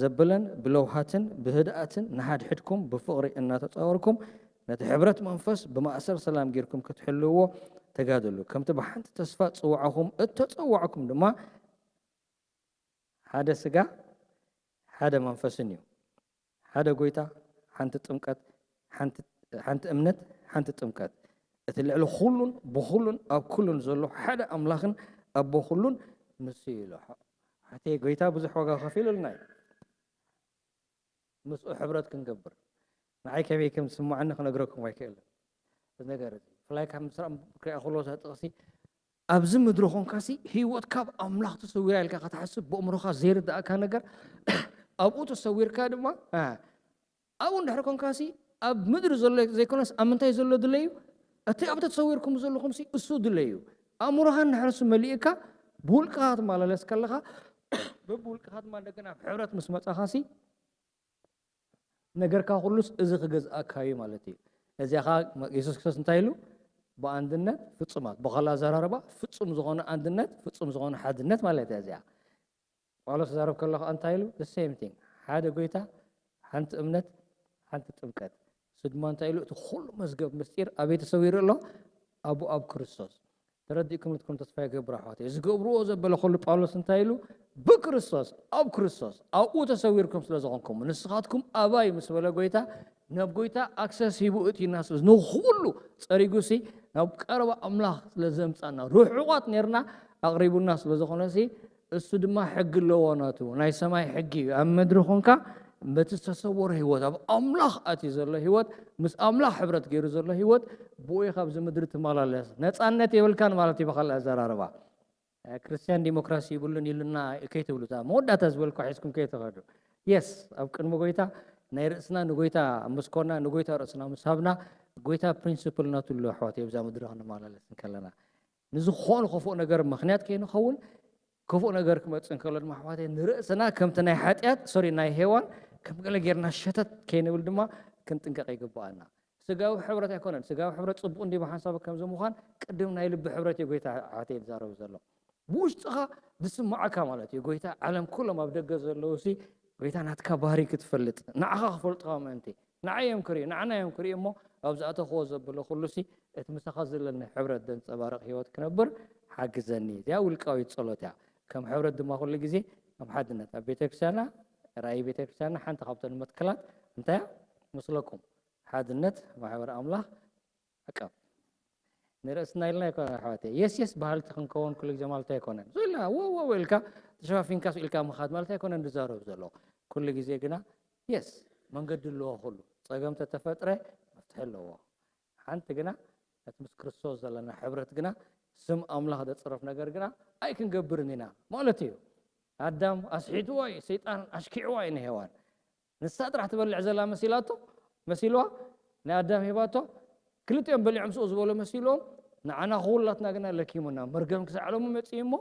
ዘበለን ብለውሃትን ብህድኣትን ንሓድሕድኩም ብፍቕሪ እናተጻወርኩም፣ ነቲ ሕብረት መንፈስ ብማእሰር ሰላም ጌርኩም ክትሕልውዎ ተጋደሉ። ከምቲ ብሓንቲ ተስፋ ጽውዓኹም እተጸዋዕኩም ድማ፣ ሓደ ስጋ ሓደ መንፈስን እዩ። ሓደ ጎይታ፣ ሓንቲ ጥምቀት፣ ሓንቲ እምነት፣ ሓንቲ ጥምቀት። እቲ ልዕሊ ኩሉን ብኩሉን ኣብ ኩሉን ዘሎ ሓደ ኣምላኽን ኣቦ ኩሉን ንሱ እዩ ኢሉ። ሓ-፣ ሓተይ ጎይታ ብዙሕ ዋጋ ከፊሉልና እዩ። ምስኡ ሕብረት ክንገብር። ንዓይ ከመይ ከም ዝስምዓኒ ክነግረኩም ኣይክእልን። እዚ ነገር እዚ ብፍላይ ካብ ምስራቕ ክሪኣ ከሎ እዛ ጥቕሲ ኣብዚ ምድሪ ኾንካሲ ህይወትካ ኣብ ኣምላኽ ተሰዊራ ኢልካ ክትሓስብ ብእምሮኻ ዘይርድኣካ ነገር ኣብኡ ተሰዊርካ ድማ፣ እ፣ ኣብኡ እንድሕር ኮንካሲ ኣብ ምድሪ ዘሎ ዘይኮነስ ኣብ ምንታይ ዘሎ ድለዩ? እቲ ኣብቲ ተሰዊርኩም ዘለኹምሲ እሱ ድለዩ። ኣእምሮኻ እንድሕርሲ መሊእካ ብውልቅኻ ትመላለስ ከለኻ፣ በብውልቅኻ ድማ እንደገና ኣብ ሕብረት ምስ መጻኻሲ ነገርካ ኩሉስ እዚ ክገዝኣካ እዩ ማለት እዩ። እዚኣ ኸዓ የሱስ ክርስቶስ እንታይ ኢሉ? ብኣንድነት ፍጹማት፣ ብኻልእ ኣዘራርባ ፍጹም ዝኾነ ኣንድነት፣ ፍጹም ዝኾነ ሓድነት ማለት እያ እዚኣ። ጳውሎስ ክዛረብ ከሎ ኸዓ እንታይ ኢሉ? The same thing። ሓደ ጎይታ፣ ሓንቲ እምነት፣ ሓንቲ ጥምቀት። እሱ ድማ እንታይ ኢሉ? እቲ ኩሉ መዝገብ ምስጢር ኣበይ ተሰዊሩ ኣሎ? ኣብኡ ኣብ ክርስቶስ። ተረዲእኩም ኢልኩም ተስፋ ይገብር ኣሕዋተይ። ዝገብርዎ ዘበለ ኩሉ ጳውሎስ እንታይ ኢሉ? ብክርስቶስ፣ ኣብ ክርስቶስ፣ ኣብኡ ተሰዊርኩም ስለ ዝኾንኩም፣ ንስኻትኩም ኣባይ ምስ በለ ጎይታ፣ ናብ ጎይታ ኣክሰስ ሂቡ እቲና ስለ ንኹሉ ጸሪጉሲ ናብ ቀረባ ኣምላኽ ስለ ዘምጻና፣ ርሑቓት ኔርና ኣቕሪቡና ስለ ዝኾነሲ፣ እሱ ድማ ሕጊ ኣለዎ ናቱ፣ ናይ ሰማይ ሕጊ እዩ። ኣብ ምድሪ ኾንካ በቲ ዝተሰወረ ህይወት፣ ኣብ ኣምላኽ ኣትዩ ዘሎ ህይወት፣ ምስ ኣምላኽ ሕብረት ገይሩ ዘሎ ህይወት፣ ብኡ ኢኻ ኣብዚ ምድሪ ትመላለስ። ነጻነት የብልካን ማለት እዩ ብኻልእ ኣዘራርባ። እ፣ ክርስትያን ዲሞክራሲ ይብሉን ኢሉና ከይትብሉ፣ እታ መወዳእታ ዝበልኩ ሒዝኩም ከይትኸዱ። የስ፣ ኣብ ቅድሚ ጎይታ ናይ ርእስና ንጎይታ ምስ ኮና፣ ንጎይታ ርእስና ምስ ሃብና፣ ጎይታ ፕሪንስፕል ናቱ ኣሎ ኣሕዋተይ፣ ኣብዛ ምድሪ ክንመላለስ እንከለና። ንዝኾነ ክፉእ ነገር ምኽንያት ከይንኸውን፣ ክፉእ ነገር ክመጽእ እንከሎ ድማ ኣሕዋተይ ንርእስና ከምቲ ናይ ሓጢኣት፣ ሶሪ፣ ናይ ሄዋን ከም ገለ ጌርና ሸተት ከይንብል ድማ ክንጥንቀቕ ይግብኣና። ስጋዊ ሕብረት ኣይኮነን። ስጋዊ ሕብረት ጽቡቕ እንዲ ብሓንሳብ ከምዚ ምዃን ቅድም ናይ ልቢ ሕብረት እዩ ጎይታ ኣሕዋተይ ዝዛረብ ዘሎ። ብውሽጥኻ ዝስምዓካ ማለት እዩ። ጎይታ ዓለም ኩሎም ኣብ ደገ ዘለውሲ ጎይታ ናትካ ባህሪ ክትፈልጥ፣ ንዓኻ ክፈልጡኻ ምእንቲ፣ ንዓይ እዮም ክርእዩ፣ ንዓና እዮም ክርእዩ እሞ ኣብ ዝኣተኽዎ ዘበለ ኩሉሲ እቲ ምሳኻ ዘለኒ ሕብረት ዘንጸባርቕ ህይወት ክነብር ሓግዘኒ። እዚኣ ውልቃዊት ጸሎት እያ። ከም ሕብረት ድማ ኩሉ ግዜ ከም ሓድነት ኣብ ቤተክርስትያንና፣ ራእይ ቤተክርስትያንና ሓንቲ ካብተን መትከላት እንታይ እያ? ምስለኩም ሓድነት ማሕበር ኣምላኽ ዕቀብ። ንርእስና ኢልና ኣይኮነን ኣሕዋተይ። የስ የስ በሃልቲ ክንከውን ኩሉ ግዜ ማለት ኣይኮነን። ስቕ ኢልና ወ ወ ወ ኢልካ ተሸፋፊንካ ስቕ ኢልካ ምኻድ ማለት ኣይኮነን ዝዛረብ ዘሎ። ኩሉ ግዜ ግና የስ መንገዲ ኣለዎ ኩሉ። ጸገም ተተፈጥረ መፍትሒ ኣለዎ። ሓንቲ ግና እቲ ምስ ክርስቶስ ዘለና ሕብረት ግና ስም ኣምላኽ ዘጽርፍ ነገር ግና ኣይክንገብርን ኢና ማለት እዩ። ኣዳም ኣስሒትዋ እዩ፣ ሰይጣን ኣሽኪዕዋ እዩ ንሄዋን። ንሳ ጥራሕ ትበልዕ ዘላ መሲላቶ፣ መሲልዋ፣ ንኣዳም ሂባቶ፣ ክልቲኦም በሊዖም ስቕ ዝበሎ መሲልዎም፣ ንዓና ኩላትና ግና ለኪሙና፣ መርገም ክሳዕ ሎሚ መጺኡ እሞ፣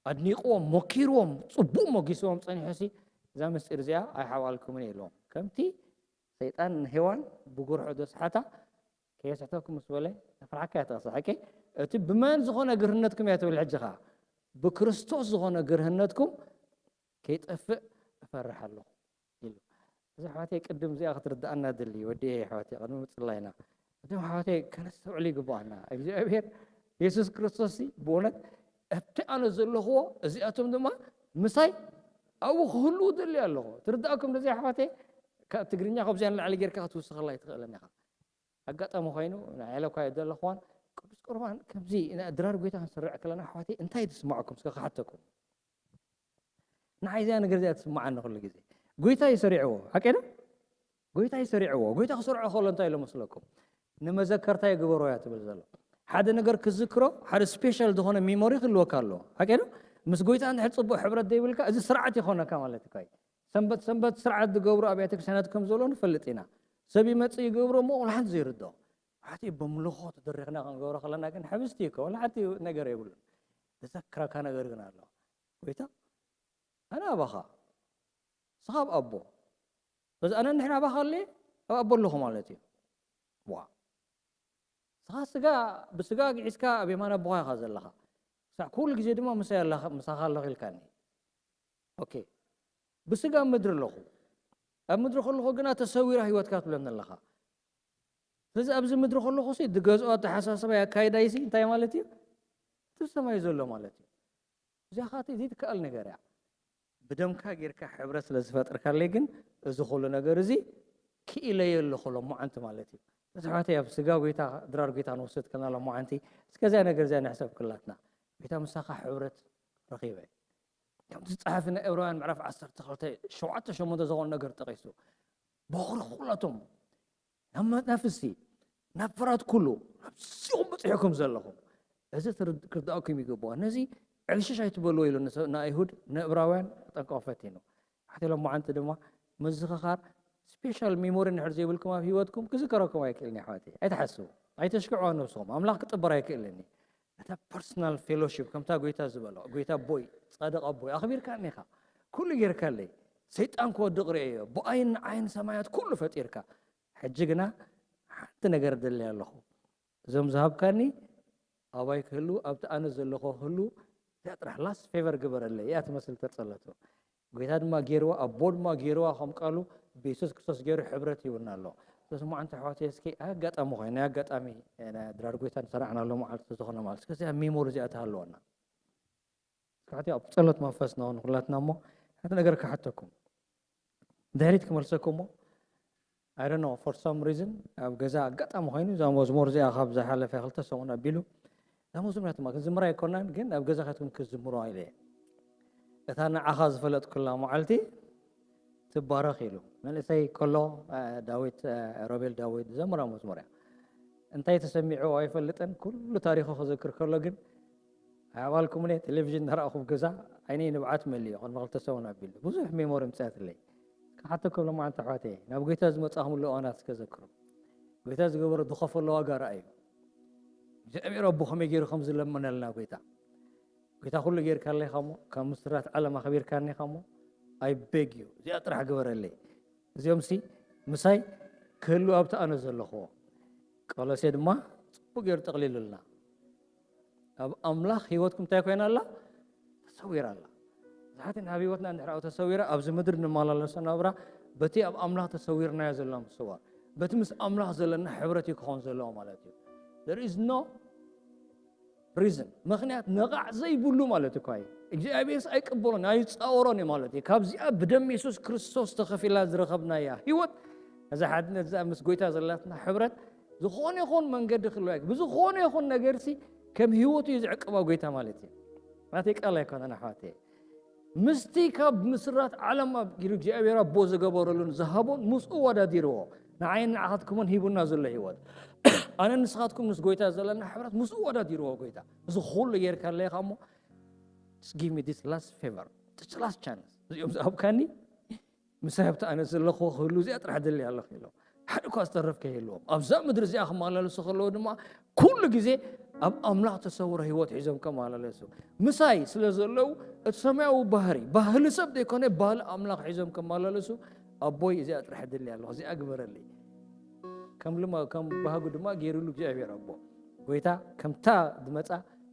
ኣድኒቕዎም፣ ሞኪርዎም፣ ጽቡቕ ሞጊስዎም ጸኒሑሲ፣ እዛ ምስጢር እዚኣ ኣይሓብኣልኩምን እየ ኢልዎም። ከምቲ ሰይጣን ንሄዋን ብጉርሑ ዘስሓታ፣ ከየስሕተኩም ምስ በለ፣ ተፍርሓካ እያ ትቐስሕ፣ ኦኬ? እቲ ብመን ዝኾነ ግርህነትኩም እያ ትብል ሕጂ ኸኣ? ብክርስቶስ ዝኾነ ግርህነትኩም ከይጠፍእ እፈርሕ ኣለኹ ኢሉ። እዚ ኣሕዋተይ ቅድም እዚኣ ክትርድኣና ድሊ፣ ወዲ ኣሕዋተይ፣ ቅድሚ ምጽላይና። እቶም ኣሕዋተይ ከነስተውዕል ይግባኣና። እግዚኣብሔር የሱስ ክርስቶስ ሲ ብእውነት ኣብቲ ኣነ ዘለኽዎ፣ እዚኣቶም ድማ ምሳይ ኣብኡ ክህልዉ ደልዩ ኣለኹ። ትርድኣኩም ነዚ ኣሕዋተይ? ካብ ትግርኛ ካብዚኣ ንላዕሊ ጌርካ ክትውስኸላ ኣይትኽእልን ኢኻ። ኣጋጣሚ ኮይኑ፣ ንዓይ ኢለ እኳ እየ ዘለኹዋን፣ ቅዱስ ቁርባን ከምዚ ድራር ጎይታ ክንስርዕ ከለና ኣሕዋተይ እንታይ ትስምዓኩም? እስከ ክሓተኩም። ንዓይ እዚኣ ነገር እዚኣ ትስምዓኒ ኩሉ ግዜ። ጎይታ እዩ ሰሪዕዎ፣ ሓቀይ ዶ? ጎይታ እዩ ሰሪዕዎ። ጎይታ ክሰርዖ ከሎ እንታይ ኢሎ መስለኩም? ንመዘከርታ ይግበሮ እያ ትብል ዘሎ። ሓደ ነገር ክዝክሮ፣ ሓደ ስፔሻል ዝኾነ ሚሞሪ ክህልወካ ኣለዎ። ሓቀይ ዶ? ምስ ጎይታ እንድሕር ጽቡቕ ሕብረት ዘይብልካ፣ እዚ ስርዓት ይኾነካ ማለት እዩ። ሰንበት ሰንበት ስርዓት ዝገብሩ ኣብያተ ክርስቲያናት ከም ዘሎ ንፈልጥ ኢና። ሰብ ይመጽእ ይገብሮ እሞ ወላ ሓንቲ ዘይርድኦ። ሓቲ ብምልኾ ተደሪኽና ክንገብሮ ከለና ግን ሕብስቲ እኮ ወላ ሓንቲ ነገር የብሉን። ዘዘክረካ ነገር ግን ኣሎ። ጎይታ፣ ኣነ ኣባኻ፣ ንስኻ ኣብ ኣቦ። በዚ ኣነ እንድሕር ኣባኻ ኣለ፣ ኣብ ኣቦ ኣለኹ ማለት እዩ። ዋ። ንስኻ ስጋ፣ ብስጋ ግዒዝካ ኣብ የማን ኣቦኻ ኢኻ ዘለኻ። ክሳዕ ኩሉ ግዜ ድማ ምሳይ ኣላ-፣ ምሳኻ ኣለኹ ኢልካኒ። ኦኬ። ብስጋ ኣብ ምድሪ ኣለኹ። ኣብ ምድሪ ከለኹ ግና ተሰዊራ ህይወትካ ትብለኒ ኣለኻ። ስለዚ ኣብዚ ምድሪ ከለኹ ሲ ዝገዝኦ ኣተሓሳስባ ኣካይዳይ ሲ እንታይ ማለት እዩ? እቲ ሰማይ ዘሎ ማለት እዩ። እዚኣ ኸኣ ዘይትከኣል ነገር እያ። ብደምካ ጌርካ ሕብረት ስለ ዝፈጥርካለይ ግን እዚ ኩሉ ነገር እዚ ክኢለዮ ኣለኹ ሎማዓንቲ ማለት እዩ። ሕዋተይ ኣብ ስጋ ጎይታ ድራር ጎይታ ንወስድ ከና ሎማዓንቲ እስከዚያ ነገር እዚያ ንሕሰብ ክላትና ጎይታ ምሳኻ ሕብረት ረኺበ ከምቲ ዝጸሓፊ ናይ ዕብራውያን ምዕራፍ ዓሰርተ ክልተ ሸውዓተ ሸሞንተ ዝኾነ ነገር ጠቒሱ በኹሪ ኩላቶም ናብ መናፍስቲ ናብ ፈራት ኩሉ ናብ ሲኦም በፂሕኩም ዘለኹም እዚ ክርዳእኩም ይግብኦ ነዚ ዕልሽሽ ኣይትበልዎ ኢሉ ንኣይሁድ ንዕብራውያን ጠንቀቕ ፈቲኑ ሓቲ ሎማዓንቲ ድማ ምዝኽኻር ስፔሻል ሜሞሪ እንድሕር ዘይብልኩም ኣብ ህይወትኩም ክዝከረኩም ኣይክእልን ኣሕዋተይ ኣይትሓስቡ ኣይተሽክዕዋ ነብስኹም ኣምላኽ ክጥበር ኣይክእልን እዩ እታ ፐርሰናል ፌሎሺፕ ከምታ ጎይታ ዝበሎ ጎይታ ኣቦይ ፃድቕ ኣቦይ ኣኽቢርካኒ ኢኻ ኩሉ ጌርካለይ ሰይጣን ክወድቕ ርእየዮ ብኣይን ንዓይን ሰማያት ኩሉ ፈጢርካ ሕጂ ግና ሓንቲ ነገር ደልየ ኣለኹ እዞም ዝሃብካኒ ኣባይ ክህሉ ኣብቲ ኣነ ዘለኹ ክህሉ እዚኣ ጥራሕ ላስት ፌቨር ግበረለይ እያ ትመስል ተጸለቱ ጎይታ ድማ ገይርዋ ኣቦ ድማ ገይርዋ ከም ቃሉ ብየሱስ ክርስቶስ ገይሩ ሕብረት ይብልና ኣሎ ተስማዕ እንተ ኣሕዋተይ እስኪ ኣጋጣሚ ኮይኑ ናይ ኣጋጣሚ ድራር ጎይታ ንሰራዕናሎ መዓልቲ ዝኾነ ማለት እስከዚኣ ሜሞሪ እዚኣ ትሃለወና እስካሕቲ ኣብ ጸሎት መንፈስ ንኹን ኩላትና እሞ ሓንቲ ነገር ክሓተኩም ድሕሪት ክመልሰኩም እሞ I don't know for some reason ኣብ ገዛ ኣጋጣሚ ኮይኑ እዛ መዝሙር እዚኣ ካብ ዝሓለፈ ክልተ ሰሙን ኣቢሉ እዛ መዝሙር እያ ትማ ክንዝምራ ኣይኮናን ግን ኣብ ገዛ ከትኩም ክዝምሮ ኢለ እታ ንዓኻ ዝፈለጥኩላ መዓልቲ ትባረኽ ኢሉ መንእሰይ ከሎ ዳዊት ሮቤል ዳዊት ዘምራ መዝሙር እያ እንታይ ተሰሚዑ ኣይፈልጥን ኩሉ ታሪኹ ክዝክር ከሎ ግን ኣባልኩም ነ ቴሌቪዥን እናረኣኹም ገዛ ዓይነይ ንብዓት መሊኡ ቅድሚ ክልተ ሰሙን ኣቢሉ ብዙሕ ሜሞሪ ምፅኣትለይ ክሓተኩም ሎማዓንቲ ኣሕዋተይ ናብ ጎይታ ዝመፃኹምሉ እዋናት እስከ ዘክሩ ጎይታ ዝገበሮ ዝኸፈሎ ዋጋ ረኣዩ እግዚኣብሔር ኣቦ ከመይ ገይሩ ከም ዝለመነልና ጎይታ ጎይታ ኩሉ ጌርካለይ ኻሞ ካብ ምስራት ዓለም ኣኽቢርካኒ ኻሞ I beg you እዚኣ ጥራሕ ግበረለይ እዚኦም ሲ ምሳይ ክህሉ ኣብቲ ኣነ ዘለኽዎ ቆሎሴ ድማ ፅቡቅ ገይሩ ጠቕሊሉልና ኣብ ኣምላኽ ህይወትኩም እንታይ ኮይና ኣላ ተሰዊራ ኣላ ብዙሓት ናብ ህይወትና እንድሕር ተሰዊራ ኣብዚ ምድሪ ንመላለሶ ናብራ በቲ ኣብ ኣምላኽ ተሰዊርናዮ ዘለና ምስዋር በቲ ምስ ኣምላኽ ዘለና ሕብረት እዩ ክኸውን ዘለዎ ማለት እዩ there is no reason ምኽንያት ነቓዕ ዘይብሉ ማለት እኳ እዩ እግዚኣብሔርስ ኣይቅበሎን ኣይፃወሮን እዩ ማለት እዩ ካብዚኣ ብደም የሱስ ክርስቶስ ተኸፊላ ዝረኸብናያ ህይወት እዛ ሓድነት እዛ ምስ ጎይታ ዘላትና ሕብረት ዝኾነ ይኹን መንገዲ ክህልዋ ብዝኾነ ይኹን ነገርሲ ከም ህይወቱ እዩ ዝዕቅባ ጎይታ ማለት እዩ ናተይ ቃል ኣይኮነን ኣሕዋተይ ምስቲ ካብ ምስራት ዓለም ኣብ ኢሉ እግዚኣብሔር ኣቦ ዝገበረሉን ዝሃቦን ምስኡ ወዳዲርዎ ንዓይን ንዓኻትኩምን ሂቡና ዘሎ ህይወት ኣነ ንስኻትኩም ምስ ጎይታ ዘለና ሕብረት ምስኡ ወዳዲርዎ ጎይታ እዚ ኩሉ ጌርካ ኣለይኻ እሞ give me this last favor this last chance እዚኦም ዝሃብካኒ ምሳይ ኣብቲ ኣነ ዘለኹ ክህሉ እዚኣ ጥራሕ ደሊ ኣለኹ ኢሎም ሓደ እኳ ዝተረፍ ከይህልዎም ኣብዛ ምድሪ እዚኣ ክመላለሱ ከለዉ ድማ ኩሉ ግዜ ኣብ ኣምላኽ ተሰውረ ህይወት ሒዞም ከመላለሱ ምሳይ ስለ ዘለዉ እቲ ሰማያዊ ባህሪ ባህሊ ሰብ ዘይኮነ ባህሊ ኣምላኽ ሒዞም ከመላለሱ ኣቦይ እዚኣ ጥራሕ ደሊ ኣለኹ እዚኣ ግበረለይ ከም ልማ ከም ባህጉ ድማ ገይሩሉ እግዚኣብሔር ኣቦ ጎይታ ከምታ ዝመፃ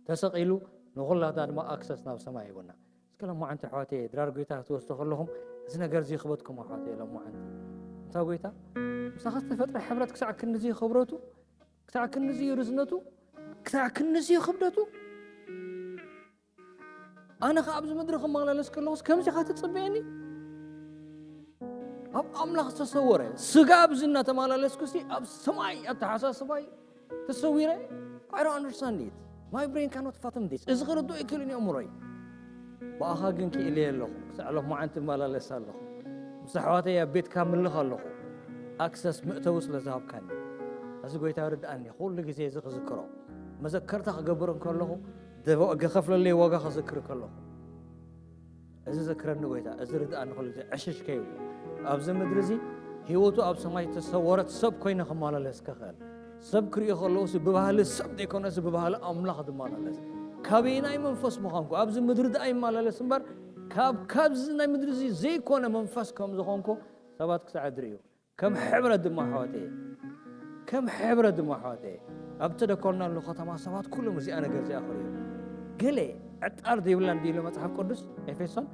ተሰቒሉ ንኹላትና ድማ ኣክሰስ ናብ ሰማይ ሂቡና እስከ ሎማዓንቲ ኣሕዋተየ ድራር ጎይታ ክትወስዱ ከለኹም እዚ ነገር እዚ ክበትኩም ኣሕዋተየ ሎማዓንቲ እንታ ጎይታ ምሳኻ ዝተፈጥረ ሕብረት ክሳዕ ክንድዚ ክብረቱ ክሳዕ ክንድዚ ርዝነቱ ክሳዕ ክንድዚ ክብደቱ ኣነ ከ ኣብዚ ምድሪ ክመላለስ ከለኹስ ከምዚ ኻ ትጽበየኒ ኣብ ኣምላኽ ዝተሰወረ ስጋ ኣብዚ እናተመላለስኩሲ ኣብ ሰማይ ኣተሓሳስባይ ተሰዊረ I don't understand it my brain cannot fathom this እዚ ክርድኦ ኣይክእልን እዩ ኣእምሮይ ብኣኻ ግን ክኢለ ኣለኹ ክሳዕ ሎማዓንቲ እመላለስ ኣለኹ ምስ ኣሕዋተይ ኣብ ቤትካ ምልኽ ኣለኹ ኣክሰስ መእተዊ ስለ ዝሃብካኒ እዚ ጎይታ ርድኣኒ ኩሉ ግዜ እዚ ክዝክሮ መዘከርታ ክገብር እንከለኹ ገኸፍለለይ ዋጋ ክዝክር ከለኹ እዚ ዘክረኒ ጎይታ እዚ ርድኣኒ ኩሉ ግዜ ዕሽሽ ከይብሎ ኣብዚ ምድሪ እዚ ህይወቱ ኣብ ሰማይ ተሰወረት ሰብ ኮይነ ክመላለስ ክኽእል ሰብ ክሪኦ ከለውሲ ብባህሊ ሰብ ዘይኮነሲ ብባህሊ ኣምላኽ ዝመላለስ ካበየናይ መንፈስ ምዃንኩ ኣብዚ ምድሪ ድኣ ይመላለስ እምበር ካብ ካብዚ ናይ ምድሪ እዚ ዘይኮነ መንፈስ ከም ዝኾንኩ ሰባት ክሳዕ ዝርእዩ ከም ሕብረት ድማ ኣሕዋተየ ከም ሕብረት ድማ ኣሕዋተየ ኣብ ተደኮርናሉ ከተማ ሰባት ኩሎም እዚኣ ነገር እዚኣ ክርእዩ ገለ ዕጣር ዘይብላ እንዲሉ መፅሓፍ ቅዱስ ኤፌሶን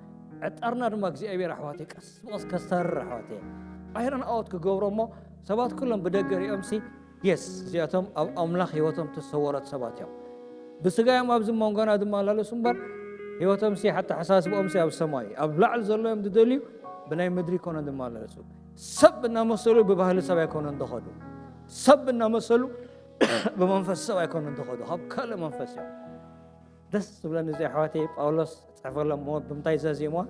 ዕጣርና ድማ እግዚኣብሔር ኣሕዋተየ ቀስ ብቐስ ከስተርር ኣሕዋተየ ኣይረን ኣወት ክገብሮ እሞ ሰባት ኩሎም ብደገ ሪኦምሲ የስ እዚኣቶም ኣብ ኣምላኽ ህይወቶም ተሰወረት ሰባት እዮም ብስጋዮም ኣብዚ መንጎና ዝመላለሱ እምበር ህይወቶም ሲ ሓተሓሳስብኦም ሲ ኣብ ሰማይ ኣብ ላዕሊ ዘሎ እዮም ዝደልዩ ብናይ ምድሪ ይኮነ ዝመላለሱ ሰብ እናመሰሉ ብባህሊ ሰብ ኣይኮነን ዝኸዱ ሰብ እናመሰሉ ብመንፈስ ሰብ ኣይኮኑን ዝኸዱ፣ ካብ ካልእ መንፈስ እዮም። ደስ ዝብለኒ እዚ ኣሕዋተይ ጳውሎስ ዝፅሕፈሎም እሞ ብምንታይ ዘዜምዋ?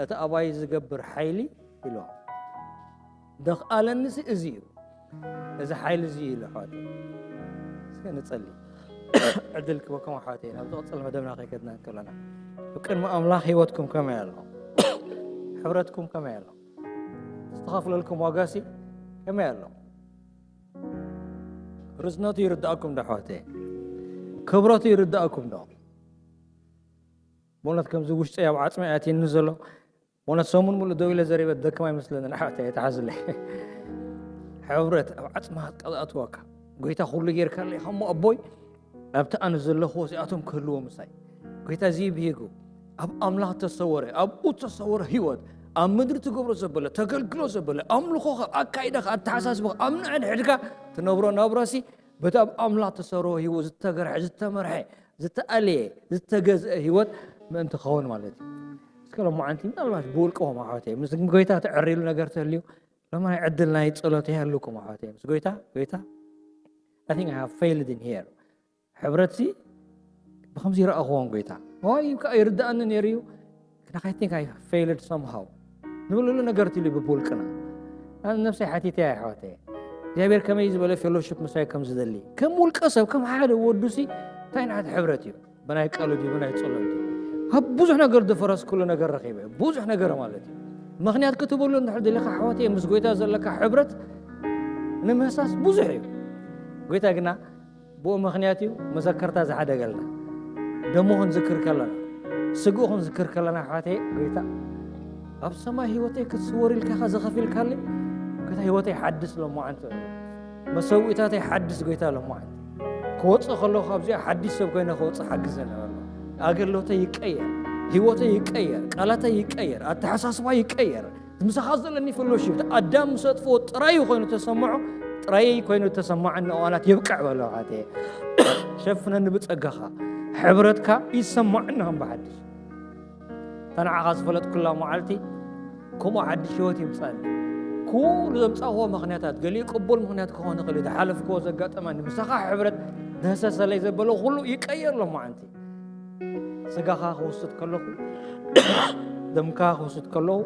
እቲ ኣባይ ዝገብር ሓይሊ ኢልዋ። ደኽኣለንሲ እዚ እዩ፣ እዚ ሓይሊ እዚ እዩ ኢሉ ኣሕዋተይ። እስከ ንጸሊ። ዕድል ክበኩም ኣሕዋተይ፣ ናብ ዝቕጽል መደብና ከይከድና እንከለና፣ ብቅድሚ ኣምላኽ ህይወትኩም ከመይ ኣሎ? ሕብረትኩም ከመይ ኣሎ? ዝተኸፍለልኩም ዋጋሲ ከመይ ኣሎ? ርዝነቱ ይርዳእኩም ዶ ኣሕዋተይ? ክብረቱ ይርዳእኩም ዶ? ብእውነት ከምዚ ውሽጠይ ኣብ ዓጽመይ ኣትዩኒ ዘሎ፣ ብእውነት ሰሙን ሙሉእ ደው ኢለ ዘሪበ ደክም ኣይመስለንን ኣሕዋተይ፣ ኣይትሓዝለይ። ሕብረት ኣብ ዓጽምኻ ዝኣትወካ፣ ጎይታ ኩሉ ጌርካለይ እሞ ኣቦይ፣ ኣብቲ ኣነ ዘለኽዎ እዚኣቶም ክህልዎ ምሳይ። ጎይታ እዚ ብሂጉ ኣብ ኣምላኽ ተሰወረ፣ ኣብኡ ተሰወረ ህይወት፣ ኣብ ምድሪ ትገብሮ ዘበለ፣ ተገልግሎ ዘበለ፣ ኣምልኾኻ፣ ኣካይዳኻ፣ ኣተሓሳስባኻ፣ ኣብ ንዕድሕድካ ትነብሮ ናብራሲ፣ በቲ ኣብ ኣምላኽ ተሰወረ ህይወት ዝተገርሐ፣ ዝተመርሐ፣ ዝተኣለየ፣ ዝተገዝአ ህይወት ምእንቲ ክኸውን ማለት እዩ። እስከ ሎማዓንቲ ምናልባት ብውልቅኹም ኣሕዋተይ፣ ምስ ጎይታ ተዕሪሉ ነገር ተልዩ፣ ሎማ ናይ ዕድል ናይ ጸሎት ይሃልኩም ኣሕዋተይ። ምስ ጎይታ፣ ጎይታ፣ I think I have failed in here። ሕብረትሲ ብኸምዚ ይረኣኽዎም ጎይታ። ዋይ፣ ከዓ ይርድኣኒ ነይሩ እዩ። ግን I think I failed somehow። ንብልሉ ነገር ትልዩ ብብውልቅና። ኣነ ነብሰይ ሓቲተ እያ ኣሕዋተይ። እግዚኣብሔር ከመይ ዝበለ ፌሎሺፕ ምሳይ ከም ዝደሊ። ከም ውልቀ ሰብ፣ ከም ሓደ ወዱሲ፣ እንታይ ዓይነት ሕብረት እዩ? ብናይ ቃሉ ድዩ፣ ብናይ ጸሎት ድዩ? ኣብ ብዙሕ ነገር ዝፈረስኩሉ ነገር ረኺበ። ብዙሕ ነገር ማለት እዩ። ምኽንያት ክትብሉ እንድሕር ደሊኻ ኣሕዋተይ፣ ምስ ጎይታ ዘለካ ሕብረት ንምህሳስ ብዙሕ እዩ። ጎይታ ግና ብኡ ምኽንያት እዩ መዘከርታ ዝሓደገልና። ደሙ ክንዝክር ከለና፣ ስግኡ ክንዝክር ከለና፣ ኣሕዋተይ፣ ጎይታ ኣብ ሰማይ ህይወተይ ክትስወር ኢልካ ኢኻ ዘኸፊልካለይ። ጎይታ ህይወተይ ሓድስ ሎማዓንቲ። መሰውኢታተይ ሓድስ ጎይታ ሎማዓንቲ። ክወፅእ ከለኹ ካብዚኣ ሓድሽ ሰብ ኮይነ ክወፅእ ሓግዘኒ በሎ። ኣገልግሎተይ ይቀየር፣ ህይወተይ ይቀየር፣ ቃላተይ ይቀየር፣ ኣተሓሳስባ ይቀየር። ምሳኻ ዘለኒ ፌሎሺፕ ኣዳም ምስ ኣጥፍኦ ጥራይ ኮይኑ ተሰምዖ፣ ጥራይ ኮይኑ ተሰማዓኒ እዋናት የብቅዕ በሎ። ኣሕዋተይ፣ ሸፍነኒ ብጸጋኻ፣ ሕብረትካ ይሰማዓኒ ከም ብሓድሽ። እታ ንዓኻ ዝፈለጥኩላ መዓልቲ ከምኡ ሓድሽ ህይወት ይምጻኒ። ኩሉ ዘምጻእዎ ምኽንያታት፣ ገሊኡ ቅቡል ምኽንያት ክኾን ይኽእል እዩ፣ ዝሓለፍክዎ ዘጋጠመኒ፣ ምሳኻ ሕብረት ደህሰሰለይ ዘበሎ ኩሉ ይቀየር ሎማዓንቲ። ስጋኻ ክውስድ ከለኹ፣ ደምካ ክውስድ ከለኹ፣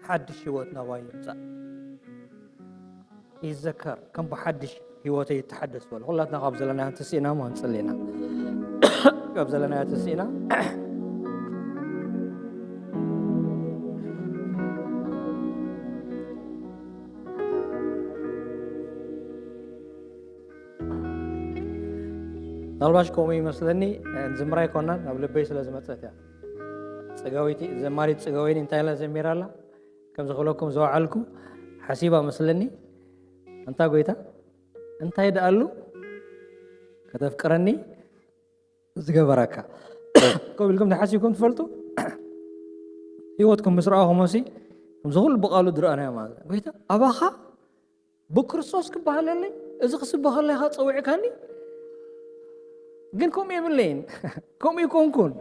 ሓድሽ ህይወት ናባይ ይምጻእ። ይዘከር፣ ከም ብሓድሽ ህይወተይ ይተሓደስ በሉ። ኩላትና ካብ ዘለናዮ ተስኢና እሞ ንጽሊ ኢና። ካብ ዘለናዮ ተስኢና። ምናልባሽ ከምኡ ይመስለኒ፣ ንዝምራ ኣይኮናን፣ ናብ ልበይ ስለ ዝመጸት እያ። ጽጋዊቲ፣ ዘማሪት ጽጋወይኒ እንታይ ኢላ ዘሚራ ኣላ? ከም ዝኽለኩም ዝወዓልኩ ሓሲባ መስለኒ። ኣንታ ጎይታ፣ እንታይ ደኣሉ ከተፍቅረኒ ዝገበረካ? ከምኡ ኢልኩም ተሓሲብኩም ትፈልጡ? ህይወትኩም ምስ ረኣኹሞሲ፣ ከምዚ ኩሉ ብቓሉ ዝረኣናዮ ማለት እዩ። ጎይታ፣ ኣባኻ ብክርስቶስ ክበሃለለይ፣ እዚ ክስበኸለይ ኢኻ ጸዊዕካኒ? ግን ከምኡ የብለይን። ከምኡ ይኮንኩን።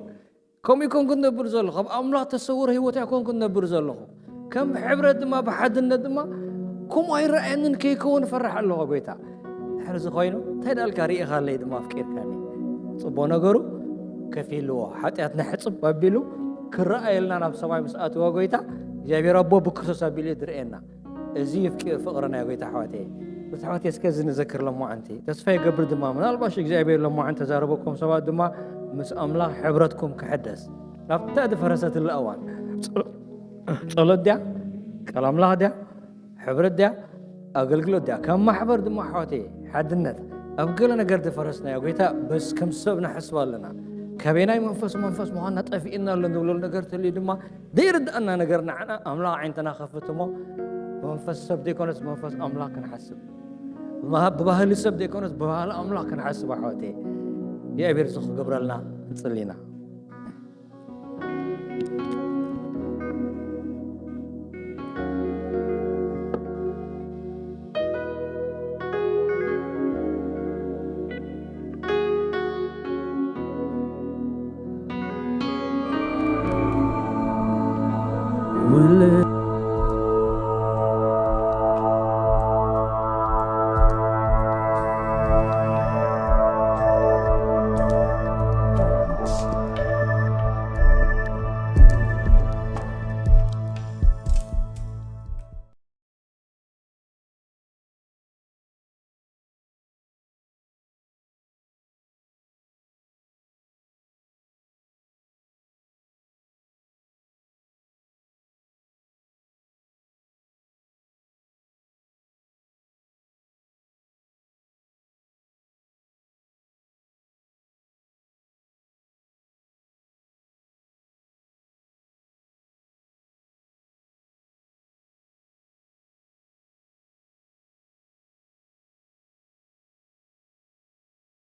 ከምኡ ይኮንኩ ዝነብር ዘለኹ። ኣብ ኣምላኽ ተሰውረ ህይወት ኣይኮንኩ ዝነብር ዘለኹ። ከም ሕብረት ድማ ብሓድነት ድማ ከምኡ ኣይረኣየንን ከይከውን እፈርሕ ኣለኹ ጎይታ። ድሕሪ እዚ ኮይኑ እንታይ ዳልካ ርኢኻለይ ድማ ኣፍቂርካኒ። ጽቡቕ ነገሩ ከፊልዎ፣ ሓጢኣትና ሕጽብ ኣቢሉ ክረኣየልና ናብ ሰማይ ምስ ኣተወ ጎይታ፣ እግዚኣብሔር ኣቦ ብክርስቶስ ኣቢሉ እዩ ዝርእየና። እዚ ፍቂ-፣ ፍቕሪ ናይ ጎይታ ኣሕዋተይ። እዚ ኣሕዋተይ እስከ እዚ ንዘክር ሎማዓንቲ። ተስፋ ይገብር ድማ ምናልባሽ እግዚኣብሔር ሎማዓንቲ ተዛረበኩም ሰባት ድማ ምስ ኣምላኽ ሕብረትኩም ክሕደስ። ናብታ ዝፈረሰትላ እዋን ጸ-፣ ጸሎት ድያ? ቃል ኣምላኽ ድያ? ሕብረት ድያ? ኣገልግሎት ድያ? ከም ማሕበር ድማ ኣሕዋተይ ሓድነት ኣብ ገለ ነገር ዝፈረስናዮ ጎይታ በስ ከም ሰብ ንሓስብ ኣለና። ካበየናይ መንፈስ መንፈስ ምዃንና ጠፊእና ኣሎ ንብለሉ ነገር ተልዩ ድማ ዘይርድኣና ነገር ንዓና ኣምላኽ ዓይንትና ከፍት እሞ ብመንፈስ ሰብ ዘይኮነስ መንፈስ ኣምላኽ ክንሓስብ፣ ብባህ-፣ ብባህሊ ሰብ ዘይኮነስ ብባህሊ ኣምላኽ ክንሓስብ ኣሕዋተይ እግዚኣብሔር እዚ ክገብረልና ንጽሊ ኢና።